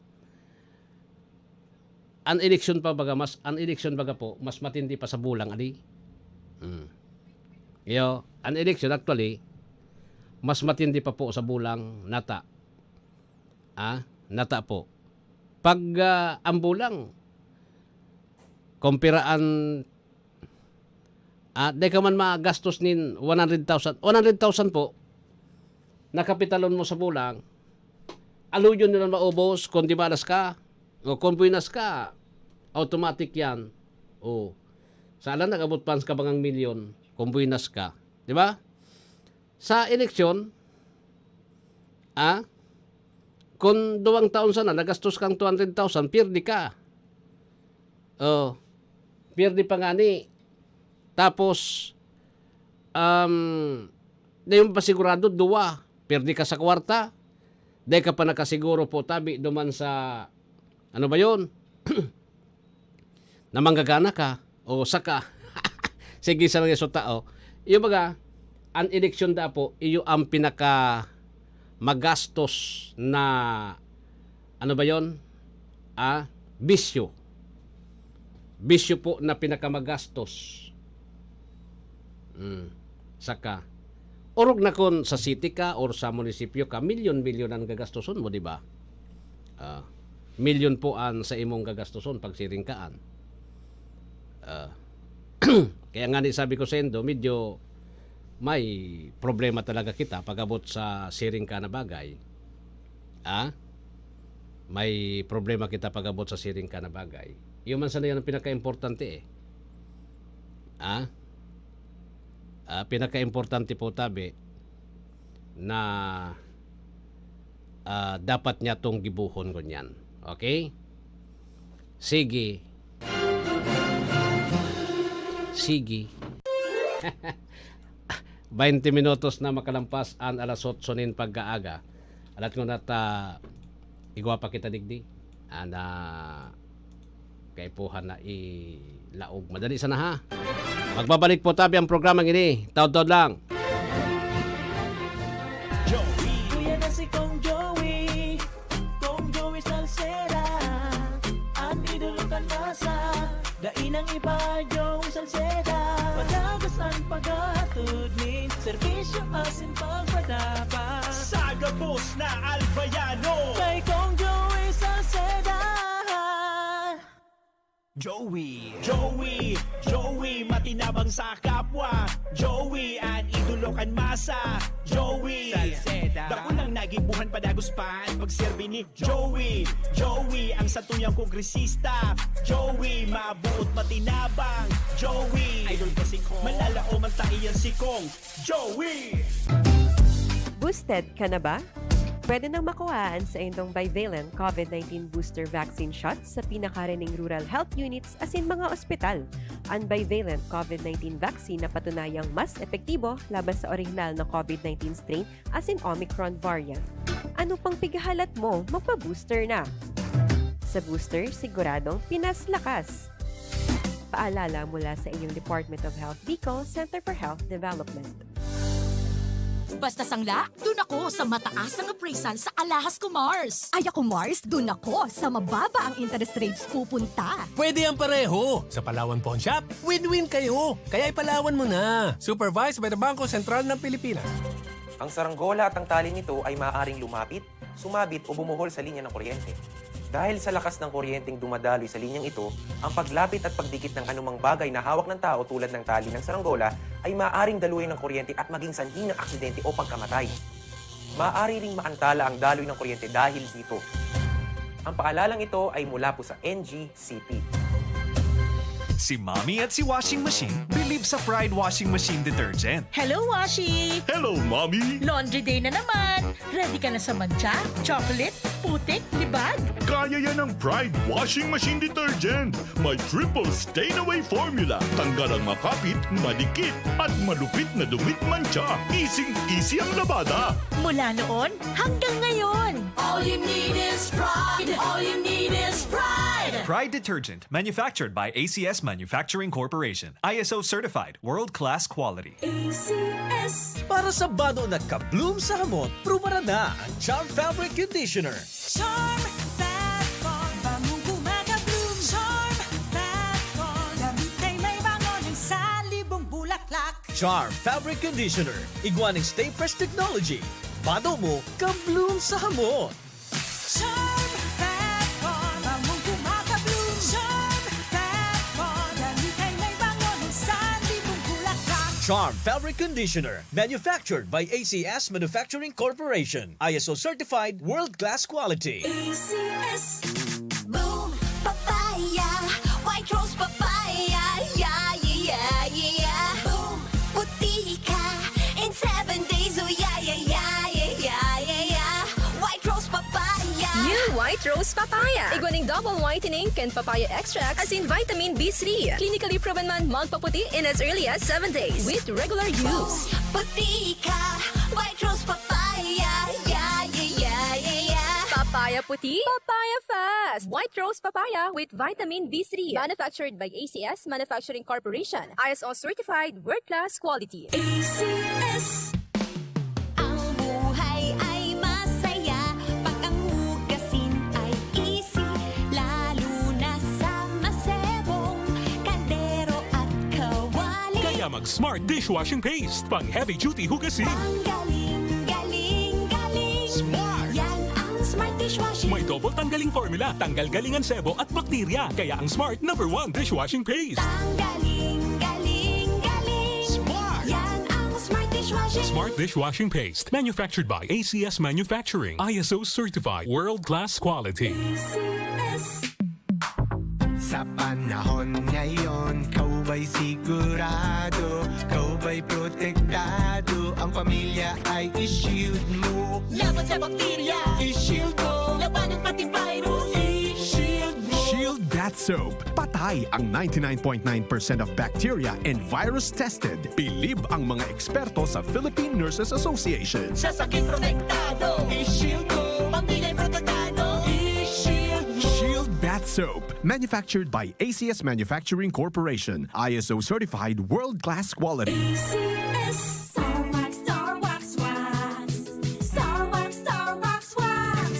an eleksyon pa baga, mas, an eleksyon baga po, mas matindi pa sa bulang, ali? Hmm. Iyo, an eleksyon actually, mas matindi pa po sa bulang nata. Ah, nata po. Pag, ah, ang bulang, kumpiraan, ah, di ka man magastos nin one hundred thousand. One hundred thousand po, nakapitalon mo sa bulang, aluyon nyo na maubos, kung di malas ka, o kung buenas ka, automatic yan. O, sa alam, nag-abot pa sa kabangang milyon, kung buenas ka. Di ba? Sa eleksyon, ah, kung duwang taon sana, nagastos kang two hundred thousand, pierde ka. Oh, pierde pa ngani. Tapos, um, na yung pasigurado, duwa. Pierde ka sa kwarta. Dahil ka pa nakasiguro po, tabi, duman sa, ano ba yun? Na manggagana ka, o saka, sige sa mga tao. Iyo baga, ang eleksyon da po, iyo ang pinaka magastos na, ano ba yon? Ah, bisyo. Bisyo po na pinakamagastos. Mm. Saka, orog na kon sa city ka or sa munisipyo ka, milyon-milyon ang gagastoson mo, di ba? Ah, milyon po an sa imong gagastoson pag siring kaan. Ah, kaya nga ni sabi ko sa indo, medyo may problema talaga kita pag-abot sa siring ka na bagay. Ah? May problema kita pag-abot sa siring ka na bagay. Iyo man sana yan ang pinaka-importante eh. Ah? Ah, pinaka-importante po tabi na, ah, dapat niya tong gibuhon ngunyan. Okay? Sige. Sige. Baynte minutos na makalampas an alas otso nin pagkaaga. Alat ko na ta, igwa pa kita digdi. Ana, kaipuhan na ilaog. Madali sana, ha? Magbabalik po tabi ang programang ini. Taod-taod lang. Joey. Kuya na si Kong Joey. Kong Joey Salceda. An idolo kan masa. Dai nang iba, Joey Salceda. Padagos an paghatod nin serbisyo asin pagpadabang. Sa gabos na Albayano. Kay Kong Joey Salceda. Joey. Joey, Joey, matinabang sa kapwa. Joey, an idolo kan masa. Joey. Salceda. Dakulang nagibuhan padagos pa an pagserbi ni Joey. Joey, ang satuyang kongresista. Joey, mabuot matinabang. Joey. Idol ko si Kong. Manlalaom an taiyan si Kong. Joey! Boosted ka na ba? Pwede nang makuha an saindong bivalent COVID nineteen booster vaccine shot sa pinakarining rural health units asin mga ospital. An bivalent COVID nineteen vaccine napatunayang mas epektibo laban sa orihinal na COVID nineteen strain asin Omicron variant. Ano pang pighahalat mo? Magpa-booster na! Sa booster, siguradong Pinas lakas. Paalala mula sa inyong Department of Health Bicol, Center for Health Development. Basta sangla, dun ako sa mataas ang appraisal sa Alahas ko Mars. Ay ako Mars, dun ako sa mababa ang interest rates pupunta. Pwede ang pareho. Sa Palawan Pawn Shop, win-win kayo. Kaya ipalawan mo na. Supervised by the Bangko Sentral ng Pilipinas. Ang saranggola at ang tali nito ay maaaring lumapit, sumabit o bumuhol sa linya ng kuryente. Dahil sa lakas ng kuryenteng dumadaloy sa linyang ito, ang paglapit at pagdikit ng anumang bagay na hawak ng tao tulad ng tali ng saranggola ay maaaring daluyan ng kuryente at maging sanhi ng aksidente o pagkamatay. Maaari ring maantala ang daloy ng kuryente dahil dito. Ang paalalang ito ay mula po sa N G C P. Si Mommy at si Washing Machine believe sa Pride Washing Machine Detergent. Hello, Washi! Hello, Mommy! Laundry day na naman! Ready ka na sa mantsa, chocolate, putik, libag? Kaya yan ng Pride Washing Machine Detergent. May triple stain away formula. Tanggal ang makapit, madikit, at malupit na dumit mantsa. Easing-easy ang labada. Mula noon hanggang ngayon! All you need is pride. All you need is pride. Pride Detergent, manufactured by A C S Manufacturing Corporation. I S O certified, world-class quality. A C S. Para sa bado na ka-bloom sa hamot, prubaran na ang Charm Fabric Conditioner. Charm Fat Con, bangong kumaka-bloom. Charm Fat Con, damit ay may bango ng salibong bulaklak. Charm Fabric Conditioner, igwa ning Stay Fresh Technology. Bado mo, ka-bloom sa hamot. Charm Fat Con, bangong kumaka-bloom. Charm Fat Con, damit ay may bango ng salibong bulaklak. Charm Fabric Conditioner, manufactured by A C S Manufacturing Corporation. I S O certified, world-class quality. A C S. Boom Papaya, White Rose Papaya, yeah, yeah, yeah, yeah. Boom Puti ka in seven days, oh yeah, yeah, yeah, yeah, yeah, yeah, yeah. White Rose Papaya. New White Rose Papaya. Igwa ning double whitening kan papaya extract asin vitamin B three. Clinically proven man magpaputi in as early as seven days with regular use. Puti ka, White Rose Papaya, yeah, yeah, yeah, yeah, yeah. Papaya puti, papaya fast. White Rose Papaya with vitamin B three. Manufactured by A C S Manufacturing Corporation. I S O certified, world-class quality. A C S. Ang buhay ay masaya pag ang hugasin ay easy, lalo na sa masebong kaldero at kawali. Kaya mag Smart Dishwashing Paste, pang heavy duty hugasin. Ang galing, galing, galing. Smart! Yan ang Smart Dishwashing. May double tanggaling formula, tanggal galing ang sebo at bakterya. Kaya ang Smart number one dishwashing paste. Ang galing, galing, galing. Smart! Yan ang Smart Dishwashing. Smart Dishwashing Paste, manufactured by A C S Manufacturing, I S O certified, world-class quality. A C S. Sa panahon ngayon, ikaw ba'y sigurado? Ikaw ba'y protektado? Ang pamilya ay i-shield mo. Laban sa bakterya, i-shield mo. Labanan pati virus, i-shield mo. Shield Bath Soap. Patay ang ninety-nine point nine percent of bacteria and virus tested. Bilib ang mga eksperto sa Philippine Nurses Association. Sa sakit protektado, i-shield mo. Pamilya protektado, i-shield mo. Shield Bath Soap. Manufactured by A C S Manufacturing Corporation. I S O certified, world-class quality. A C S. Star Wax, Star Wax, Wax. Star Wax, Star Wax, Wax.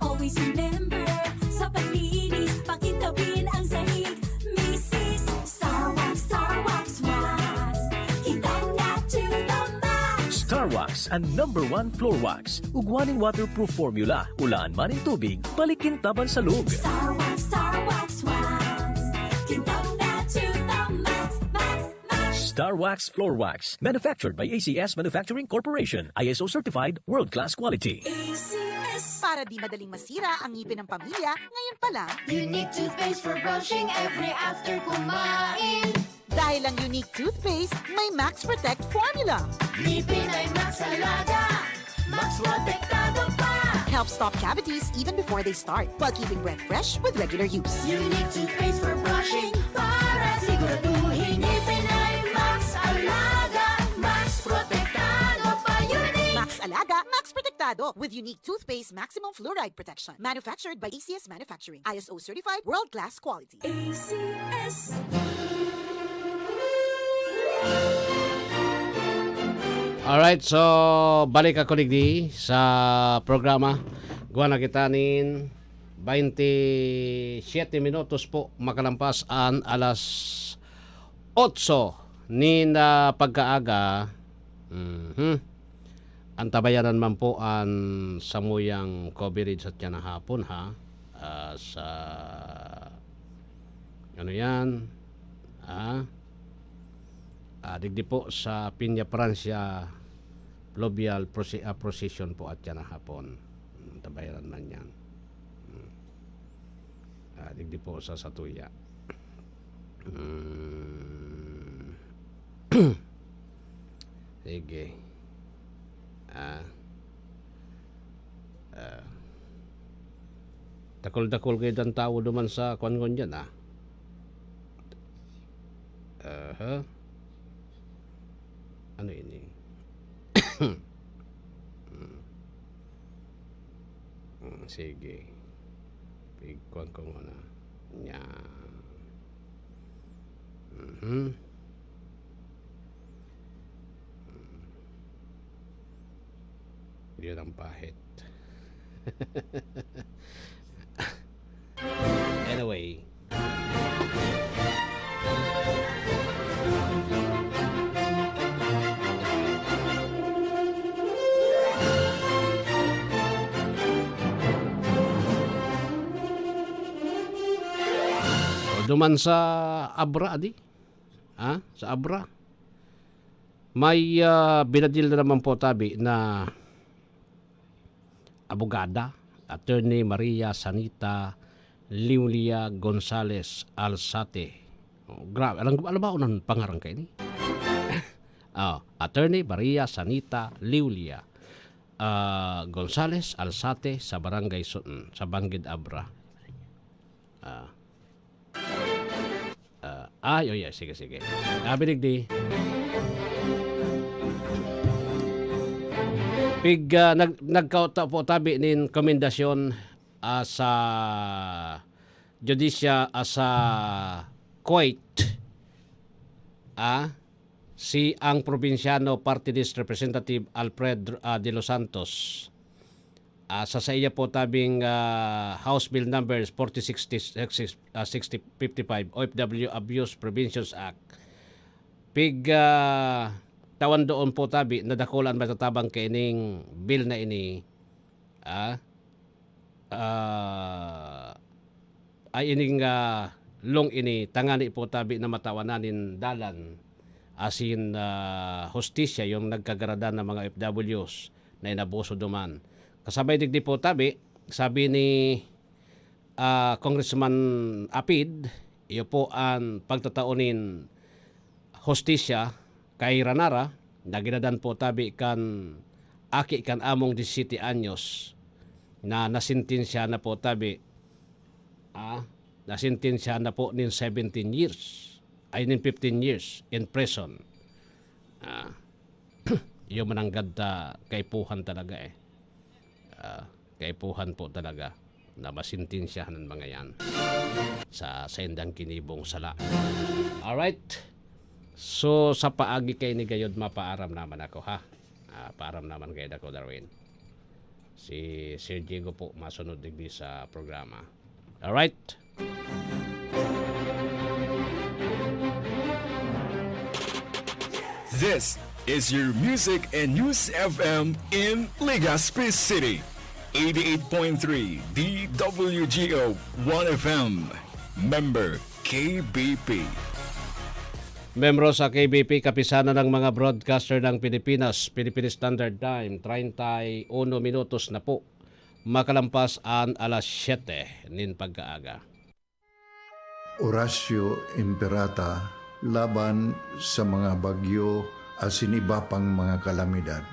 Always remember, sa paglinis, pakintabin ang sahig. Misis, Star Wax, Star Wax, Wax. Kintab na to the max. Star Wax, ang number one floor wax. Ugwa ning waterproof formula, ulaan man nin tubig, balik kintab an salog. Star Wax, Star Wax, Wax. Kintab na to the max, max, max. Star Wax Floor Wax, manufactured by A C S Manufacturing Corporation, I S O certified, world-class quality. A C S. Para di madaling masira ang ngipin ng pamilya, ngayon pa lang, Unique toothpaste for brushing every after kumain. Dahil ang Unique Toothpaste may Max Protect Formula. Ngipin ay Max Alaga. Max Protektado pa. Helps stop cavities even before they start, while keeping breath fresh with regular use. Unique Toothpaste for brushing para siguraduhin ngipin ay Max Alaga. Max Protektado pa. Unique. Max Alaga, Max Protektado. Ado, with unique toothpaste maximum fluoride protection. Manufactured by A C S Manufacturing. I S O certified, world-class quality. A C S. Alright, so balik ako digdi sa programa. Gawa na kita nin baynte siyete minutos po makalampas an alas otso nin, ah, pagkaaga. Mhm. Antabayanan man po an samuyang coverage sa tiyan na hapon, ha? Ah, sa, ano yan? Ah, ah, digdi po sa Peña Francia Fluvial Proce-, ah, Procession po at tiyan na hapon. Antabayanan man yan. Hmm. Ah, digdi po sa satuya. Hmm. Sige. Ah. Ah. Dakul-dakul kayo dan tawo duman sa kwan-kwan dyan, ah. Aha. Ano ini? Hmm. Hmm, sige. Pigkuhan ko muna. Yan. Mhm. Hmm. Yun ang pahit. Anyway. O, duman sa Abra, adi? Ha? Sa Abra? May, ah, binadil na naman po, tabi, na abogada, Attorney Maria Sanita Liulia Gonzalez Alzate. Oh, grabe. Alam ko, alam ba ako ng pangarang kayo ni? Ah, Attorney Maria Sanita Liulia, ah, Gonzalez Alzate sa Barangay Sun, sa Banggid Abra. Ah. Ah, ay, oh, yeah, sige, sige. Ah, binigdi. Pig, ah, nag-, nagkauta po tabi nin komendasyon, ah, sa judisya, ah, sa Kuwait, ah, si ang probinsyano Party List Representative Alfred, ah, De Los Santos. Ah, sa saiya po tabing, ah, House Bill Numbers forty sixty, ah, sixty fifty-five, O F W Abuse Preventions Act. Pig, ah, tawan doon po tabi na dakula an matatabang kaining bill na ini. Ah, ah, ay ining, ah, long ini tangani po tabi na matawanan nin dalan asin, ah, hustisya yung nagkagaradan na mga O F Ws na inabuso duman. Kasabay digdi po tabi, sabi ni, ah, Congressman Apid, iyo po an pagtatao nin hustisya kay Ranara, na ginadan po tabi kan aki kan among disisiyete anyos, na nasentensya na po tabi, ah, nasentensya na po nin seventeen years, ay, nin fifteen years in prison. Ah, iyo mananggad ta kaipuhan talaga, eh. Ah, kaipuhan po talaga na masintensyahan ang mga yan sa saindang kinibong sala. Alright. So, sa paagi kay ni gayod, mapaaram naman ako, ha? Ah, paaram naman kay Dako Darwin. Si Sir Diego po masunod digdi sa programa. Alright? This is your Music and News F M in Legazpi City. Eighty-eight point three D W G O One F M. Member K B P. Membro sa K B P, Kapisanan ng mga Broadcaster ng Pilipinas, Philippine Standard Time, treinta y uno minutos na po makalampas an alas siyete nin pagkaaga. Orasyo Imperata laban sa mga bagyo asin iba pang mga kalamidad.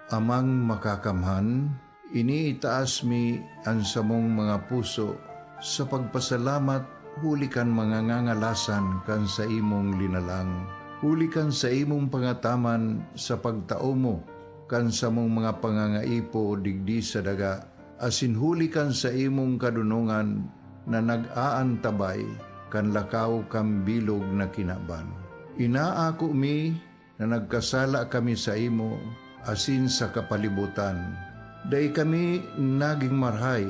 Amang Makakamhan, iniitaas mi an samong mga puso sa pagpasalamat huli kan mga ngangalasan kan saimong linalang, huli kan saimong pangataman sa pagtao mo kan samong mga pangangaipo digdi sa daga, asin huli kan saimong kadonongan na nag-aantabay kan lakaw kan bilog na kinaban. Inaako mi na nagkasala kami saimo asin sa kapalibotan. Dai kami nagin marahay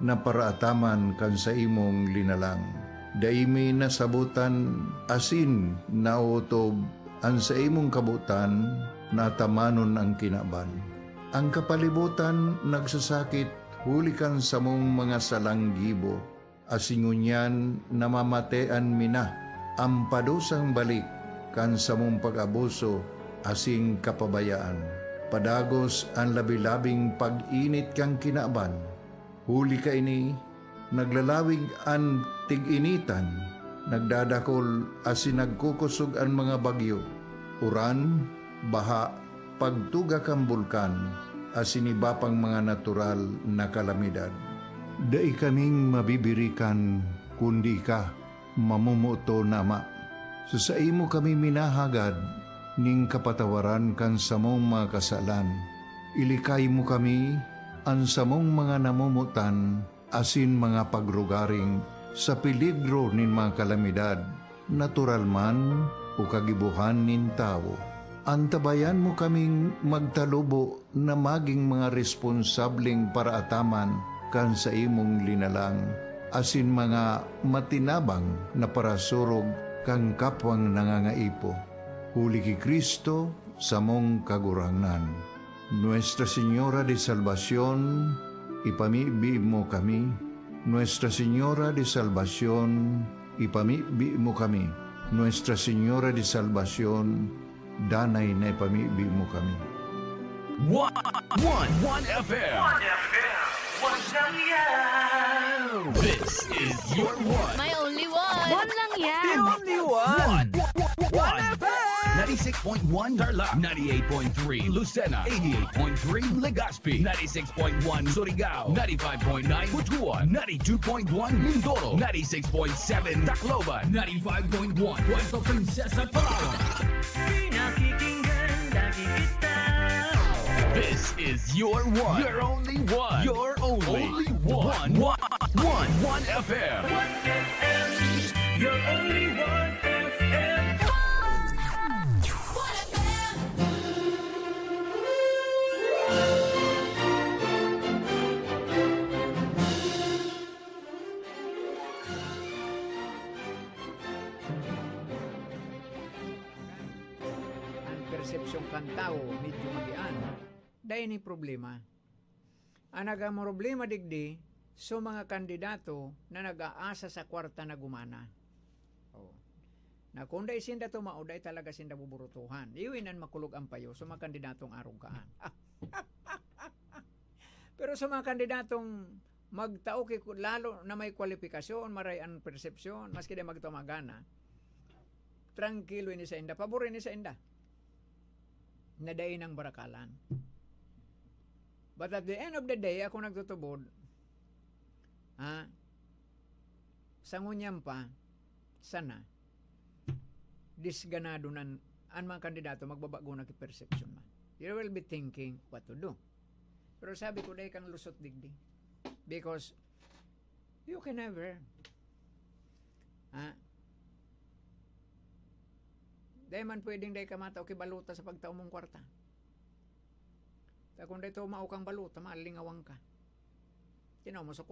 na paraataman kan saimong linalang. Dai mi nasabotan asin naotob an saimong kabotan na atamanon an kinaban. An kapalibotan nagsasakit huli kan samong mga salang gibo, asin ngunyan namamatean mi na an padusang balik kan samong pag-abuso asin kapabayaan. Padagos an labi-labing pag-init kan kinaban. Huli kaini, naglalawig an tig-initan, nagdadakol asin nagkukosog an mga bagyo, uran, baha, pagtuga kan bulkan, asin iba pang mga natural na kalamidad. Dai kaming mabibirikan kundi ika, mamomoton na Ama. Sa saimo kami minahagad nin kapatawaran kan samong mga kasalan. Ilikay mo kami, an samong mga namomotan, asin mga pagrugaring sa peligro nin mga kalamidad, natural man o kagibohan nin tawo. Antabayan mo kaming magtalubo na magin mga responsableng paraataman kan saimong linalang, asin mga matinabang na parasurog kan kapwang nangangaipo. Huli ki Cristo, samong Kagurangnan. Nuestra Señora de Salvacion, ipamibi mo kami. Nuestra Señora de Salvacion, ipamibi mo kami. Nuestra Señora de Salvacion, danay na ipamibi mo kami. One, one, one F M. One F M. One lang yan. This is your one. My only one. One lang yan. The only one. One. One F M. Ninety-six point one Tarlac, ninety-eight point three Lucena, eighty-eight point three Legazpi, ninety-six point one Surigao, ninety-five point nine Butuan, ninety-two point one Mindoro, ninety-six point seven Tacloban, ninety-five point one Puerto Princesa, Palawan. Pinakikinggan lagi kita. This is your one. Your only one. Your only Only one. One. One. One. One F M. One F M. Your only one F M. One F M. An persepsyon kan tawo medyo magian. Dai ni problema. An nagkaproblema digdi, so mga kandidato na nag-aasa sa kwarta na gumana. Oh. Na kung dai sinda tumao, dai talaga sinda buburutuhan. Iyo iyan an makulog an payo sa mga kandidatong arog kaan. Pero sa mga kandidatong magtao ki, lalo na may kwalipikasyon, maray an persepsyon, maski di magtao magana, trangkilo ini sainda, pabor ini sainda, na dai nang barakalan. But at the end of the day, ako nagtutubod, ha, sa ngunyan pa, sana, disganado na an mga kandidato, magbabago na ki perception man. You will be thinking what to do. Pero sabi ko, dai kang lusot digdi. Because you can never, ha? Dai man pwedeng dai ka matao ki balota sa pagtao mong kwarta. Ta kung dai tumao kang balota, malingawan ka. Tinaw mo sa